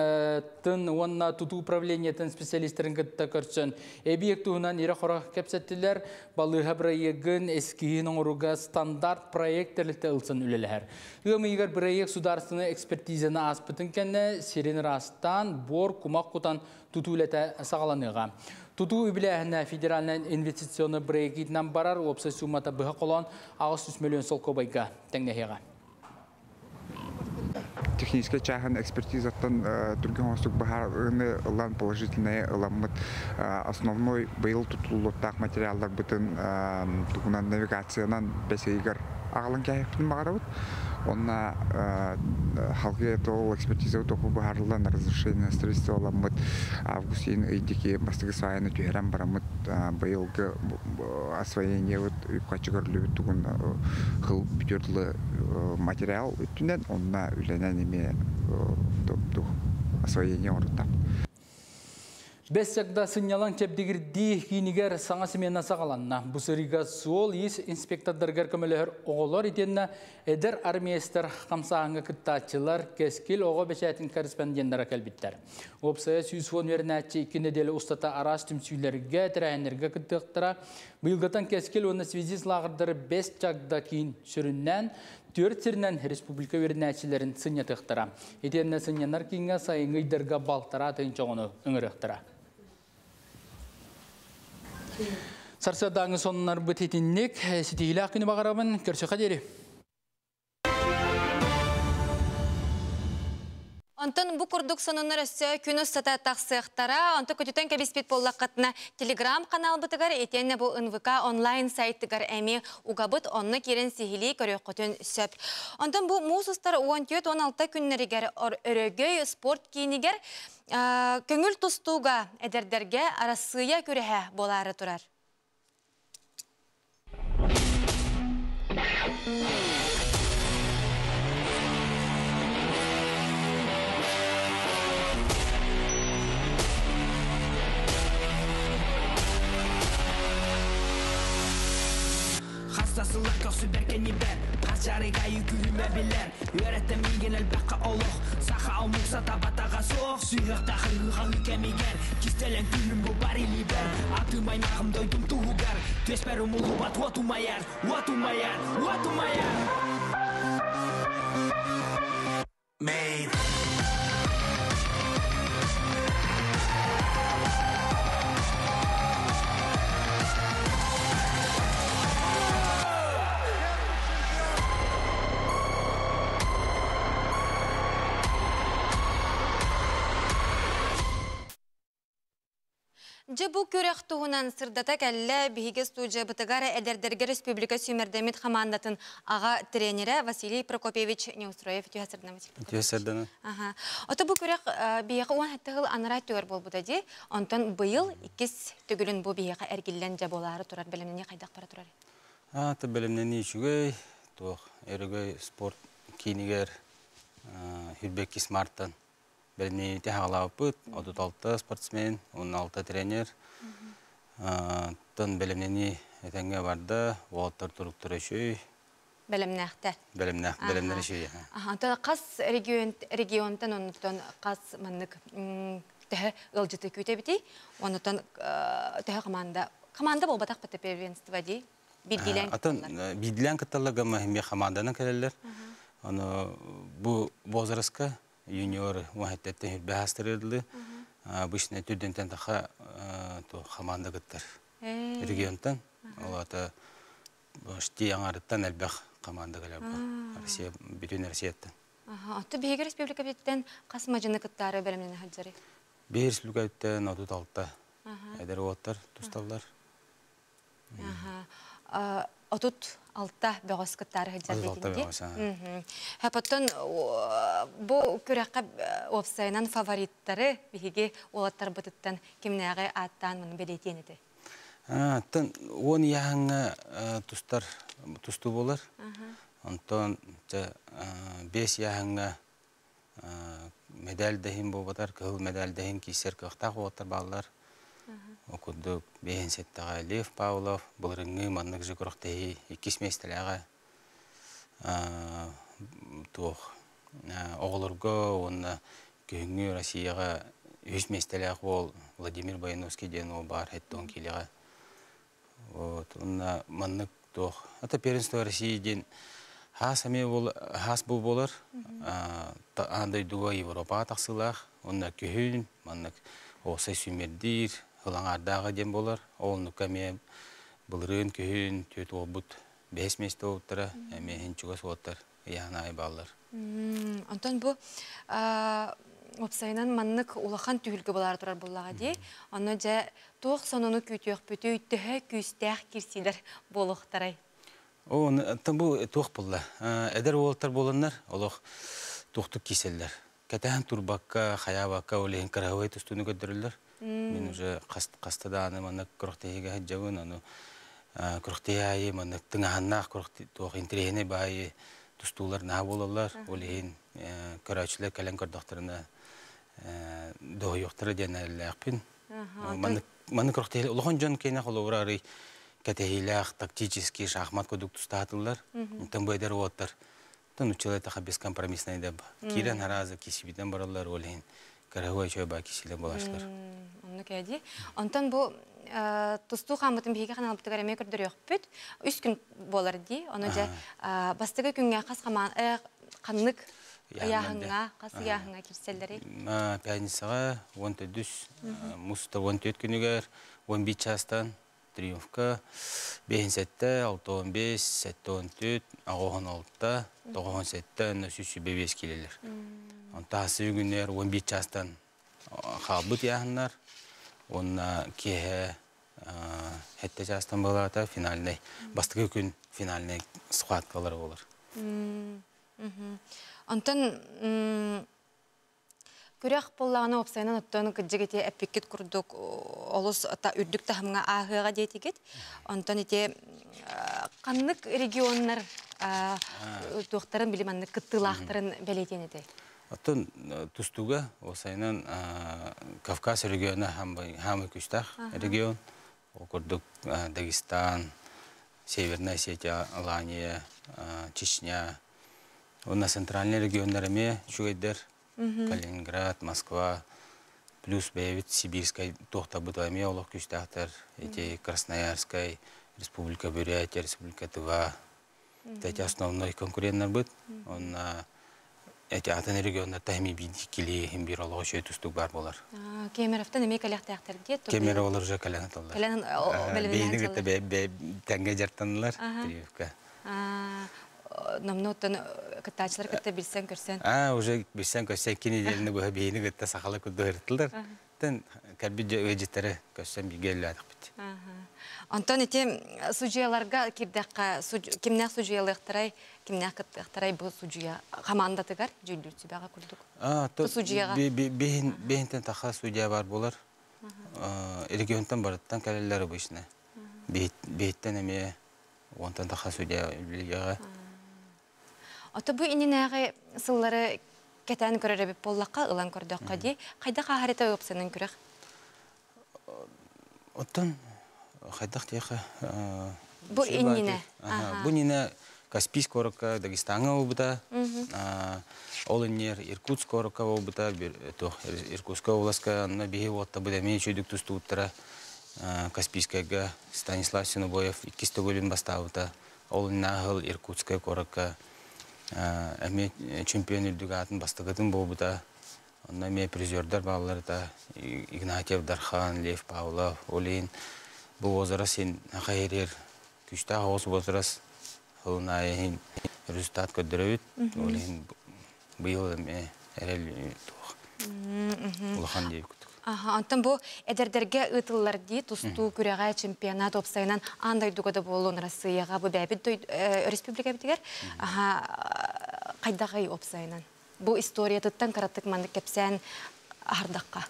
тын уонна тутуу управлениетын специалистарын кытта көрсөн эбийиэк туһунан ирэ-хоро кэпсэттилэр. Балыыһа бырайыагын эскиһин оҥорууга стандарт проект тэрилтэ ылсан үлэлэһэр. Ыам ыйыгар бырайыак судаарыстыбаннай экспертизаны ааспытын кэннэ сирин ыраастаан, буор кумах кутан тутуу үлэтэ саҕаланыаҕа. Тутуу үбүлээһинэ федеральнай инвестиционнай бырайыак барар, уопсай суумата быһа холоон 800 миллион солкуобайга тэҥнэһиэҕэ. Техническэй чааһын экспертизаттан түргэн оҥостук быһаарыыны ылан, положительнай ыламмыт, основной быйыл тутуллуохтаах материалларбытын туһунан навигациянан бэс ыйыгар аҕалан кээһиэхпитин баҕарабыт. Онно халгы ол экспертиза току быһаарыллан, разрешение строительства ыламмыт, август ый диэки бастакы сваяны түһэрэн бараммыт, быйылгы освоение үп-харчы көрүллүбүт тугун хыл бүтүөр дылы материал өттүнэн, онно үлэнэн эмиэ освоение оҥоруттаах. Бэс Чагда сынньалаҥ чэбдигирдии киинигэр саҥа смена саҕаланна. Бу сырыыга суол-иис инспектордарыгар көмөлөһөр оҕолор итиэннэ эдэр армеецтар хамсааһыҥҥа кыттааччылар, Кэскил оҕо бэчээтин корреспонденнара кэлбиттэр. Уопсайа 110 үөрэнээччи 2 нэдиэлэ устата араас түмсүүлэргэ, тэрээһиннэргэ кыттыахтара. Быйылгыттан Кэскил уонна Связист лааҕырдары Бэс Чагда киин сүрүннээн түөрт сиринэн республика үөрэнээччилэрин сынньатыахтара. Итиэннэ сынньанар кииҥҥэ сайыҥҥы ыйдарга 1,5 тыһыынча оҕону ыҥырыахтара. Сарсыардааҥҥы сонуннарбыт итинник, ситиһиилээх күнү баҕарабын, көрсүөххэ диэри. Онтон бу курдук сонуннар өссө күн устата тахсыахтара. Онтон көтүтэн кэбиспит буоллаххытына, Телеграм каналбытыгар итиэннэ бу НВК онлайн сайтыгар эмиэ угабыт, онно киирэн сиһилии көрүөххүтүн сөп. Онтон бу муус устар 14-16 күннэригэр Өрөгөй спорт киинигэр көҥүл тустууга эдэрдэргэ Арассыыйа күрэһэ буолаары турар. Хаста сыллар көхсүбэр кэннибэр Хачарыгайы күрүмэ билэр Үөрэттэ миигин элбэххэ олох Саха омук сатабатаҕа суох Сүһүөхтээх ыһыы кэмигэр Кистэлэҥ күүһүм бу бар илиибэр Атым аймаҕым дойдум туһугар Түөспэр умуллубат уот умайар Уот умайар, уот умайар. Made. Дьэ бу күрэх туһунан сырдата кэллэ биһиги студиябытыгар эдэрдэргэ республика сүүмэрдэммит хамаандатын аҕа тренерэ Василий Прокопьевич Неустроев. Үтүө сарсыарданан, Василий. Үтүө сарсыарданан. Аха. Ото бу күрэх биһиэхэ 17 сыл анараа өттүгэр буолбута дии. Онтон быйыл иккис төгүлүн бу биһиэхэ эргиллэн дьэ буолаары турар, бэлэмнэнии хайдах бара турар? А, бэлэмнэнии үчүгэй, туох, Өрөгөй спорт киинигэр 22 мартан бэлэмнэниити саҕалаабыппыт. 36 спортсмен, 16 тренер. Тон бэлэмнэнии этэҥҥэ барда, уолаттар туруктара үчүгэй. Бэлэмнээхтэр. Бэлэмнээх, бэлэмнэр үчүгэй. Аха, хас регионтан оннуттан хас маннык төһө ыалдьыты күүтэбитий? Оннуттан төһө команда буолбатах бата, первенство дии? Биирдиилээн. Атын биирдиилээн кытталлар гамма химия команданан кэлэллэр. Ону бу возрастка юниор уһаттаттан хүрбэхастырырлы. Обычно түрдентен таха то команда кыттар. Регионтан. Олата шти аңарыттан элбэх команда кэлэр. Россия, бүтүн Россияттан. Ото биһиги республикабыттан хас мадьыны кыттаары бэлэмнэнэ сылдьарый? Биир республикабыттан 36 эдэр уолаттар тусталлар. 36 бөҕөс кыттаары сылдьар. 36 бөҕөс. Хапоттон бу күрэххэ уопсайынан фавориттары биһиги уолаттарбытыттан кимнээҕи ааттаан маны бэлиэтиэн этэй? Тан 10 ыйааһыҥҥа тустар тустуу буолар. Онтон 5 ыйааһыҥҥа медаль да иһин буолбатар, кыһыл медаль да иһин киирсэр кыахтаах уолаттар бааллар. Ол курдук 5-7-ҕэ Лев Павлов былырыҥҥы маннык же күрэхтэһии иккис миэстэлээҕэ, туох оҕолорго уонна күһүҥҥү Россияҕа үһүс миэстэлээх уол Владимир Бояновский диэн уол баар 70 киилэҕэ. Вот, уонна маннык туох это первенство России диэн хаас эмиэ бол хаас бу буолар, аан дойдуга, Европаҕа тахсыылаах уонна күһүн маннык уопсай сүүмэрдиир Ылаңаардааҕы диэн буолар. Ол оннукка эмиэ былырыын күһүн түөрт уолбут бэһис миэстэ буолбуттара, эмиэ иһин чугас уолаттар ыйааһын аайы бааллар. Онтон бу уопсайынан маннык улахан түһүлгэ буолаары турар буоллаҕа дии. Онно дьэ туох сонуну күүтүөхпүтүй, төһө күүстээх киирсиилэр буолуохтарай? О, оттон бу туох буолла? Эдэр уолаттар буоланнар олох туохтук кииселлэр. Кэтэһэн турбакка, хайаабакка, ол иһин кыраһабай тустууну көрдөрөллөр. Мин уже хаста даҕаны маннык күрэхтэһиигэ сылдьабын, ону күрэхтэһии аайы маннык тыҥаһаннаах туох интэриэһинэй баайы тустуулар наһаа буолаллар. Ол иһин көрөөччүлэр кэлэн көрдөхтөрүнэ дуоһуйуохтара диэн эрэллээхпин. Маннык маннык күрэхтэһии улахан дьон киэнэ холобура арый кэтэһиилээх тактический шахмат курдук тустаатыллар. Онтон бу эдэр уолаттар нуччалыы таха бескомпромиссный да киирэн хараазы кисибитен бараллар, ол иһин кыраһыай чой баа кисиле болашлар. Оннук эди. Онтон бу тустуу хааммытын биһиги ханалбытыгар эмиэ көрдөрүөхпүт. Үс күн буолар дии. Ону дьэ бастакы күҥҥэ хас хамаан ханнык ыйааһыҥҥа, хас ыйааһыҥҥа кирсэллэрий? Пятницаҕа 14 муста 14 күнүгэр 11 чаастан Триумфка 57, 65, 74, 86, 97, онно 125 киилэлэр. Онто хасы күннэр 11 чаастан хаалбыт ыйааһыннар, уонна киэһэ 7 чаастан буолаата финальный, бастакы күн финальный схваткалар болар. Онтон күрэх буоллаҕына уопсайынан оттон кырдьык ити эппиккит курдук олус үрдүк таһымҥа ааһыаҕа диэтигит. Онтон ити ханнык регионнар туохтарын били маннык кыттыылаахтарын бэлиэтиэн этэй? Оттон тустууга уопсайынан Кавказ региона хаамай күүстээх регион. Ол курдук Дагестан, Северная Осетия, Алания, Чечня. Уонна центральный регионнар эмиэ үчүгэйдэр. Калининград, Москва, плюс бэйэбит Сибирскай туохтарбыт эмиэ олох күүстээхтэр. Ити Красноярскай, Республика Бурятия, Республика Тыва. Эти основной конкуреннарбыт. Онна эти атын регионнарта эми биир кили бир олоҕо үчүгэй тустук баар буолар. Кемеровтан эмиэ кэлиэхтээхтэр диэт. Кемероволар уже кэлэн аталлар. Кэлэн Бэйини кытта тэҥҥэ дьартанылар прививка. Номнуо оттон кыттааччылар кытта билсэн көрсөн. А, уже билсэн көрсөн кини диэлини быһа биһини кытта сахала курдук Тэн кэлбит ыалдьыттары көрсөн бииргэ үлэлээтэхпит. Онтон ити судьуйаларга киирдэххэ, кимнээх судьуйалыахтарай, кимнээх кыттыахтарай бу судьуйа хамаандатыгар дьүүллүүр сүбэҕэ курдук? Судьуйаҕа. Биһинтэн таха судья бар буолар. Регионтан барыттан кэлэллэр обычно. Биһиттэн эмиэ онтон таха судья үлэлиэҕэ. Ото бу иннинээҕи сыллары кэтээн көрөр эбит буоллахха, ылан көрдөххө дии, хайдах ааһар этэ ыпсанын күрэх? Оттон хайдах диэхэ Бу иннинэ. Бу иннинэ Каспийск куоракка Дагестаҥҥа буолбута. Ол иннигэр Иркутск куоракка буолбута. Туох Иркутскай областка онно биһи уоттабыт эмиэ үчүгдүк тустубуттара. Каспийскайга Станислав Синобоев иккис төгүлүн бастаабыта. Ол иннинэ Иркутскай куоракка эмиэ чемпион үрдүк аатын бастакытын буолбута. Онно эмиэ призердар бааллар это Игнатьев Дархан, Лев Павлов, Олин. Бу возраст син хайырыр күүстээх оҕус возраст сылын аайы результат көрдөрөбүт. Ол иһин быйыл эмиэ эрэл туох улахан диэбит курдук. Онтон бу эдэрдэргэ ыытыллар дии тустуу күрэҕэ чемпионат уопсайынан аан дойдуга да буолуон Россияҕа бу бэйэбит республикабытыгар хайдаҕый уопсайынан? Бу историятыттан кыратык маннык кэпсээн аһардахха.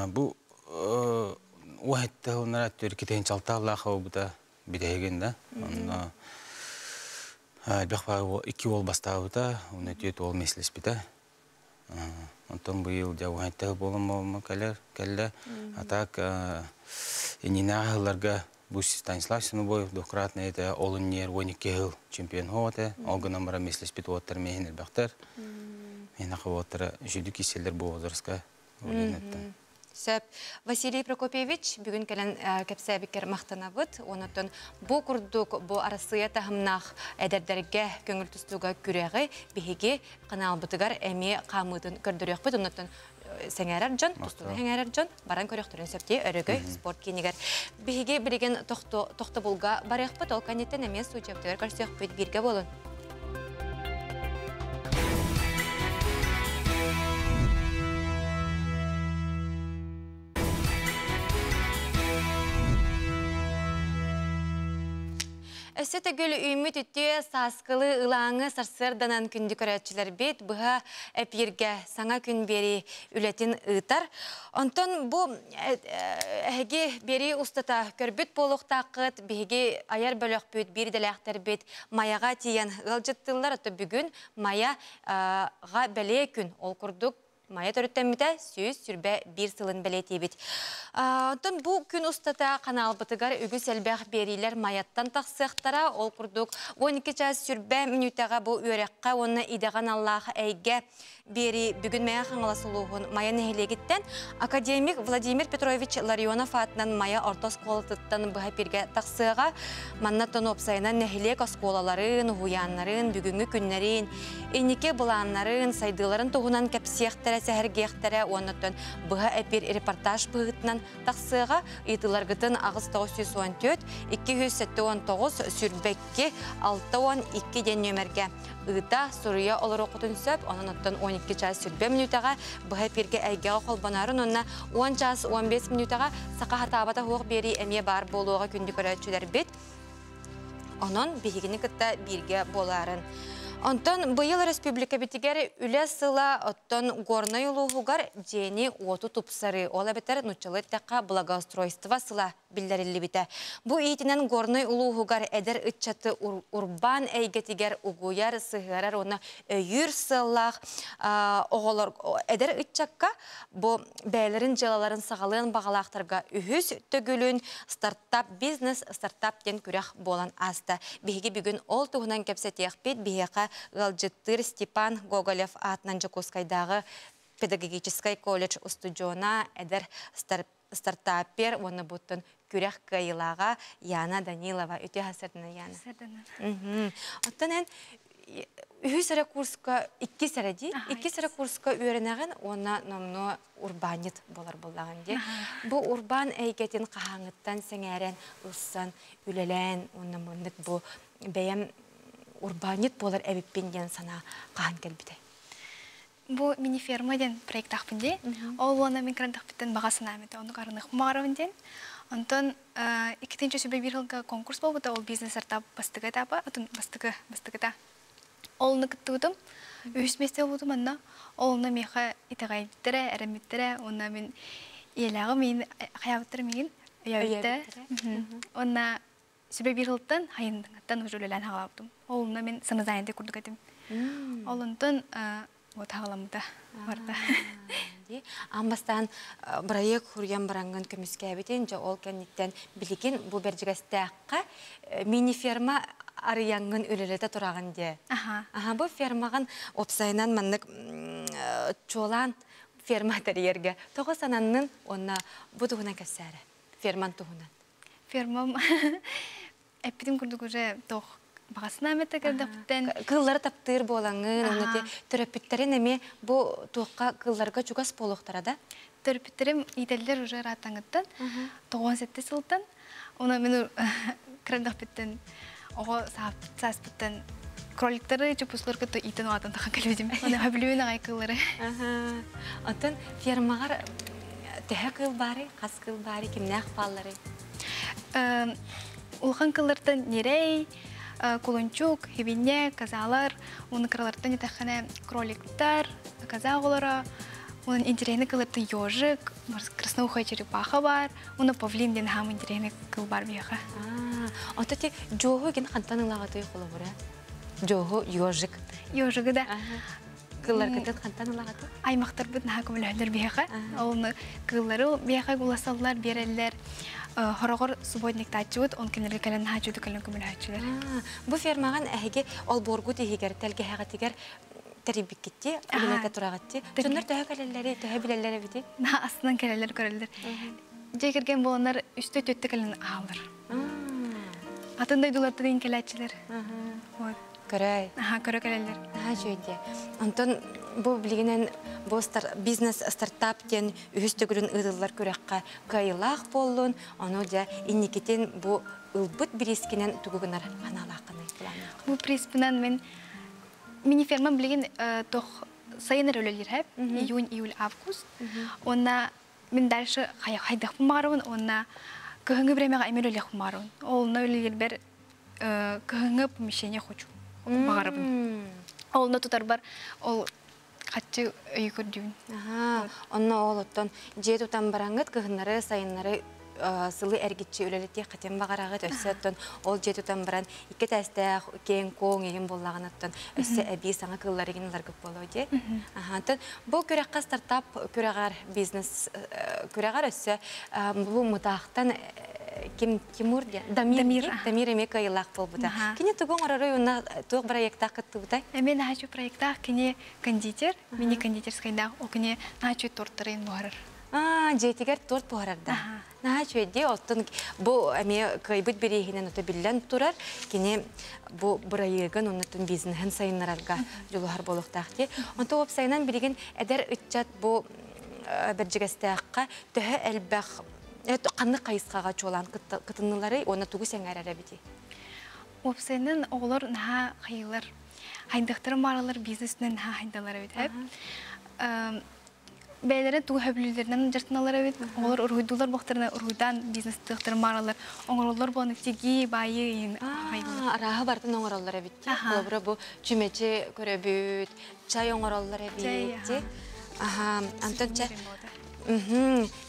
Бу уһатта хылнара түркитин чалтааллаах бута бүтэһигин да. Онно элбэх икки уол бастаабыта, уонна түөрт уол миэстэлэспитэ. Онтон быйыл дьэ уһатта буолан кэлэр кэллэ. А так иннинээҕи сылларга бу Станислав Синобоев двукратный это ол иннигэр 12 сыл чемпион этэ. Ол гынан баран миэстэлэспит уоттар миэһин элбэхтэр. Миэхэ уоттара үчүгдүк киирсэллэр бу возрастка. Сөп. Василий Прокопьевич, бүгүн кэлэн кэпсээбиккэр махтанабыт. Онотон бу курдук бу Арассыыйа таһымнаах эдэрдэргэ көҥүл тустууга күрэҕи биһиги каналбытыгар эмиэ хаамыытын көрдөрүөхпүт. Онотон сэҥээрэр дьон, тустууну сэҥээрэр дьон баран көрүөхтэрин сөп дии Өрөгөй спорт киинигэр. Биһиги билигин тохтобулга барыахпыт, ол кэнниттэн эмиэ студиябытыгар көрсүөхпүт, бииргэ буолун. Өссө төгүл үүммүт үтүө сааскылы ылааҥы сарсыарданан күндү көрөөччүлэрбит быһа эпииргэ саҥа күн биэрии үлэтин ыытар. Онтон бу эһиги биэрии устата көрбүт буолуохтааххыт биһиги айар бөлөхпүт биир идэлээхтэрбит Майаҕа тиийэн ыалдьыттыыллар. Ото бүгүн Майаҕа бэлиэ күн. Ол курдук Майа төрүттэммитэ 121 сылын бэлиэтиибит. Оттон бу күн устата ханаалбытыгар үгүс элбэх биэриилэр Майаттан тахсыахтара. Ол курдук 12 чаас сүрбэ мүнүүтэҕэ бу үөрэххэ уонна идэҕэ аналлаах эйгэ биэрии бүгүн Мэҥэ Хаҥалас улууһун Майа нэһилиэгиттэн академик Владимир Петрович Ларионов аатынан Майа орто оскуолатыттан быһа эпииргэ тахсыаҕа. Манна уопсайынан нэһилиэк оскуолаларын, уһуйааннарын, бүгүҥҥү күннэрин, инники былааннарын, сайдыыларын туһунан кэпсиэхтэрэ, сэһэргиэхтэрэ уонна быһа эпир репортаж быһыытынан тахсыаҕа. Ыйытыыларгытын 8914 279 22 62 диэн нүөмэргэ ыыта, суруйа олоруоххутун сөп. Онон оттон 12 чаас сүрбэ мүнүүтэҕэ быһа эпиргэ эйгэҕэ холбонорун уонна 10 чаас 15 мүнүүтэҕэ саха хатаабата суох биэрии эмиэ баар буолуоҕа күндү көрөөччүлэрбит. Онон биһигини кытта бииргэ буолаарын. Онтон быйыл республикабитигэр үлэ сыла оттон Горнай улууһугар дьиэни уоту тупсарыы, ол эбэтэр нуччалыы эттэххэ благоустройство сыла биллэриллибитэ. Бу иитинэн Горнай улууһугар эдэр ыччаты урбаан эйгэтигэр угуйар, сыһыарар уонна өйүүр сыаллаах оҕолор эдэр ыччакка бу бэйэлэрин дьыалаларын саҕалыан баҕалаахтарга үһүс төгүлүн стартап бизнес стартап диэн күрэх буолан ааста. Биһиги бүгүн ол туһунан кэпсэтиэхпит. Биһиэхэ ыалдьыттыыр Степан Гоголев аатынан Дьокуускайдааҕы педагогическай колледж устудьуона, эдэр стартапер уонна буттун күрэх кыайыылааҕа Яна Данилова. Үтүө сарсыардана, Яна. Оттон эн үһүс эрэ курска, иккис эрэ дии, иккис эрэ курска үөрэнэҕин уонна номнуо урбаанньыт буолар буоллаҕын дии. Бу урбаан эйгэтин хаһааҥҥыттан сэҥээрэн, ылсан, үлэлээн уонна маннык бу бэйэм урбаанньыт буолар эбиппин диэн санаа хаһан кэлбитэй? Бу мини-ферма диэн проектаахпын дии. Ол уонна мин кырантахпыттан баҕа санаам этэ, оннук арыныахпын баҕарабын диэн. Онтон иккитинчи сүбэ биир сылга конкурс буолбута, ол бизнес стартап бастакы этапа, отун бастакы бастакыта. Олуну кыттыбытым. Үһүс миэстэ буолбутум онно. Ол онно миэхэ итэҕэйбиттэрэ, эрэммиттэрэ, уонна мин ийэлээҕим миин хайаабыттара миигин өйөөбүттэрэ. Уонна сүбэ биир сылтан хайындыҥаттан уже үлэлээн хаалаабытым. Ол онно мин самозанятый курдук этим. Ол онтон вот хаҕаламмыта барда. Аан бастаан бырайыак хуруйан бараҥҥын көмүскээбитин, дьэ ол кэнниттэн билигин бу Бэрдьигэстээххэ мини-ферма арыйаҥҥын үлэлэтэ тураҕын диэ. Аха, бу фермаҕын уопсайынан маннык чуолаан ферма тэрийэргэ тоҕо сананнын уонна бу туһунан кэпсээрэ ферман туһунан. Фермам эппитим курдук уже тох баҕасына эмэтэ кэлдэхпиттэн кыыллары таптыыр буолаҥҥын уонна ти төрөппүттэрин эмиэ бу туохха кыылларга чугас буолуохтара да төрөппүттэрим иитэллэр уже ырааттаҥыттан 97 сылтан уна мин кырандахпыттан оҕо сааспыттан кроликтары чупуслар кытта иитэн улаатан тахан кэлбитим уна хөбүлүүн аҕай кыыллары. Оттон фермаҕар төһө кыыл баарый, хас кыыл баарый, кимнээх баалларый? Улахан кыллартан нерей, кулунчук, хибинне, казалар, уну кыралартан итэххэнэ кроликтар, коза оҕолоро, унун интересный кыллартан ежик, красноухая черепаха бар, уну павлин диэн хаам интересный кыл бар биэхэ. Ото ти жуоһу гин хантан ылаҕытый холобура? Жуоһу ежик. Ежигы да. Кылларгытын хантан ылаҕытый? Аймактарбыт наһаа көмөлөһөллөр биһиэхэ. Ол кыыллары биһиэхэ уласаллар, биэрэллэр. Хороҕор субботниктааччыбыт, он кинилэргэ кэлэн наһаа чуду кэлэн көмөлөһөөччүлэр. Бу фермаҕын эһиги олбуоргут иһигэр, тэлгэһэҕитигэр тэрийбиккитти, үлэлэтэ тураҕытти. Дьоннор төһө кэлэллэри, төһө билэллэр эбити? Наһаа астынан кэлэллэр, көрөллөр. Дьиэ кэргэн буоланнар үстэ түөттэ кэлэн аалар. Атын дойдулартан иин кэлээччилэр. Көрөй. Аха, көрө кэлэллэр. Наһаа үчүгэй дии. Онтон Бу билигинэн бу бизнес стартап диэн үһүс төгүлүн ыытыллар күрэххэ кыайыылаах буоллун, ону дьэ инникитин бу ылбыт бириискинэн тугу гынар санаалааххыный планнаах? Бу приспынан мен мини-ферма билигин тох сайын эрэ үлэлиир июнь, июль, август. Онна мин дальше хайдахпын баҕарабын, онна кыһыҥҥы времяҕа эмиэ үлэлиэхпин баҕарабын. Ол онно үлэлиирбэр кыһыҥҥы помещение хочу баҕарабын. Ол онно тутарбар ол хаччы өйү көрдүүбүн. Онно ол оттон дьиэ тутан бараҥҥыт кыһыннары, сайыннары сылы эргиччи үлэлэтиэххитин баҕараҕыт. Өссө оттон ол дьиэ тутан баран икки этээстээх киэҥ-куоҥ игин буоллаҕына оттон өссө эбии саҥа кыыллар игин ыларгыт буолуо дии. Оттон бу күрэххэ стартап күрэҕэр бизнес күрэҕэр өссө бу мытаахтан ким Тимур диэн Дамир Дамир эмиэ кыайыылаах буолбута. Кини тугу оҥороруй уонна туох проектаах кыттыбытай? Эмиэ наһаа проектаах кини кондитер, мини кондитерскайдаах, ол кини наһаа торттарын буһарар. Аа, дьиэтигэр торт буһарар да. Наһаа үчүгэй оттон бу эмиэ кыайбыт бирииһинэн ото биллэн турар. Кини бу бырайыагын оннуттан бизнеһин сайыннарарга дьулуһар буолуохтаах дии. Онто уопсайынан билигин эдэр ыччат бу Бэрдьигэстээххэ төһө элбэх ханнык хайысхаҕа чуолаан кытынныларый уонна тугу сэҥээрэр эбитий? Уопсайынан оҕолор наһаа хайыылар хайдахтарын бааралар бизнесинэн наһаа хайдалар эбит бэйэлэрин тугу сөбүлүүллэринэн дьарыктаналлар эбит оҕолор уруһуйдуулар буохтарына уруһуйдаан бизнестыахтарын бааралар оҥороллор буолан тигии баайыы иһин хайдылар арааһы барытын оҥороллор эбит холобура бу чүмэчи көрөбүт чай оҥороллор эбит аха антон чэ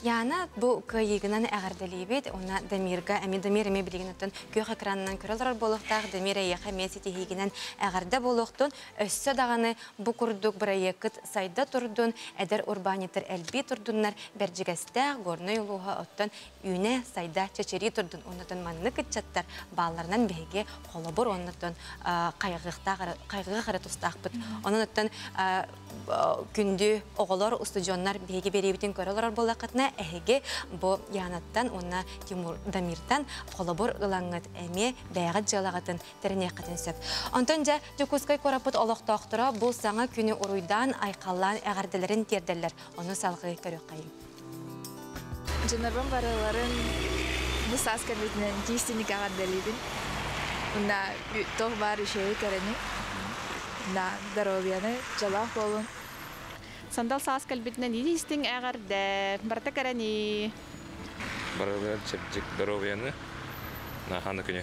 Яна бу кыайыыгынан эҕэрдэлиибит уонна Дамирга эмиэ Дамир эмиэ билигин оттон күөх экранынан көрө олорор буолуохтаах Дамир эйиэхэ эмиэ ситиһиигинэн эҕэрдэ буолуохтун өссө даҕаны бу курдук бырайыаккыт сайда турдун эдэр урбаанньыттар элбии турдуннар Бэрдьигэстээх Горнай улууһа оттон үүнэ сайда чэчирии турдун уонна маннык ыччаттар баалларынан биһиги холобур уонна хайҕыахтаах хайҕыах эрэ тустаахпыт онон оттон күндү оҕолор, устудьуоннар биһиги биэриибитин көрө олорор буоллаххытына, эһиги бу Янаттан уонна Тимур Дамиртан холобур ылаҥҥыт эмиэ бэйэҕит дьыалаҕытын тэриниэххитин сөп. Онтон дьэ Дьокуускай куораппыт олохтоохторо бу саҥа күнү уруйдаан, айхаллаан эҕэрдэлэрин тиэрдэллэр. Ону салҕыы көрүөххэйиҥ. Дьоннорбун барыларын бу саас кэлбитинэн тиистиник эҕэрдэлиибин. Уонна туох баар үчүгэйи кэрэни, на здоровьяны, дьолоох буолун. Сандал саас кэлбитинэн истиҥ эҕэрдэ, барыта кэрэни. Барыларыгар чэбдик здоровьяны, наханы күнү.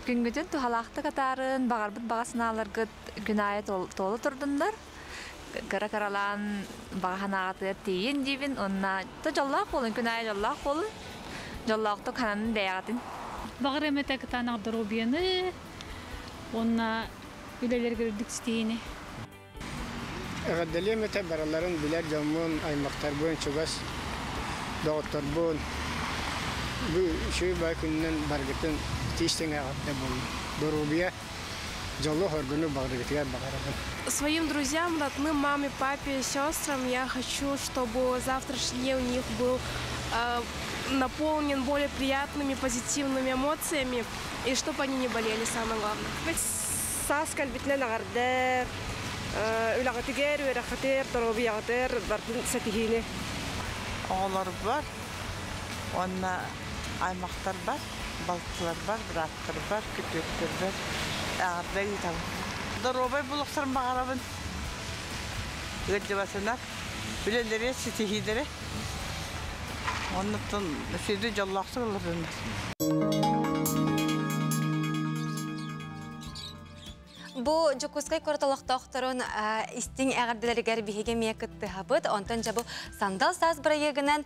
Күнгүтүн туһалаахтык атаарын, баҕарбыт баҕа санааларгыт күн аайы туола турдуннар. Кыра-кыралаан баҕа санааҕытыгар тиийин диибин уонна то дьоллоох буолун, күн аайы дьоллоох буолун. Дьоллоохтук хананын бэйэҕитин. Баҕар эмэтэ кытаанах доруобуйаны уонна үлэлэргэр үрдүк ситиһиини. Эҕэрдэлиэм этэ барыларын билэр дьоммун, аймахтарбын, чугас доҕотторбун. Бу үчүгэй баай күнүнэн барыгытын итии-истиҥ эҕэрдэ буоллун. Доруобуйа, дьолу-соргуну баҕарыгытыгар баҕарабын. Своим друзьям, родным, маме, папе, сестрам я хочу, чтобы завтрашний день у них был наполнен более приятными, позитивными эмоциями, и чтобы они не болели, самое главное. Саас кэлбитинэн эҕэрдэ, үлэҕитигэр, үөрэххитигэр, доруобуйаҕытыгар бардын ситиһиини. Оҕолорбор уонна аймахтарбар, балтыларбар, бырааттарбар, күтүөттэрбэр эҕэрдэ ыытабын. Доруобай буолуохтарын баҕарабын. Ыалдьыбатынар, үлэлэри ситиһиилэри. Оннуттан сүдү дьоллоохтук олордуннар. Бу Дьокуускай куорат олохтоохторун истиҥ эҕэрдэлэригэр биһиги эмиэ кыттыһабыт. Онтон дьэ бу Сандал саас бырайыагынан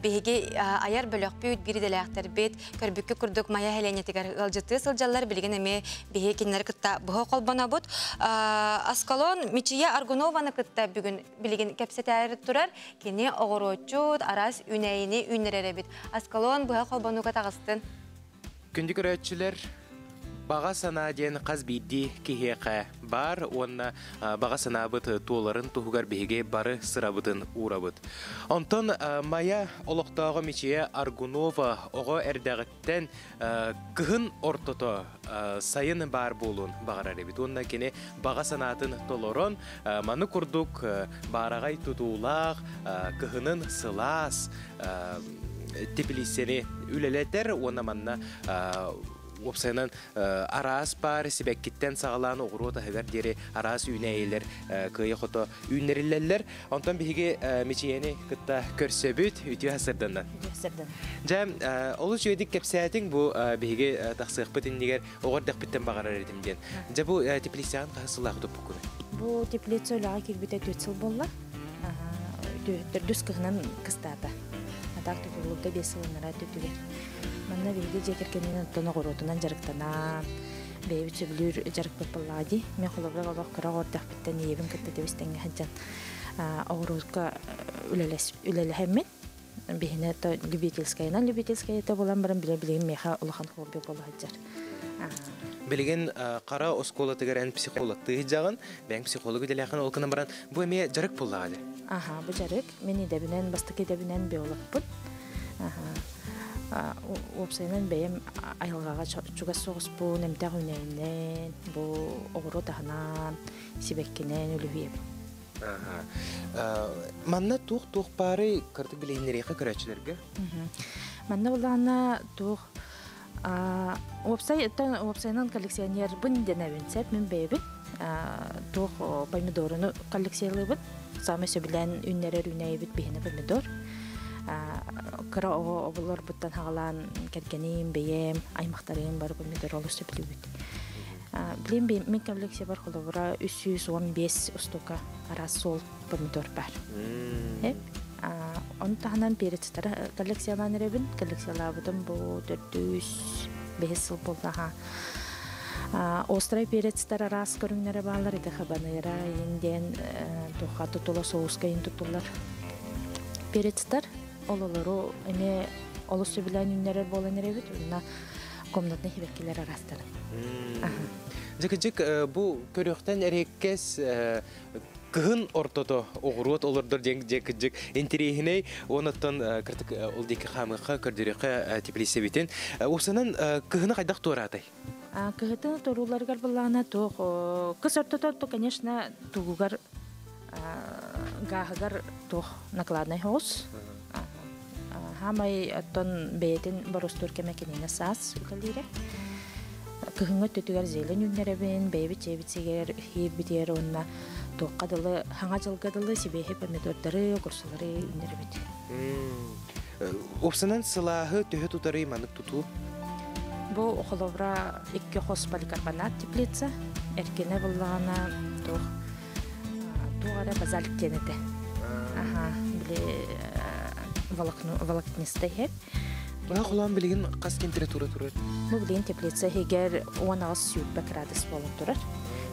биһиги айар бөлөхпүт, биир идэлээхтэрбит көрбүккэ курдук Майа сэлиэнньэтигэр ыалдьыттыы сылдьаллар. Билигин эмиэ биһиги кинилэри кытта быһа холбонобут. Аскалон Мичия Аргунованы кытта бүгүн билигин кэпсэтээри турар. Кини оҕуруотчут, араас үүнээйини үүннэрэр эбит. Аскалон быһа холбонууга таҕыстын. Күндү көрөөччүлэр, Баҕа санаа диэн хас биирдии киһиэхэ баар уонна баҕа санаабыт туоларын туһугар биһиги бары сырабытын уурабыт. Онтон Майа олохтооҕо Мичийэ Аргунова оҕо эрдэҕиттэн кыһын ортото сайын баар буолуон баҕарар эбит уонна кини баҕа санаатын толорон маны курдук баараҕай тутуулаах кыһынын сылаас теплицэни үлэлэтэр уонна манна уопсайынан араас баар сибэккиттэн саҕалаан оҕуруот аһыгар диэри араас үүнээйилэр кыайа-хото үүннэриллэллэр. Онтон биһиги Мичийэни кытта көрсөбүт, үтүө сырданнан. Дьэ, олус үчүгэйдик кэпсээтиҥ бу биһиги тахсыахпыт иннигэр оҕо эрдэхпиттэн баҕарар этим диэн. Дьэ, бу теплицаҕын хаһыс сыллаах туппуккунуй? Бу теплица үлэҕэ киирбитэ 4 сыл буолла. Төрдүс кыһынан кыстаата. Атаах тутуллубута 5 сылыннара түтүгэр. Манна биһиги дьиэ кэргэнинэн оттон оҕуруотунан дьарыктанан, бэйэбит сөбүлүүр дьарыкпыт буоллаҕа дии. Мин холобура олох кыра оҕо эрдэхпиттэн ийэбин кытта тэбис-тэҥҥэ сылдьан оҕуруотка үлэлэһэммин биһине то любительскайынан любительскай это буолан баран билэ билигин миэхэ улахан хобби буола сылдьар. Билигин Хара оскуолатыгар эн психологтыы сылдьаҕын, бэйэҥ психолог идэлээххин ол гынан баран бу эмиэ дьарык буоллаҕа дии. Аха, бу дьарык. Мин идэбинэн, бастакы идэбинэн биологпун. Аха. Уопсайынан бэйэм айылҕаҕа чугас соҕуспун, эмтээх үүнээйинэн, бу оҕуруот аһынан, сибэккинэн үлүһүйэбин. Манна туох-туох баарый кырдык билиһиннэриэхэ көрөөччүлэргэ? Манна булаана туох уопсай уопсайынан коллекционербын дэнэбин сөп мин бэйэбин туох помидоруну коллекциялыыбын саамай сөбүлээн үүннэрэр үүнээйибит биһиэнэ помидор кыра оҕо оболорбуттан хаҕалаан кэргэним бэйэм аймахтарым бары помидор олус сөбүлүүбүт билим мин коллекциябар холобура 315 устука араас суол помидор бар Ону таһынан перецтары коллекциялаан эрэбин. Коллекциялаабытым бу төрдүс, бэһис сыл буоллаха. Острай перецтэр араас көрүҥнэрэ бааллар. Ити хабаныра иин диэн туха тутула соуска иин тутуллар перецтэр. Ол олору эмиэ олус сөбүлээн үүннэрэр буолан эрэбит. Уонна комнатный сибэккилэр араастарын. Дьэ, бу көрүөхтэн эриэккэс кыһын ортото оҕуруот олордор диэн дьэ кыдьык интэриэһинэй уонуттан кыртык ол диэки хаамыахха көрдөрүөххэ теплицэбитин уопсанан кыһыны хайдах туораатай Кыһытын турууларыгар былаана туох кыс ортото то конечно тугугар гааһыгар туох накладной соҕус хаамай оттон бэйэтин боростуор кэмэ кинини саас үлэлиирэ Кыһыҥҥы өттүтүгэр зелень үүннэрэбин, бэйэбит дьиэбит сигэр иһиирбитигэр уонна туохха дылы, хаҥа дьылга дылы сибиэһэй помидордары, огурсулары үүннэрэбит. Уопсанан сылааһы төһө тутарый маннык тутуу? Бу холобура икки хос поликарбонат теплица, эркинэ буллаҕына туох туох эрэ базальт диэн этэ. Аха, били волокнистый иһэр. Быһа холоон билигин хас температура турар? Бу билигин теплица иһигэр 18-сүүрбэ градус буолан турар.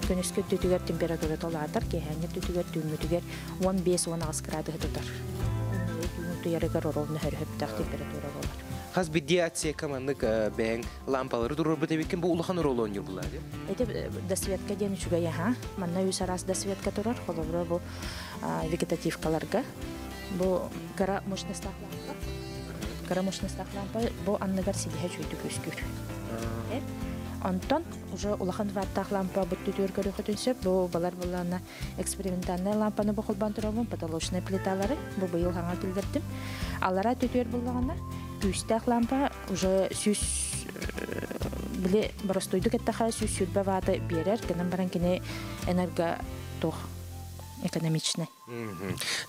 Күнүскү өттүтүгэр температурата улаатар, киэһээҥҥи өттүтүгэр түүҥҥүтүгэр 15-18 градуһу тутар. Түүн утуйарыгар ровно хөрүһөптөөх температура буолар. Хас биирдии отсекка маннык бэйэҥ лампалары туруорбут эбиккин бу улахан оруолу оонньуур булаа дии? Ити досветка диэн үчүгэй аһа. Манна үс араас досветка турар. Холобура бу вегетативкаларга Бу кыра мощностаах лампа. Кыра мощностаах лампа бу анныгар силиһэ үчүгэйдик үөскүүр. Онтон уже улахан ваттаах лампа бүттүтүгэр көрүөхүтүн сөп. Бу балар буллаана экспериментальная лампаны бу холбоон тураммын потолочная плиталары бу быйыл хаҥа киллэрдим. Алара түтүөр буллаҕына күүстээх лампа уже сүүс били боростуойдук эттэхэ 120 ваты биэрэр гынан баран кини энерго туох экономичный.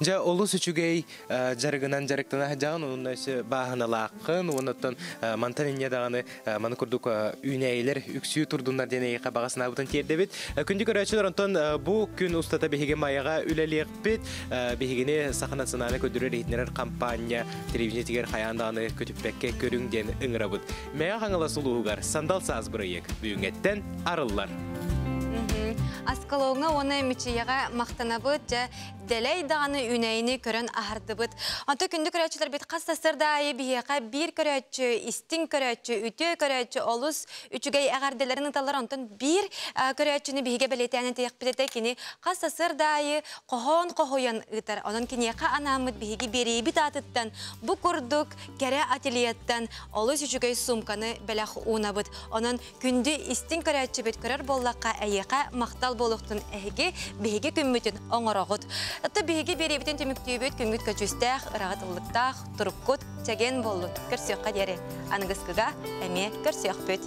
Дьэ, олус үчүгэй дьарыгынан дьарыктана сылдьаҕын, онно өссө бааһыналааххын, уоннаттан мантан инньэ даҕаны маны курдук үүнээйилэр үксүү турдуннар диэн эйиэхэ баҕа санаабытын тиэрдэбит. Күндү көрөөччүлэр, онтон бу күн устата биһиги Майаҕа үлэлиэхпит. Биһигини Саха национальнай көрдөрөр-иһитиннэрэр хампаанньа телевидениетигэр хайаан даҕаны көтүппэккэ көрүҥ диэн ыҥырабыт. Мэҥэ Хаҥалас улууһугар Сандал саас бырайыак бүгүҥҥэттэн арыллар. Аскалоҥҥа уонна Мичийэҕэ махтанабыт. Дьэ, Дэлэй даҕаны үүнээйини көрөн аһардыбыт. Онто күндү көрөөччүлэрбит хас сарсыарда аайы биһиэхэ биир көрөөччү, истиҥ көрөөччү, үтүө көрөөччү олус үчүгэй эҕэрдэлэрин ыталлар. Онтон биир көрөөччүнү биһигэ бэлиэтээн этиэхпит этэ. Кини хас сарсыарда аайы хоһоон хоһуйан ыытар. Онон киниэхэ анааммыт биһиги биэриибит аатыттан бу курдук кэрэ ательеттан олус үчүгэй суумканы бэлэх уунабыт. Онон Күндү истиҥ көрөөччүбүт көрөр буоллахха эйиэхэ махтал буолуохтун эһиги биһиги күммүтүн оҥороҕут. Отто биһиги биэриибитин түмүктүүбүт күҥҥүт көчүүстээх, ыраҕыт ыллыктаах, туруккут чэгиэн буоллун. Көрсүөххэ диэри. Аныгыскыга эмиэ көрсүөхпүт.